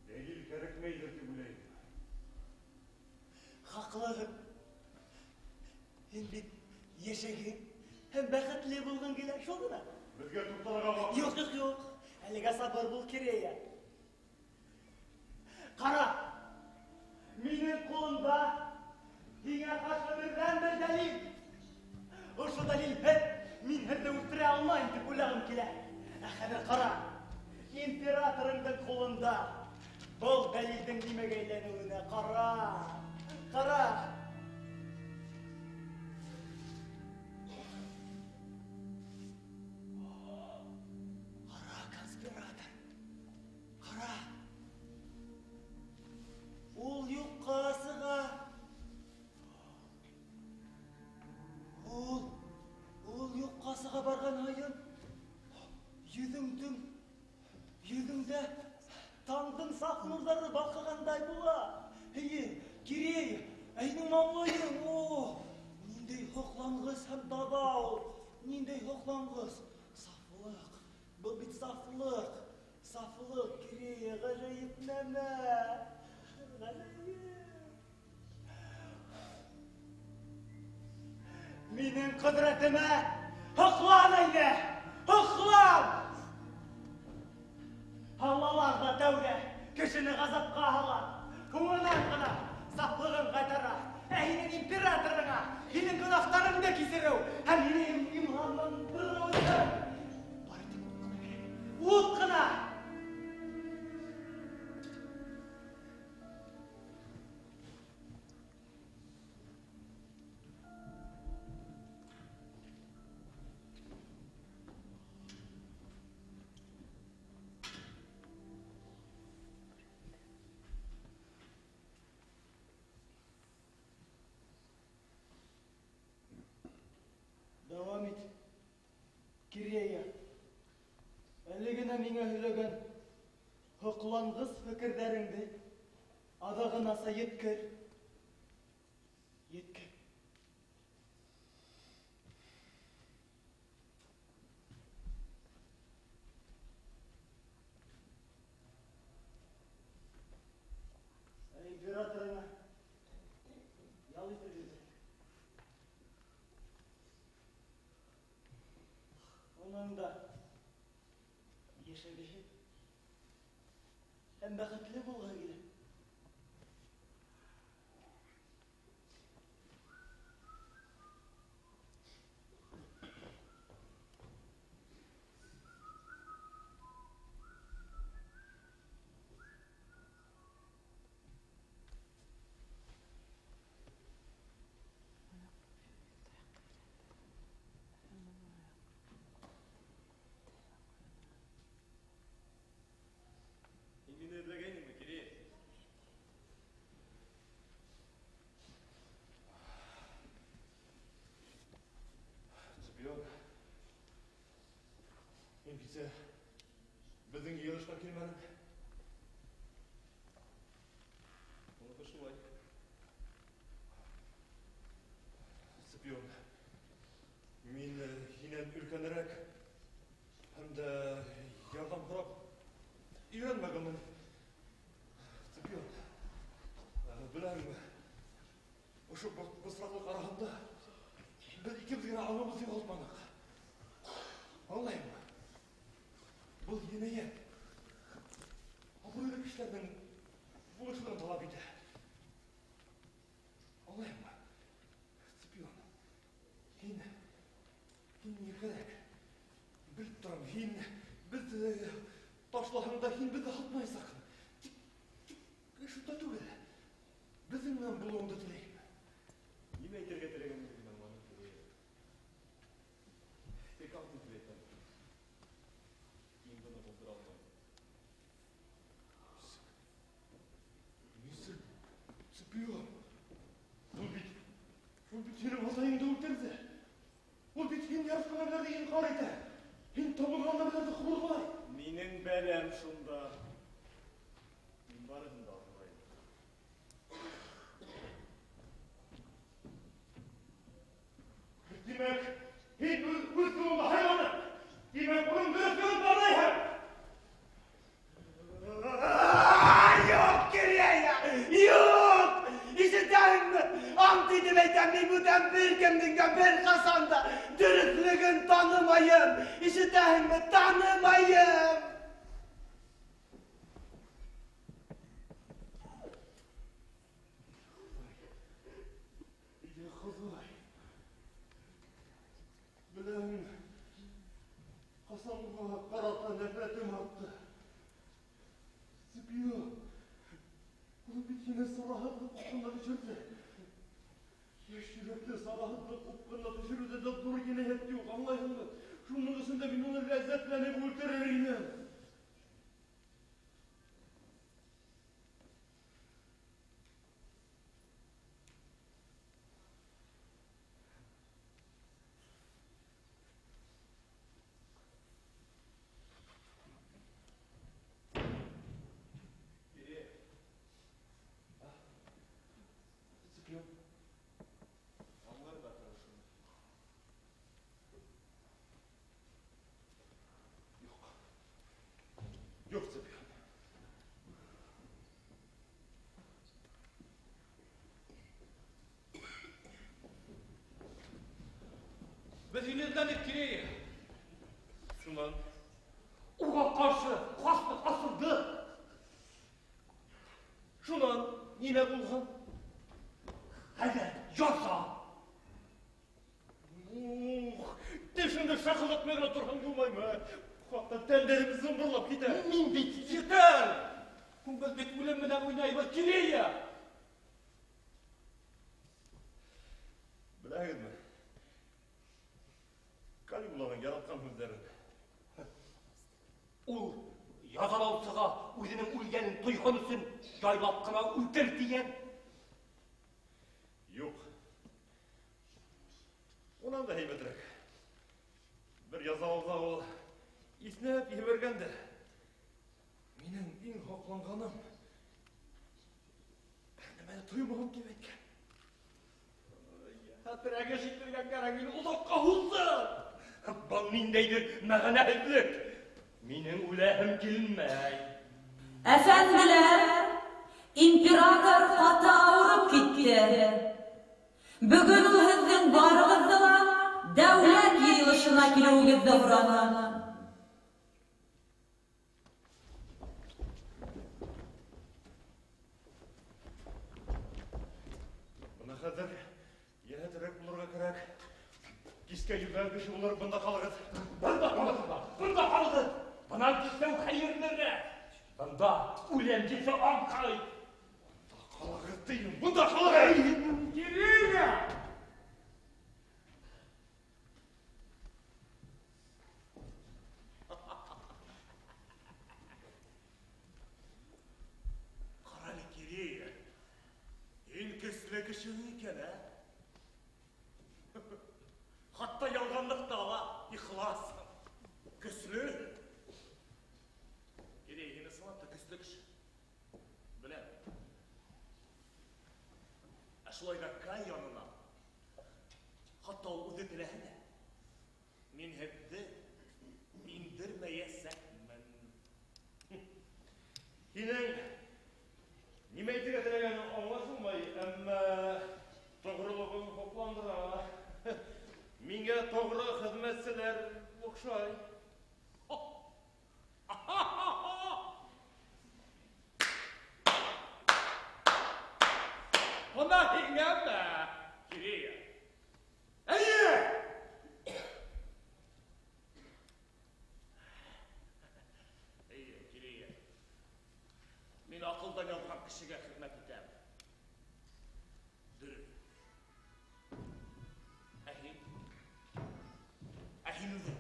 дәлил кәрәкмәйҙер тип уйлайым. Хаҡлыһың. Һин бит йәшәгең һәм бәхетле булғың килә, шул ғына. Беҙгә туҡталырға ваҡыт. Юҡ, юҡ, юҡ. Әлегә сабыр бул, Кирея. Ҡара, минең ҡулымда һиңә ҡаршы хәлдең нимәгә әйләнеүенә, ҡара, ҡара. Ҡара, конспиратор, ҡара. Ул юҡҡа сыға. Ул юҡҡа сыға барған һайын йөҙөңдә таңдың саф нурҙары балҡығандай була. Эйе, Кирей, ә һинең маңлайың, о, ниндәй һоҡланғыс һәм таҙа ул, ниндәй һоҡланғыс. Сафлыҡ, был бит сафлыҡ, сафлыҡ, Кирей, ғәжәйеп нәмә, ғәжәйеп. Минең ҡөҙрәтемә һоҡлан әйҙә, һоҡлан! Аллалар ҙа тәүҙә кешене ғазапҡа һала, һуңынан ғына сафлығын ҡайтара. Ә һинең императорыңа һинең гонаһтарыңды кисереү һәм һине иманландырыу өсөн бары тик ут ҡына кәрәк, ут ҡына! Дауам ит, Кирея. Әле генә миңә һөйләгән һоҡланғыс фекерҙәреңде аҙағынаса еткер. Еткер. Ә императорыңа ял итергә кәрәк. Уның да йәшәгеһе һәм бәхетле булғыһы килә. Һин мине эҙләгәйнеңме, Кирей? Сципион, һин кисә беҙҙең йыйылышҡа килмәнең. Уныһы шулай. Сципион, мин һинән өлкәнерәк һәм дә ярҙам һорап өйрәнмәгәнмен. Сципион, беләһеңме, ошо бысраҡлыҡ араһында беҙ икебеҙ генә аңыбыҙҙы юғалтманыҡ. Аңлайһыңмы? Был енәйәт абруйлы кешеләрҙең булышлығын талап итә. Аңлайһыңмы? Сципион, һин миңә кәрәк. Белеп торам, һин беҙҙе ташлаһаң да һин беҙҙе һатмаясаҡһың. Тик шунда түгел. Беҙҙең менән булыуыңды теләйем. Нимә әйтергә теләгәнеңде генә аңланым, Кирей. Тик ант итеп әйтәм. Мин быны булдыра алмайым. Нисек, Сципион? Ул бит һинең атайыңды үлтерҙе. Ул бит һин яратҡан нәмәләрҙе инҡар итә. Һин табынған нәмәләрҙе хурлай. Минең бәләм шунда. Мин барыһын да аңлайым. Тимәк, һин үҙ юлыңды һайланың. Тимәк, уның дөрөҫлөгөн таныйһың. Юҡ, Кирея, юҡ! Ишетәһеңме? Ант итеп әйтәм, мин бүтән бер кемдең дә бер ҡасан да дөрөҫлөгөн танымайым. Ишетәһеңме? Танымайым! Йә Хоҙай, беләһең, ҡасанға ҡарата нәфрәтем артты. Сципион, төшөрҙө. Йәш йөрәкте сараһыҙлыҡ упҡынына төшөрөүҙә дә ҙур енәйәт юҡ, аңлайһыңмы? Шуның өсөн дә мин уны ләззәтләнеп үлтерер инем. Юҡ, Цепион. Беҙ һине эҙләнек, Кирея. Шунан? Уға ҡаршы хаслыҡ асылды. Шунан нимә булған? Хәҙер яза. Ух, тешеңде шаҡылдатмай ғына торһаң булмаймы? Хатта тәндәрем зымбырлап китә. Мин бит етәр. Беҙ бит үлем менән уйнайбыҙ, Кирея. Беләһегеҙме? Калигуланың яратҡан һүҙҙәрен. Ул язалаусыға үҙенең үлгәнен тойған өсөн яйлап ҡына үлтер тигән. Юҡ. Унан да һәйбәтерәк. Бер язалауҙа ул иҫнәп ебәргән дә. Минең иң һоҡланғаным бер нәмәне тоймағым тип әйткән. Хәтерәгә җиткергән кәрәк, мин оҙаҡҡа һуҙҙы. Был ниндәйҙер мәғәнәһеҙлек. Минең үләһем килмәй. Әфәнделәр, император ҡаты ауырып китте. Бөгөн ул һеҙҙең барығыҙҙы ла дәүләт йыйылышына килеүегеҙҙе һораны. Бына хәҙер йәһәтерәк булырға кәрәк. Кискә йүгән кеше булыр, бында ҡалығыҙ. Бында ҡалығыҙ, бында ҡалығыҙ. Бынан китмәү хәйерлерәк. Бында үләм еҫе аңҡый. Бында ҡалығыҙ тием, бында ҡалығыҙ. Кирея! Ҡара әле, Кирея. Һин көслө кеше икән, ә? Хатта ялғанлыҡта ла ихлас. Көслө. Кирея, һин ысынлап та көслө кеше. Беләм. Ә шулай ҙа Кай янына, хатта ул үҙе теләһә лә, мин һеҙҙе индермәйәсәкмен. Һинең нимә әйтергә теләгәнең аңлашылмай, әммә тоғролоғоң һоҡландыра. Миңә тоғро хеҙмәтселәр оҡшай. Бына һиңәме, Кирея? Эйе! Эйе, Кирея. Мин аҡылдан яҙған кешегә хеҙмәт итәм. Дөрөҫ. Ә һин? Ә һин үҙең?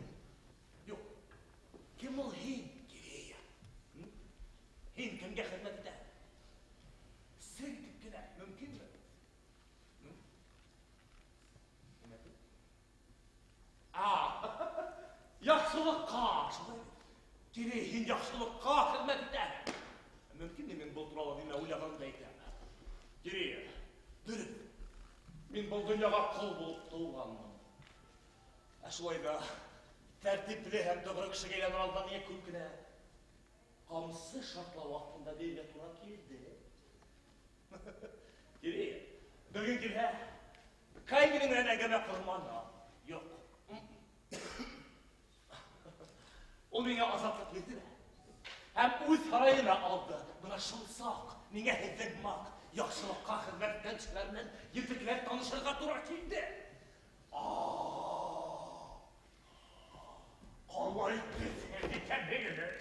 Юҡ. Кем ул һин, Кирея? Һин кемгә хеҙмәт итәһең? Сер итеп кенә мөмкинме? Яҡшылыҡҡа, шулай бит. Кирея, һин яҡшылыҡҡа хеҙмәт итәһең. Мөмкинме мин был турала нимә уйлағанымды әйтәм? Кирея, дөрөҫ. Мин был донъяға ҡол булып тыуғанмын. Ә шулай ҙа тәртипле һәм тоғро кешегә әйләнер алдынан миңә күп кенә ҡамсы шартлау аҫтында бирергә тура килде. Кирея, бөгөн килһә, Кай минең менән әңгәмә ҡорманы. Юҡ. Ул миңә азатлыҡ бирҙе лә һәм үҙ һарайына алды. Бына шул саҡ миңә һеҙҙең һымаҡ яҡшылыҡҡа хеҙмәт иткән кешеләр менән ентекләп танышырға тура килде. Ҡалай көсһөҙ икәнһегеҙ!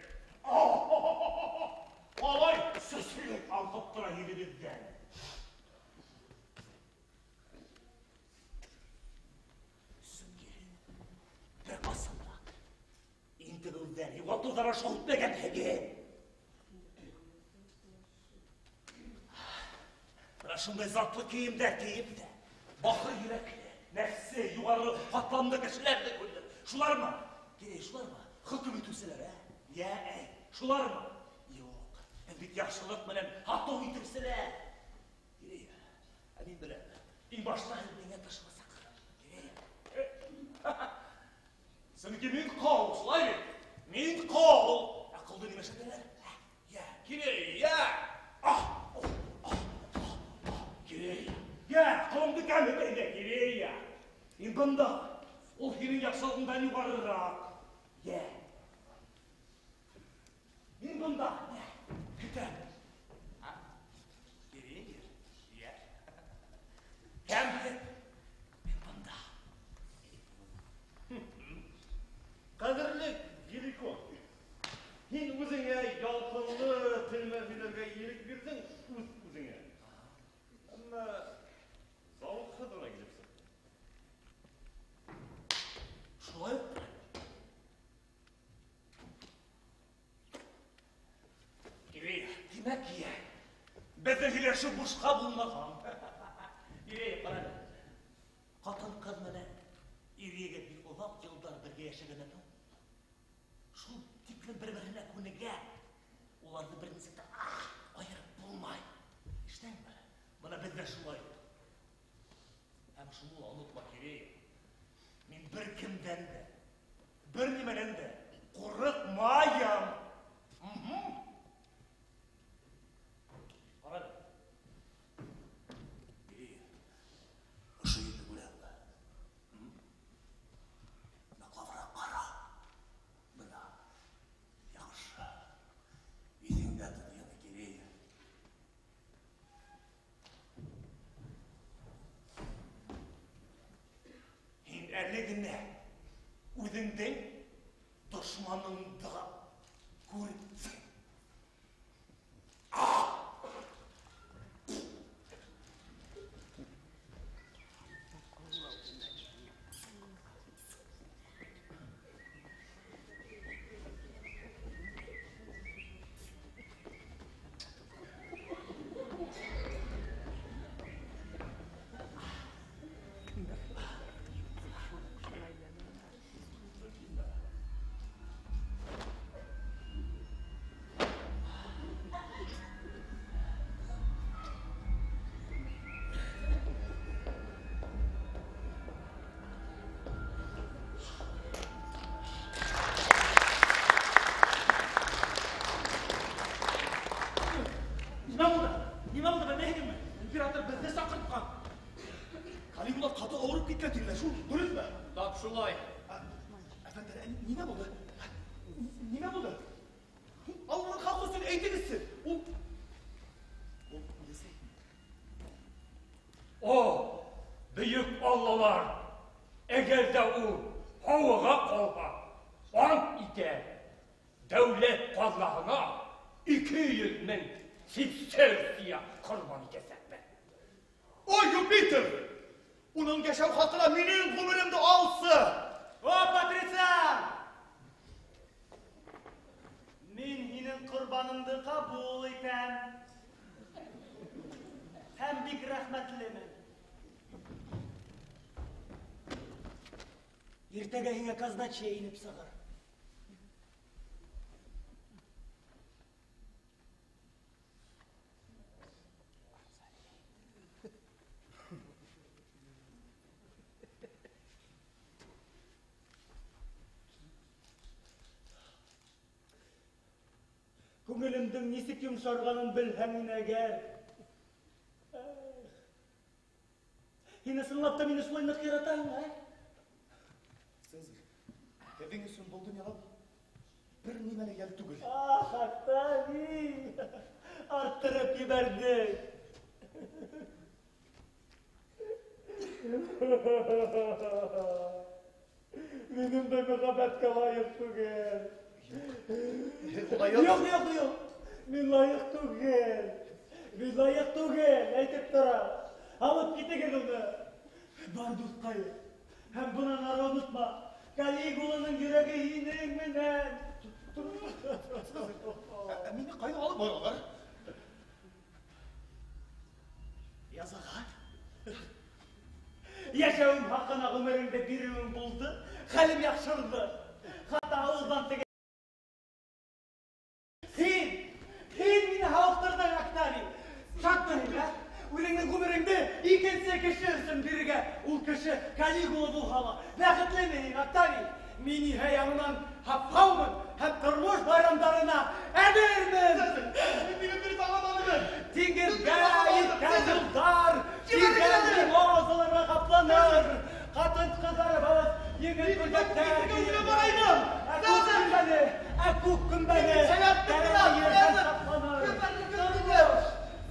Ҡалай сөсөлөк аңҡып тора йөҙөгөҙҙән. Интегеүҙәр, юғалтыуҙар аша үтмәгәнһегеҙ. Бына шундай затлы кейемдәр кейеп тә, бахыр йөрәкле, нәфсе юғары ҡатламлы кешеләр ҙә күрҙем. Шулармы? Кирей, шулармы? Хөкөм итеүселәр, ә? Йә, әй, шулармы? Юҡ, һеҙ бит яҡшылыҡ менән һатыу итеүселәр. Кирей, ә мин беләм, иң башта һеҙ миңә ташласаҡһығыҙ. Кирей. Сөнки мин ҡол, шулай бит? Мин ҡол. Ә ҡолдо нимә эшләтәләр? Йә, Кирей, йә! Кирей, йә, ҡолоңдо кәмет әйҙә, Кирей, йә. Мин бында, ул һинең яҡшылығыңдан юғарыраҡ. Йә. Мин бында, йә, көтәм. Кирей, йә. Кәмһет, мин бында. Ҡәҙерле Геликон, һин үҙеңә ялҡынлы телмә һөйләргә ирек бирҙең үҙ-үҙеңә. Әммә зауыҡһыҙ ғына килеп сыҡты. Шулай уҡ. Кирей, тимәк, йә, беҙҙең һөйләшеү бушҡа булмаған. Кирей, ҡара әле. Ҡатын-ҡыҙ менән ир-егет бик оҙаҡ йылдар бергә йәшәгәндән һуң, шул тиклем бер-береһенә күнегә, уларҙы бер нисек тә айырып булмай. Ишетәңме? Бына беҙ ҙә шулай. Һәм шуны ла онотма, Кирей. Мин бер кемдән дә, бер нимәнән дә ҡурҡмайым. Ҡара әле. Кирей, ошо йөҙҙө күрәңме? Ныҡлабыраҡ ҡара. Бына, яҡшы. Иҫеңдә тот, яны, Кирей. Һин әле генә үҙеңдең дошманыңды күрҙең. Шулай. Әфәнделәр, нимә булды? Нимә булды? Алланың хаҡы өсөн әйтегеҙсе. Ул үләсәк. О, бөйөк Аллалар, әгәр ҙә ул һауаға ҡалһа, ант итә, дәүләт ҡаҙнаһына 200 000 сестерция ҡорбан итәсәкмен. О, Юпитер! Уның йәшәү хаҡына минең ғүмеремде алсы! О, Патрициан! Мин һинең ҡорбаныңды ҡабул итәм. Һәм бик рәхмәтлемен. Иртәгә һиңә казначей инеп сығыр. Күңелемдең нисек йомшарғанын белһәң әгәр. Һин ысынлап та мине шулай ныҡ яратаһың, ә? Цезарь, һеҙҙең өсөн был донъяла бер нимә лә йәл түгел. Ах, Октавий, арттырып ебәрҙең. Мин ундай мөхәббәткә лайыҡ түгел. Лайыҡ? Юҡ, юҡ, юҡ. Мин лайыҡ түгел. Мин лайыҡ түгел, әйтеп торам. Алып китегеҙ уны. Бар, дуҫҡайым. Һәм бынан ары онотма. Калигуланың йөрәге һинең менән. Мине ҡайҙа алып баралар? Язаға. Йәшәүем хаҡына ғүмереңде биреүем булды, хәлем яҡшырҙы. Хатта ауыҙҙан теге. Һин мине һауыҡтырҙың, Октавий. Шатмын һин, ә? Үҙеңдең ғүмереңде икенсе кеше өсөн бирергә, ул кеше Калигула булһа ла. Бәхетлеме һин, Октавий? Мин иһә яңынан һап-һаумын һәм тормош байрамдарына әҙермен. Диңгеҙгә еткән юлдар тиҙҙән мимозаларға ҡапланыр. Ҡатын-ҡыҙҙарыбыҙ еңел күлдәктәр кейер. Ә күк көмбәне тәрәҙә ерҙән саҡланыр.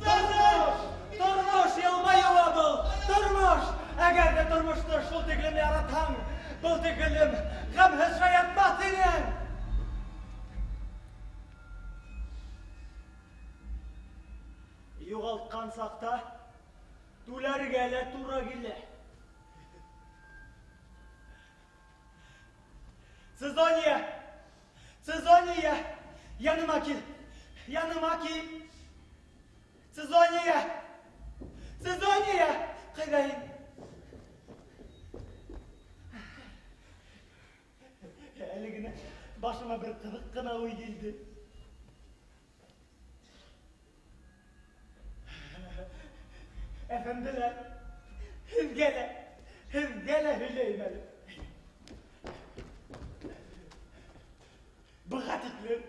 Тормош, тормош йылмайыуы был, тормош. Әгәр ҙә тормошто шул тиклем яратһаң, был тиклем ғәмһеҙ шаяртмаҫ инең. Юғалтҡан саҡта түләргә лә тура килә. Цезония! Цезония! Яныма кил! Яныма кил! Цезония! Цезония! Ҡайҙа һин? Әле генә башыма бер ҡыҙыҡ ҡына уй килде. Әфәнделәр, һеҙгә лә һөйләйем әле. Быға тиклем,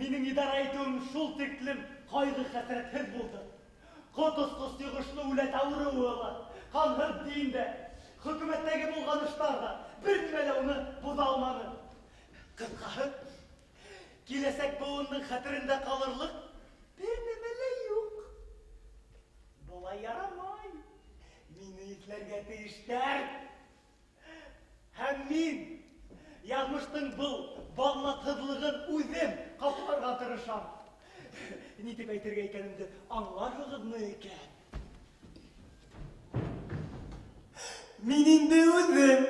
минең идара итеүем шул тиклем ҡайғы-хәсрәтһеҙ булды. Ҡот осҡос йоғошло үләт ауырыуы ла, ҡанһыҙ дин дә, хөкүмәттәге болғаныштар ҙа бер нимә лә уны боҙа алманы. Ҡыҫҡаһы, киләсәк быуындың хәтерендә ҡалырлыҡ бер нәмә лә юҡ. Былай ярамай. Мине иҫләргә тейештәр. Һәм мин яҙмыштың был бағлатһыҙлығын үҙем ҡапларға тырышам. Ни тип әйтергә икәнемде аңларһығыҙмы икән? Мин инде үҙем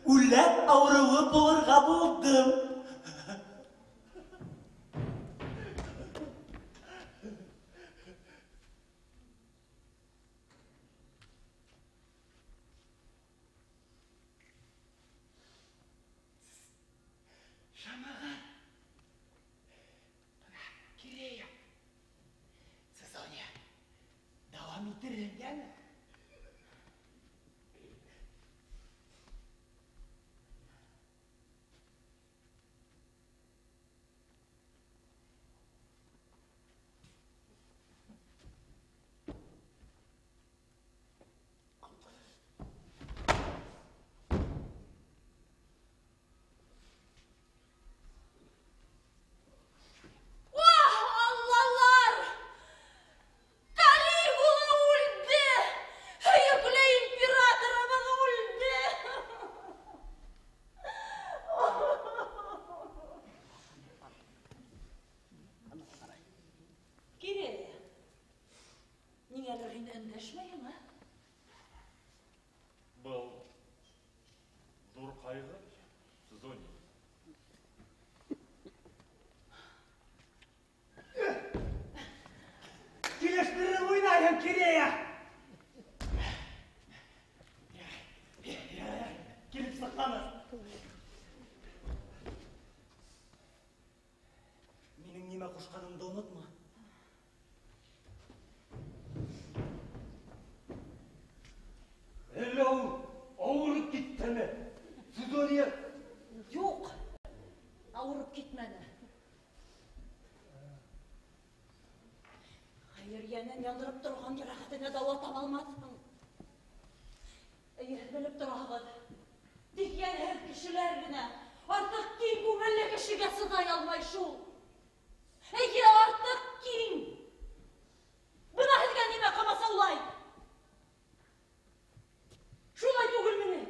үләт ауырыуы булырға булдым. Шамағат, Кирея, Цезония, дауам итерһең, йәме? Өндәшмәйһең, ә? Был ҙур ҡайғы, Цезония. Килештереп уйнайһың, Кирея! Килеп сыҡҡаны. Минең нимә ҡушҡанымды онотма. Әллә ул ауырып киттеме? Цезония? Юҡ, ауырып китмәне. Хәйер, йәнен яндырып торған йәрәхәтенә дауа таба алмаҫһың. Эйе, белеп тораһығыҙ. Тик йәнһеҙ кешеләр генә артыҡ киң күңелле кешегә сыҙай алмай шул. Эйе, артыҡ киң. Бына һеҙгә нимә ҡамасаулай? Шулай түгелме ни?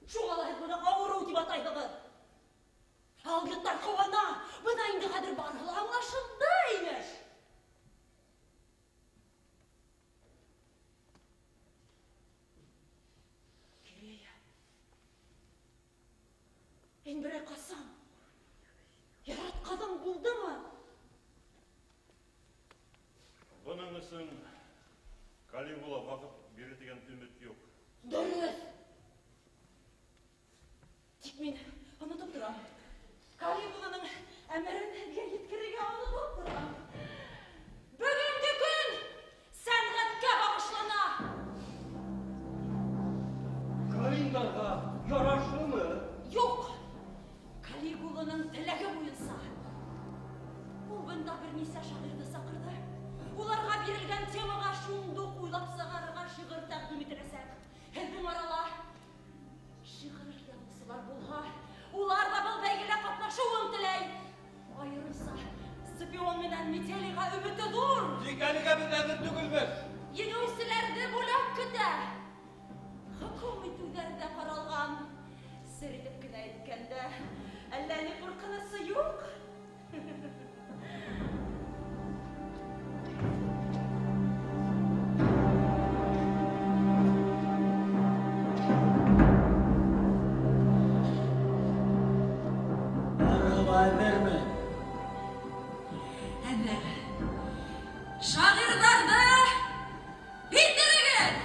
Шуға ла һеҙ быны ауырыу тип атайһығыҙ. Алйоттар ҡыуана. Бына инде хәҙер барыһы ла аңлашылды, имеш. Кирея. өсөн Калигула ваҡыт бирер тигән өмөт юҡ. Дөрөҫ. Тик мин онотоп торам. Калигуланың әмерен һеҙгә еткерергә онотоп торам. Бөгөнгө көн сәнғәткә бағышлана. Календарға ярашлымы? Юҡ. Калигуланың теләге буйынса. Ул бында бер нисә шағирҙы саҡырҙы. Уларға бирелгән темаға шундуҡ уйлап сығарырға шиғыр тәҡдим ителәсәк. Һеҙҙең арала шиғыр яҙыусылар булһа, улар ҙа был бәйгелә ҡатнашыуын теләй. Айырыуса Сципион менән Метелийға өмөтө ҙур. Тик әлегә беҙ әҙер түгелбеҙ. Еңеүселәрҙе бүләк көтә. Хөкөм итеүҙәр ҙә ҡаралған. Сер итеп кенә әйткәндә, әллә ни ҡурҡынысы юҡ. Әҙерме? Әҙер. Шағирҙарҙы индерегеҙ!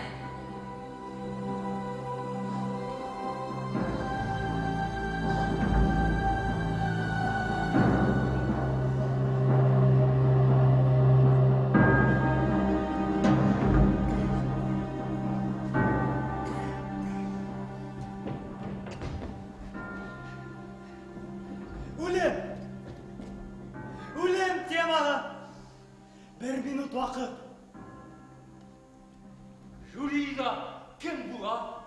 Үлем! Үлем темаһы! Бер минут ваҡыт. Жюриҙа кем була?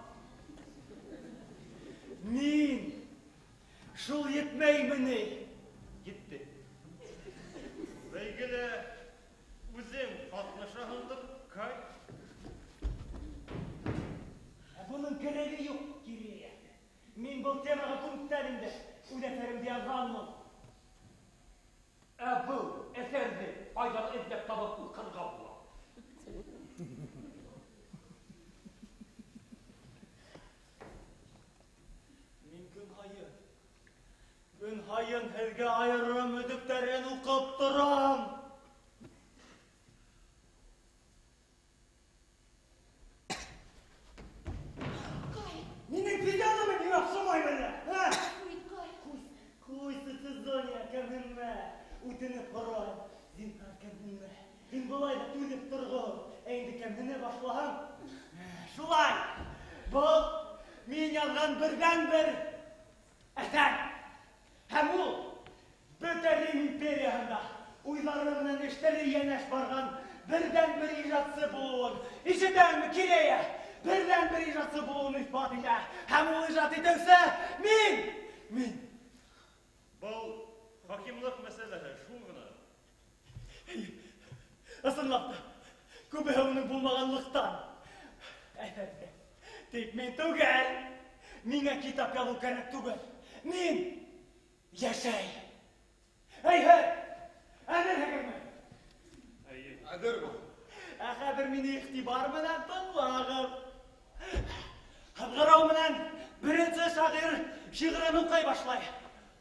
Мин. Шул етмәйме ни? Етте. Бәйгелә үҙең ҡатнашаһыңдыр, Кай. Ә Буның кәрәге юҡ, Кирея. Мин был темаға күптән инде үҙ әҫәремде яҙғанмын. Ә был әҫәрҙе ҡайҙан эҙләп табып уҡырға була? Мин көн һайын һеҙгә айырым өҙөктәрен уҡып торам. Кай, Минең физиономиям миңә оҡшамаймы әллә? Ә? ғәфү ит, Кай. Ҡуйсы, Цезония, кәмһенмә. Үтенеп һорайым, зинһар кәмһенмә. Һин былай ҙа түҙеп торғон. Ә инде кәмһенә башлаһаң, шулай. Был мин яҙған берҙән-бер әҫәр. Һәм ул бөтә Рим империяһында уйҙары менән эштәре йәнәш барған берҙән-бер ижадсы булыуын, ишетәңме, Кирея? Берҙән-бер ижадсы булыуын иҫбат итә. Һәм ул ижад итеүсе мин! Мин! Был хакимлыҡ мәсьәләһе шул ғына. Ысынлап та, күбеһе уның булмағанлыҡтан. Әҫәрҙе. Тик мин түгел. Миңә китап яҙыу кәрәк түгел. Мин йәшәй. Әйһә, әҙерһегеҙме? Эйе. Әҙербеҙ. Ә хәҙер мине иғтибар менән тыңлағыҙ. Һыҙғырыу менән беренсе шағир шиғырын уҡый башлай.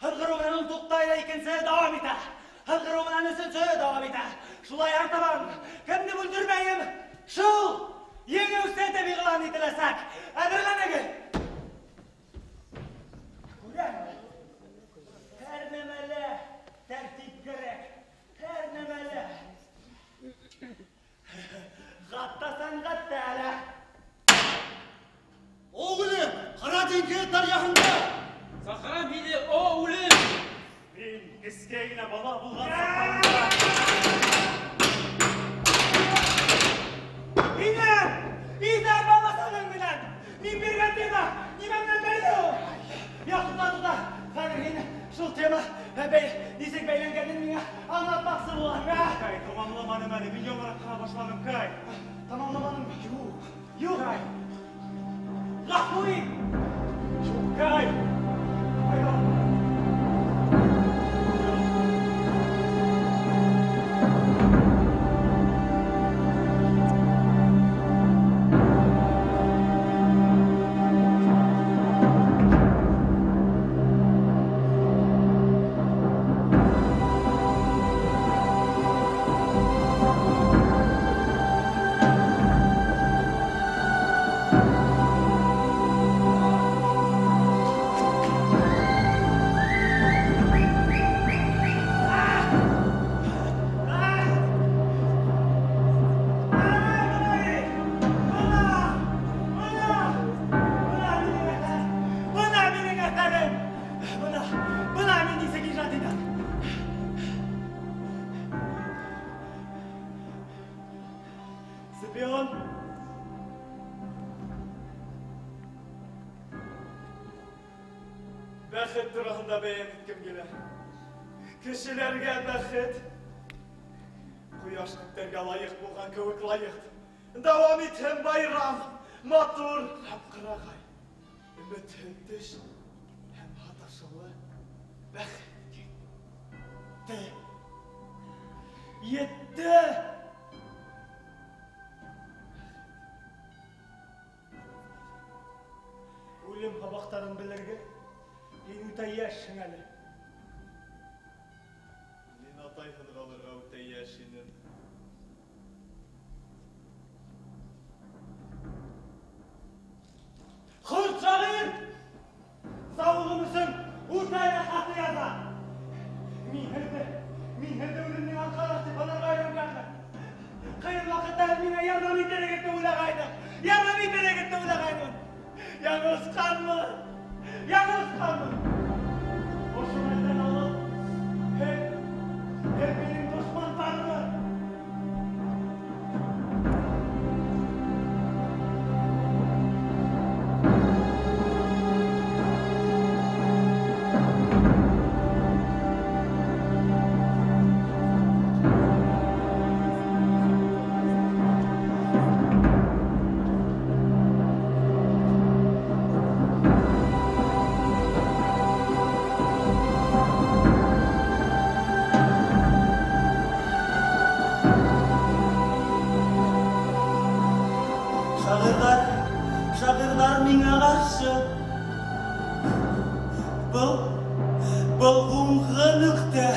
Һыҙғырыу менән ул туҡтай ҙа икенсеһе дауам итә. Һыҙғырыу менән өсөнсөһө дауам итә. Шулай артабан кемде бүлдермәйем, шул еңеүсе тип иғлан ителәсәк. Әҙерләнегеҙ. Күрәм. Һәр нәмәлә тәртип кәрәк. Һәр нәмәлә. Хатта сәнғәттә лә. О үлем, Ҡара диңгеҙ даръяһында. Саҡырам һине, о үлем! Мин кескәй генә бала булған саҡтарымда Инәм! Иҙәр баласаның менән! Мин биргән тема нимә менән бәйле ул? Я, туҡта, туҡта. Хәҙер һин шул тема нисек бәйләнгәнен миңә аңлатмаҡсы булаһың, ә? Кай, тамамламаным әле, мин яңыраҡ ҡына башланым, Кай. Тамамламаның? Юҡ, юҡ. Ғәфү ит! Юҡ, Кай. Сципион! Бәхет тураһында бәйән иткем килә. Кешеләргә бәхет ҡояш күктәргә лайыҡ булған кеүек лайыҡ. Дауам итһен байрам, матур һәм ҡырағай. Өмөтһөҙ төш һәм һаташыулы бәхет етте. Етте! Үлем һабаҡтарын белергә һин үтә йәшһең әле. Мин атайһыҙ ҡалырға үтә йәш инем. Хөрт шағир! Сауығым өсөн үтә рәхәтле яза. Мин һеҙҙе үҙемдең арҡалаш тип һанарға өйрәнгәнмен. Ҡыйын ваҡытта миңә ярҙам итерегеҙ тип уйлағайным. Ярҙам итерегеҙ тип уйлағайным. Яңылышҡанмын. Яңылышҡанмын. Ошо мәлдән алып, һеҙ минең дошмандарым. Шағирҙар миңә ҡаршы. Был һуңғы нөктә.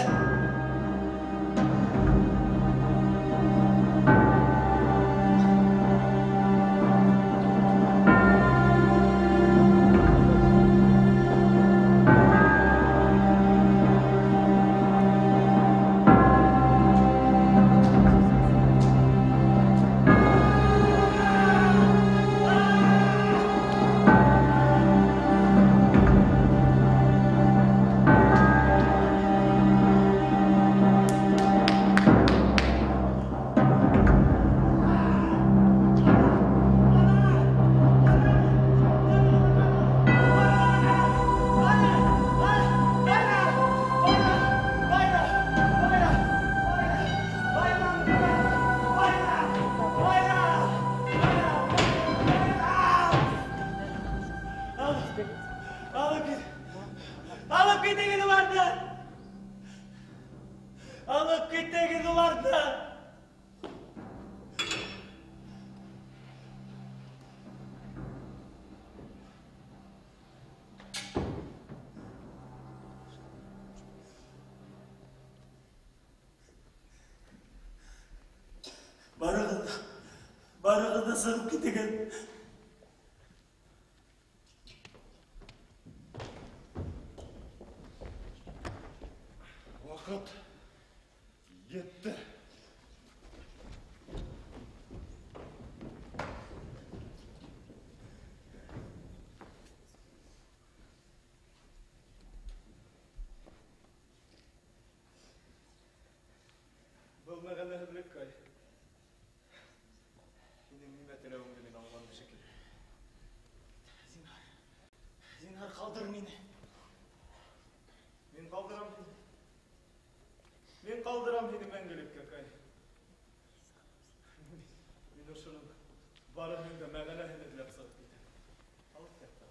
Алып китегеҙ уларҙы! Алып китегеҙ уларҙы! Барығыҙ ҙа сығып китегеҙ! Ваҡыт етте. Был мәғәнәһеҙлек, Кай. Һинең нимә теләүеңде мин аңланым шикелле. Зинһар, зинһар ҡалдыр мине. Мин ҡалдырам һине. Мин ҡалдырам һине мәңгелеккә, Кай. Мин ошоноң барыһының да мәғәнәһен эҙләп сығып китәм. Алыҫ яҡта.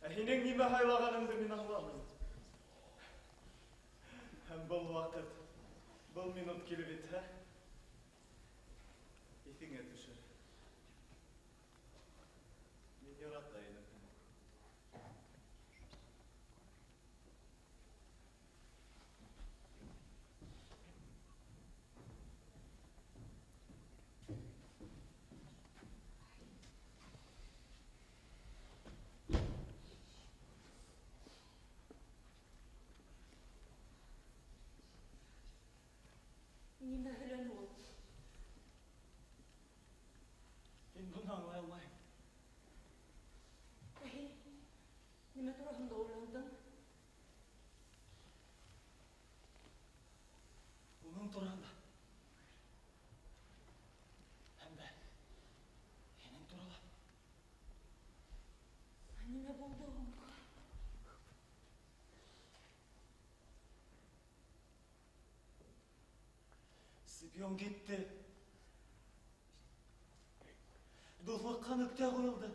Ә һинең нимә һайлағаныңды мин аңламайым. Һәм был ваҡыт, был минут килеп етһә, иҫеңә төшөр. Мин ярата инем һине. Нимә һөйләнә? Сципион китте. Дуҫлыҡҡа нөктә ҡуйылды.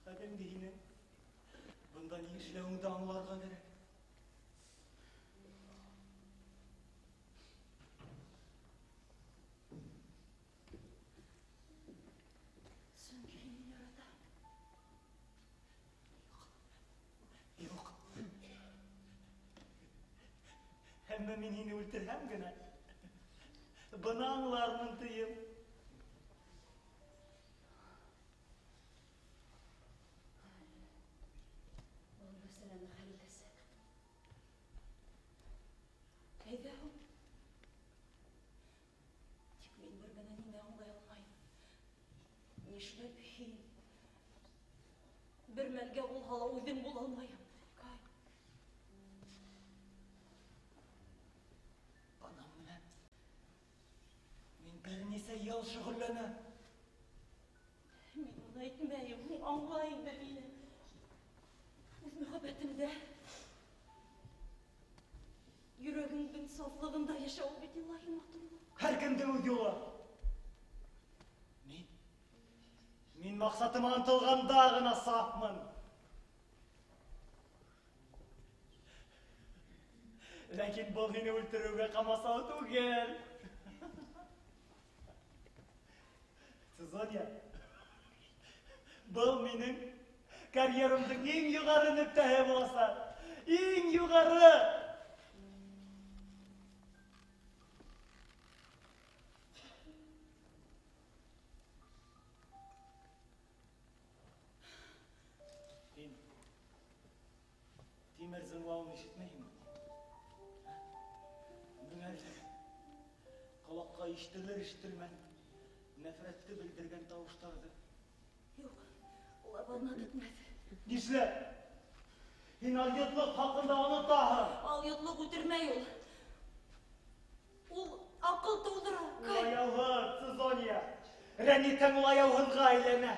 Хәҙер инде һинең бында ни эшләүеңде аңларға кәрәк. Сөнки һине яратам. Юҡ. Әммә мин һине үлтерһәм генә, быны аңлармын тием. Был мәсьәләне хәл итәсәк. Әйҙә һуң. Тик мин бер генә нимә аңлай алмайым. Нишләп һин бер мәлгә булһа ла үҙең була алмайым? Кай. Бының менән мин бер нисә йыл шөғөлләнәм. Мин уны әйтмәйем, аңла инде мине. Үҙ мөхәббәтеңдә, йөрәгеңдең сафлығында йәшәү бит илаһи матурлыҡ. Һәр кемдең үҙ юлы. Мин маҡсатыма ынтылғанда ғына сафмын. Ләкин был һине үлтереүгә ҡамасау түгел. Цезония, был минең карьерамдың иң юғары нөктәһе буласаҡ. Иң юғары! Һин тимер зыңлауын ишетмәйһеңме? Мөңәрлек, ҡолаҡҡа ишетелер-ишетелмәҫ нәфрәтте белдергән тауыштарҙы. Юҡ, улар баҙнат итмәҫ. Нишләп? Һин алйотлоҡ хаҡында онотаһың. Алйотлоҡ үтермәй ул. Ул аҡыл тыуҙыра. Ул аяуһыҙ, Цезония. Рәнйетһәң, ул аяуһыҙға әйләнә.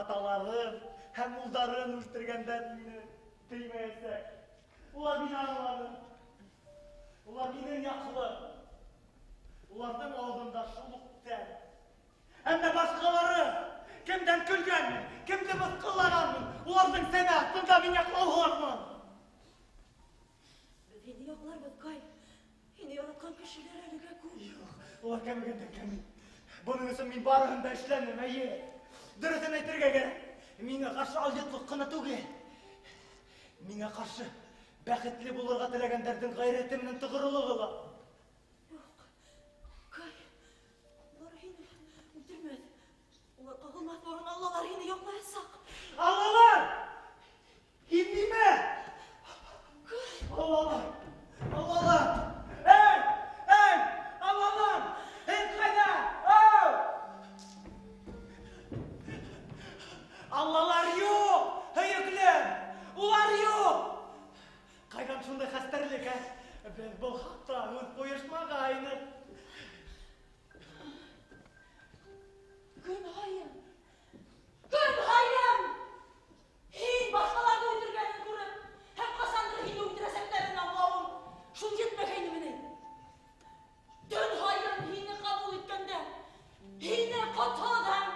Аталарын һәм улдарын үлтергәндәр мине теймәйәсәк. Улар мине аңланы. Улар минең яҡлы. Уларҙың алдында шул уҡ тән. Әммә башҡалары кемдән көлгәнмен, кемде мыҫҡыллағанмын, уларҙың сәнә аҫтында мин яҡлауһыҙмын. Беҙ һине яҡларбыҙ, Кай. Һине яратҡан кешеләр әлегә күп. Юҡ, улар кәмегәндән кәмей. Бының өсөн мин барыһын да эшләнем, эйе. Дөрөҫөн әйтергә кәрәк. Миңә ҡаршы алйотлоҡ ҡына түгел. Миңә ҡаршы бәхетле булырға теләгәндәрҙең ғәйрәте менән тоғролоғо ла. Юҡ, Кай, улар һине үлтермәҫ. Улар ҡағылмаҫ борон Аллалар һине яҡлаясаҡ. Аллалар! Һин нимә? Кай! Аллалар! Аллалар! Эй! Эй! Аллалар! Һин ҡайҙа? Ау! Аллалар юҡ! Һөйөклөм! Улар юҡ! Ҡайҙан шундай хәстәрлек, ә? Беҙ был хаҡта һүҙ ҡуйышмағайныҡ. Көн һайын, көн һайын һин башҡаларҙы үлтергәнен күреп һәм ҡасандыр һине үлтерәсәктәрен аңлауым шул етмәгәйнеме ни? Төн һайын һине ҡабул иткәндә, һине ҡотһоҙ һәм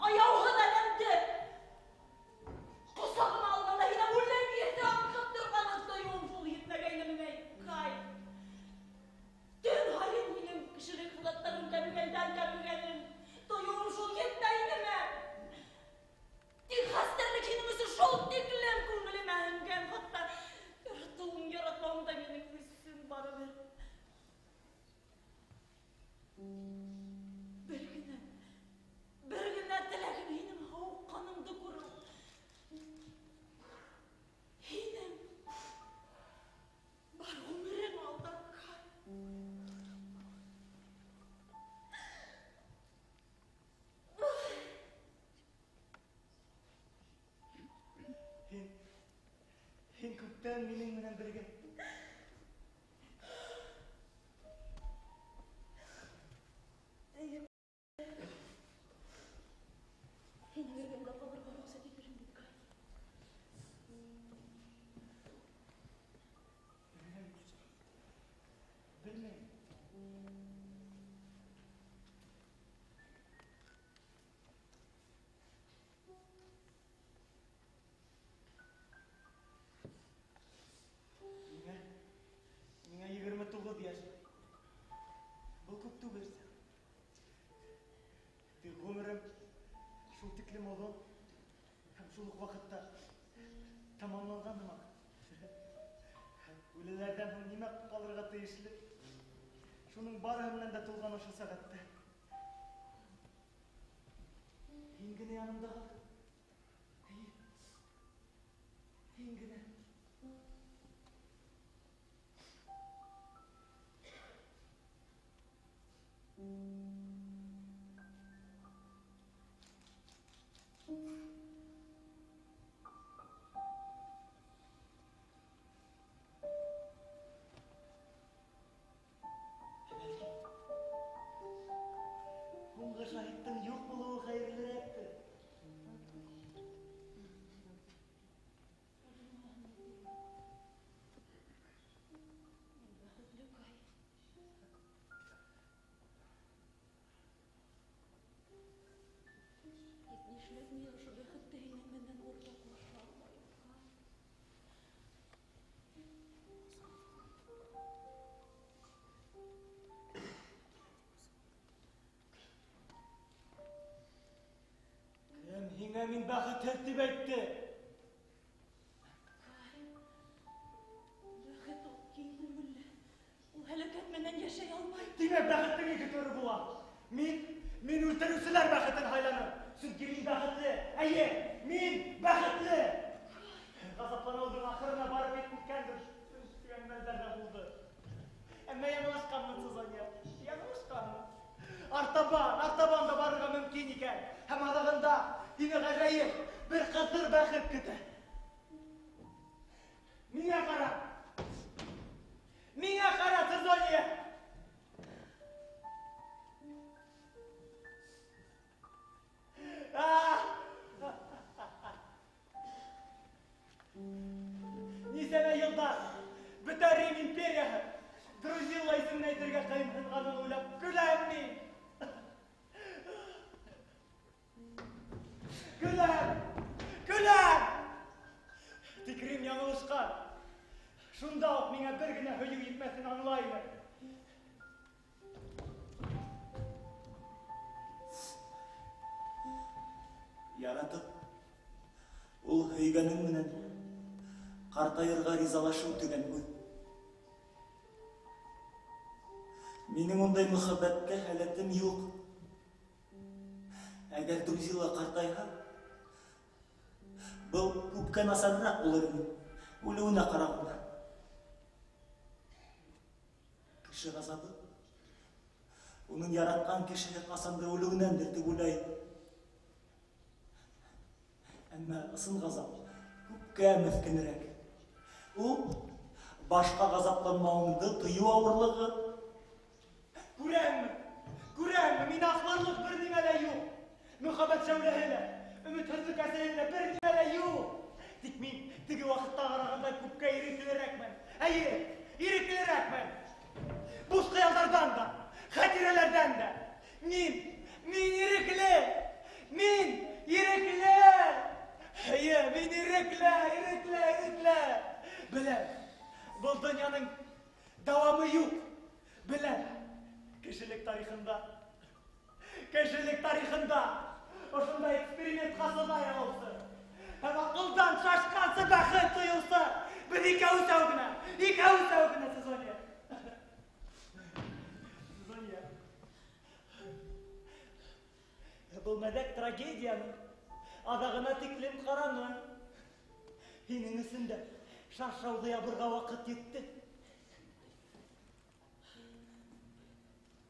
аяуһыҙ әҙәмде ҡосағыма алғанда һинән үлем еҫе аңҡып торғанын тойоуым шул етмәгәйнеме ни? Кай, төн һайын һинең кешелек һыҙаттарың кәмегәндән кәмегәнен тойоуым шул етмәйнеме? Тик хәстәрлек һинең өсөн шул тиклем күңелемә һеңгән, хатта яратыуым, яратмауым да минең өсөн барыбер. Бер генә теләгем һинең һауыҡҡаныңды күреү. Һинең бар ғүмерең алда, Кай. Һин күптән минең менән бергә. Эйе. Һинең эргәңдә ҡалырға рөхсәт итерһең бит, Кай. белмәйем. Миңә 29 йәш. Был күп түгел. Тик ғүмерем шул тиклем оҙон һәм шул уҡ ваҡытта тамамланған һымаҡ. Үлеләрҙән һуң нимә ҡалырға тейешле? Шуның барыһы менән дә тулған ошо сәғәттә. Һин генә янымда ҡал. Эйе, һин генә. Бәлки, һуңғы шаһиттың юҡ булыуы хәйерлерәктер. Мин бәхетле, Кай. Тик нишләп мин ошо бәхетте һинең менән уртаҡлаша алмайым, Кай? Кем һиңә мин бәхетһеҙ тип әйтте? Кай, бәхет ул киң күңелле. Ул һәләкәт менән йәшәй алмай. Тимәк, бәхеттең ике төрө була. Мин үлтереүселәр бәхетен һайланым. Сөнки мин бәхетле. Эйе, мин бәхетле. Ғазапланыуҙың ахырына барып еткәндер тигән мәлдәр ҙә булды. Әммә яңылышҡанмын, Цезония. Яңылышҡанмын. Артабан да барырға мөмкин икән. Һәм аҙағында һине ғәжәйеп бер ҡыҙыр бәхет көтә. Миңә ҡара. Миңә ҡара, Цезония. Нисәмә йылдар бөтә Рим империяһы Друзилла исемен әйтергә ҡыйынһынғанын уйлап көләм мин. Көләм! Көләм! Тик Рим яңылышҡан. Шунда уҡ миңә бер генә һөйөү етмәҫен аңлаймын. Яратып, ул һөйгәнең менән ҡартайырға ризалашыу тигән һүҙ. Минең ундай мөхәббәткә һәләтем юҡ. Әгәр Друзилла ҡартайһа, был күпкә насарыраҡ булыр ине, үлеүенә ҡарағанда. Кеше ғазабы уның яратҡан кешеһе ҡасандыр үлеүенәндер тип уйлайым. Әммә ысын ғазап күпкә меҫкенерәк. Ул башҡа ғазапланмауыңды тойоу ауырлығы. Күрәмме? Күрәмме? Мине аҡларлыҡ бер нимә лә юҡ. Мөхәббәт шәүләһе лә, өмөтһөҙлөк әсәһе лә бер нимә лә юҡ. Тик мин теге ваҡытта ҡарағанда күпкә иреклерәкмен. Эйе, иреклерәкмен. Буш хыялдарҙан да, хәтирәләрҙән дә. Мин ирекле. Мин ирекле. Эйе, мин ирекле, ирекле, ирекле. Беләм, был донъяның дауамы юҡ. Беләм, кешелек тарихында ошондай экспериментҡа сыҙай алыусы һәм аҡылдан шашҡансы бәхет тойоусы беҙ икәү өсәү генә, Цезония. Цезония. Был мәҙәк трагедияның аҙағына тиклем ҡараным. Һинең өсөн дә шаршауҙы ябырға ваҡыт етте.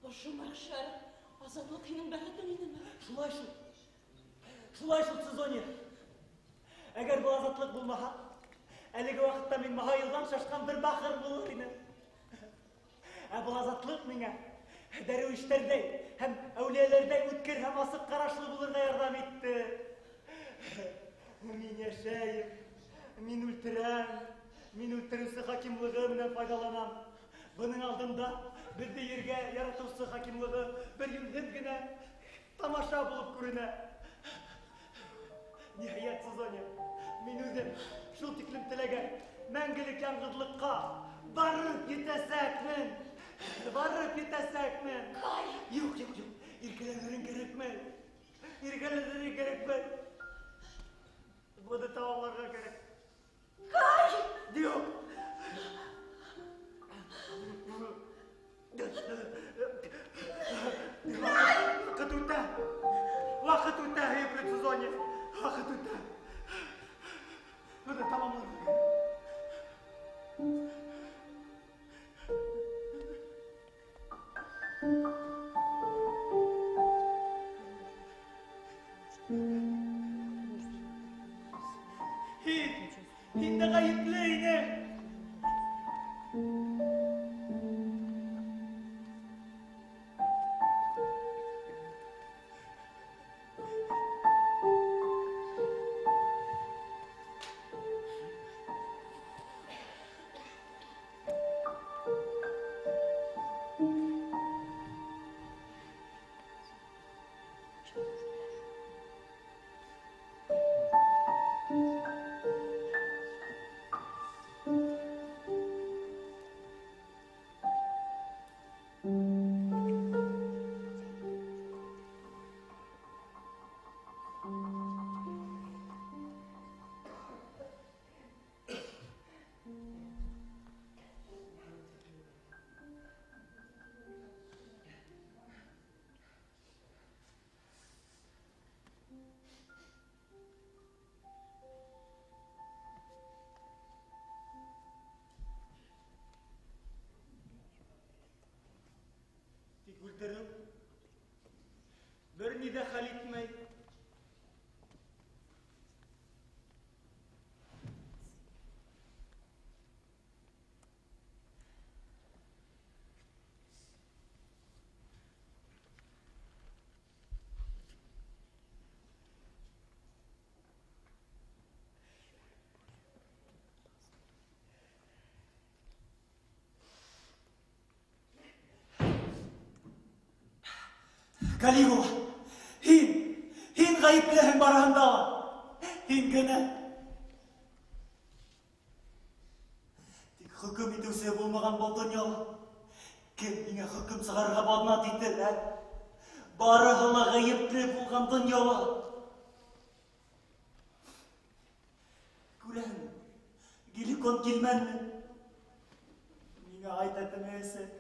Ошо мәхшәр азатлыҡ һинең бәхетең инеме? Шулай шул. Шулай шул, Цезония. Әгәр был азатлыҡ булмаһа, әлеге ваҡытта мин маһайыуҙан шашҡан бер бахыр булыр инем. Ә был азатлыҡ миңә дәрүештәрҙәй һәм әүлиәләрҙәй үткер һәм асыҡ ҡарашлы булырға ярҙам итте. Мин йәшәйем, мин үлтерәм, мин үлтереүсе хакимлығы менән файҙаланам. Бының алдында беҙҙе ергә яратыусы хакимлығы бер йүнһеҙ генә тамаша булып күренә. Ниһайәт, Цезония, мин үҙем шул тиклем теләгән мәңгелек яңғыҙлыҡҡа барып етәсәкмен. Барып етәсәкмен. Кай! Юҡ, юҡ, юҡ. Иркәләнергә кәрәкмәй. Иркәләнергә кәрәкмәй. Быны тамамларға кәрәк. Кай! Юҡ. Ваҡыт үтә. Ваҡыт үтә, һөйөклө Цезония. Ваҡыт үтә. Быны тамамларға кәрәк. Һин дә ғәйепле инең. Тик үлтереү бер ни ҙә хәл итмәй. Калигула, һин ғәйеплеһең барыһында ла. Һин генә. Тик хөкөм итеүсе булмаған был донъяла кем миңә хөкөм сығарырға баҙнат итер, ә? Барыһы ла ғәйепле булған донъяла. Күрәһеңме, Геликон килмәнеме? Миңә айта тәмәйәсәк.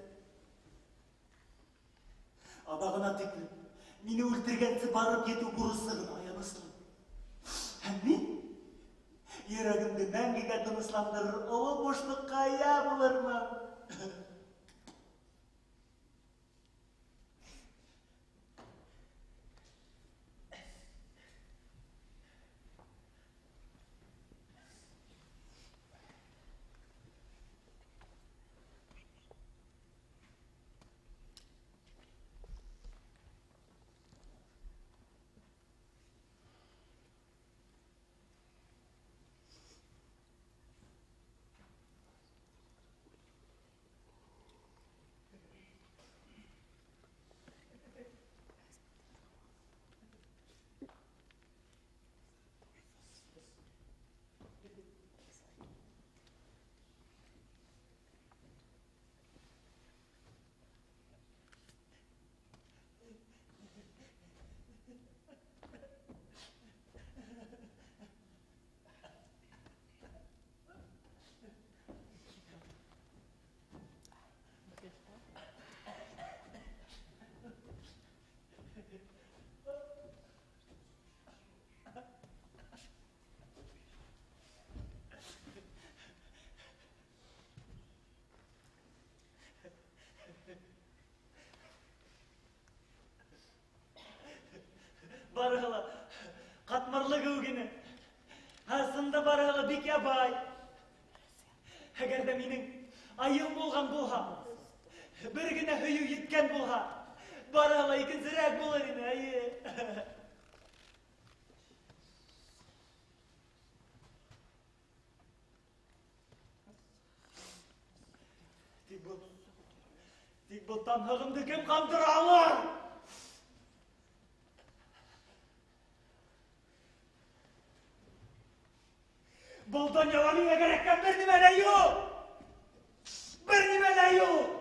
Аҙағына тиклем мине үлтергәнсе барып етеү бурысы ғына аяныслы. Һәм мин йөрәгемде мәңгегә тынысландырыр оло бушлыҡҡа эйә булырмын. Барыһы ла ҡатмарлы кеүек. Аслында барыһы ла бик ябай. Әгәр ҙә минең айым булған булһа, бер генә һөйөү еткән булһа, барыһы ла икенсерәк булыр ине, әйе. Тик был Тик был танһығымды кем ҡандыра алыр? Был донъяла миңә кәрәккән бер нимә лә юҡ! Бер нимә лә юҡ!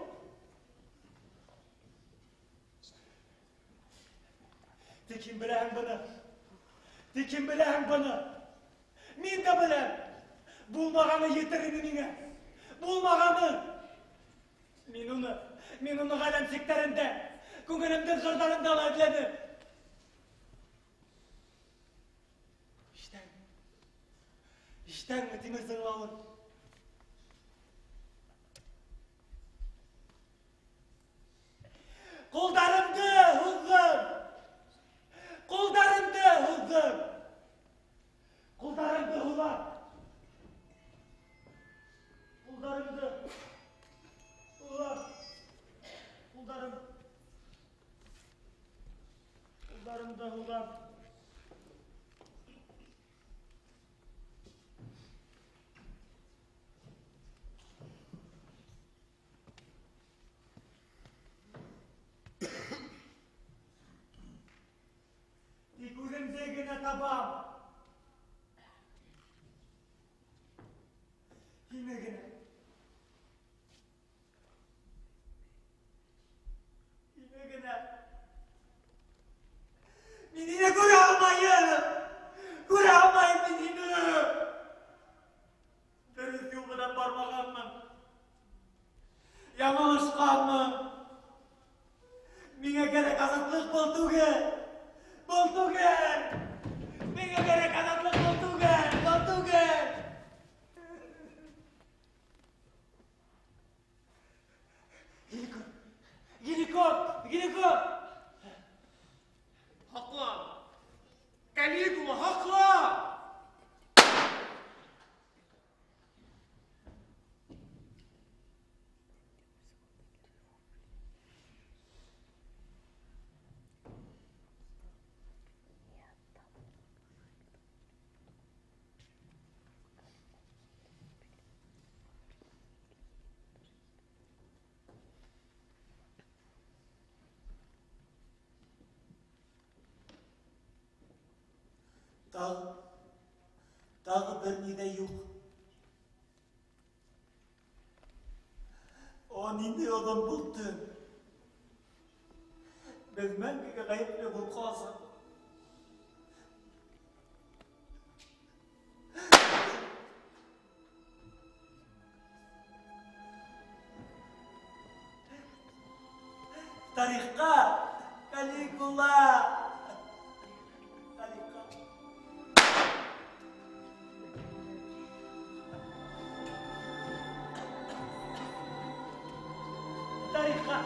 Тик һин беләһең быны. Тик һин беләһең быны. Мин дә беләм. Булмағаны етер ине миңә. Булмағаны. Мин уны ғаләм сиктәрендә, күңелемдең ҡырҙарында ла эҙләнем. Ишетәңме тимер зыңлауын? Ҡулдарымды һуҙҙым! Ҡулдарымды һуҙҙым! Ҡулдарымды һуҙам! Ҡулдарымды һуҙам! Ҡулдарымды һуҙам! Тик үҙемде генә табам. Һине генә. Һине генә. Мин һине күрә алмайым. Күрә алмайым мин һине. Дөрөҫ юл менән бармағанмын. Яңылышҡанмын. Миңә кәрәк азатлыҡ был түгел. Был түгел! Миңә кәрәк азатлыҡ был түгел! Был түгел! Геликон! Геликон! Геликон! Һаҡлан! Калигула, һаҡлан! Тағы бер ни ҙә юҡ. О, ниндәй оҙон был төн! Беҙ мәңгегә ғәйепле булып ҡаласаҡ. Тарихҡа, Калигула! Тарихҡа!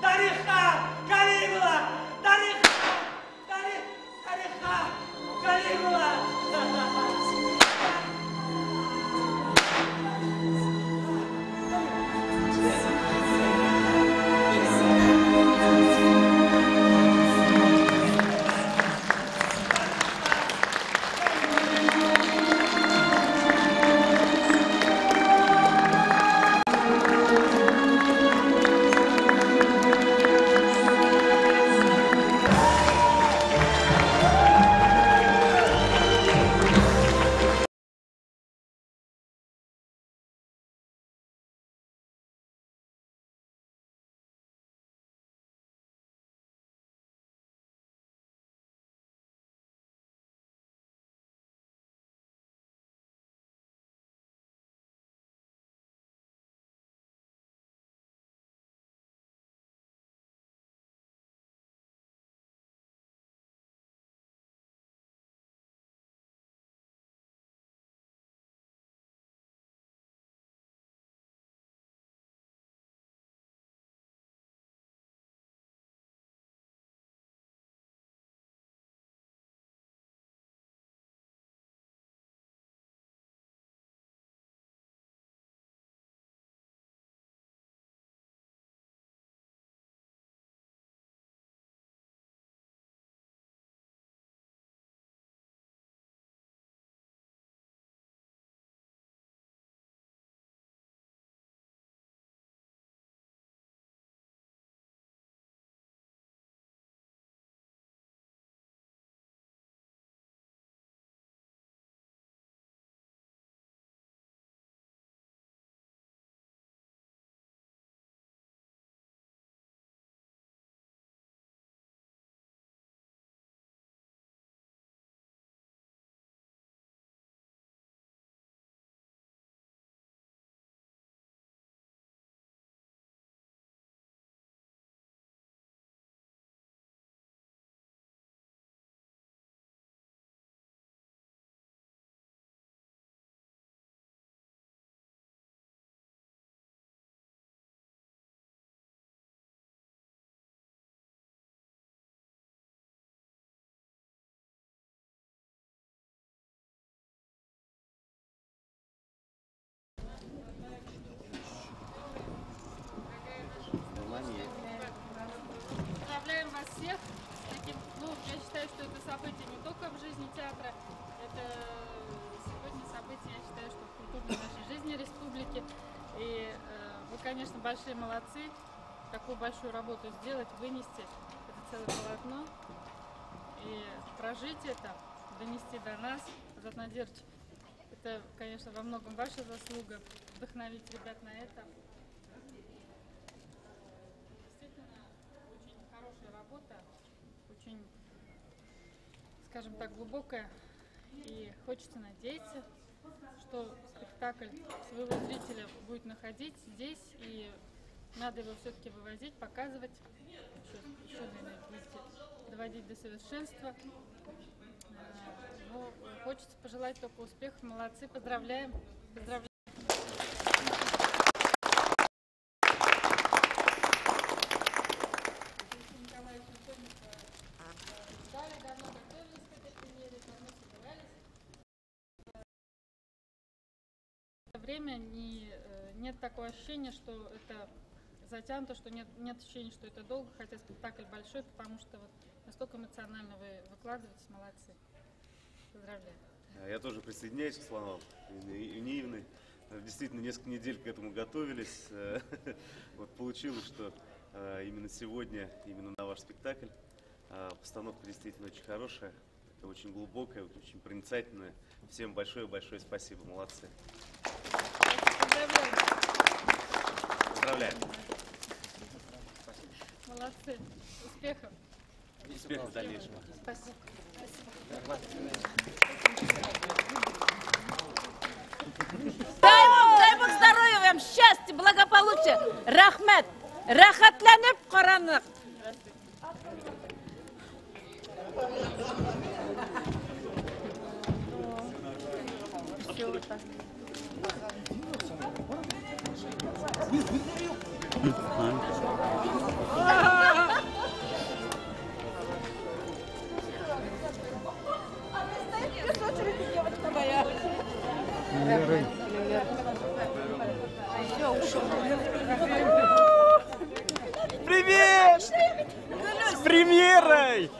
Тарихҡа! Калигула! Тарихҡа! Тарихҡа! Калигула! только в жизни театра, это сегодня событие, я считаю, что в культурной нашей жизни республики. И вы, конечно, большие молодцы, такую большую работу сделать, вынести это целое полотно и прожить это, донести до нас. Азат Надирович, это, конечно, во многом ваша заслуга, вдохновить ребят на это. Действительно, очень хорошая работа, очень, скажем так, глубокая. И хочется надеяться, что спектакль своего зрителя будет находить здесь, и надо его все-таки вывозить, показывать, еще, наверное, будете доводить до совершенства. Но хочется пожелать только успехов, молодцы, поздравляем, поздравляем. Николаевич Антоненко ждали, давно готовились к этой премьере, давно собирались. Время нет такого ощущения, что это затянуто, что нет ощущения, что это долго, хотя спектакль большой, потому что вот настолько эмоционально вы выкладываетесь, молодцы. Поздравляю. Я тоже присоединяюсь к словам Инны. Действительно, несколько недель к этому готовились. Вот получилось, что именно сегодня, именно на ваш спектакль. Постановка действительно очень хорошая, очень глубокая, очень проницательная. Всем большое-большое спасибо. Молодцы. Поздравляю. Поздравляю. Молодцы. Успехов. Успехов в дальнейшем. Спасибо. Дай Бог здоровья вам, счастья, благополучия. Рәхмәт. Рәхәтләнеп ҡараныҡ. Привет! С премьерой!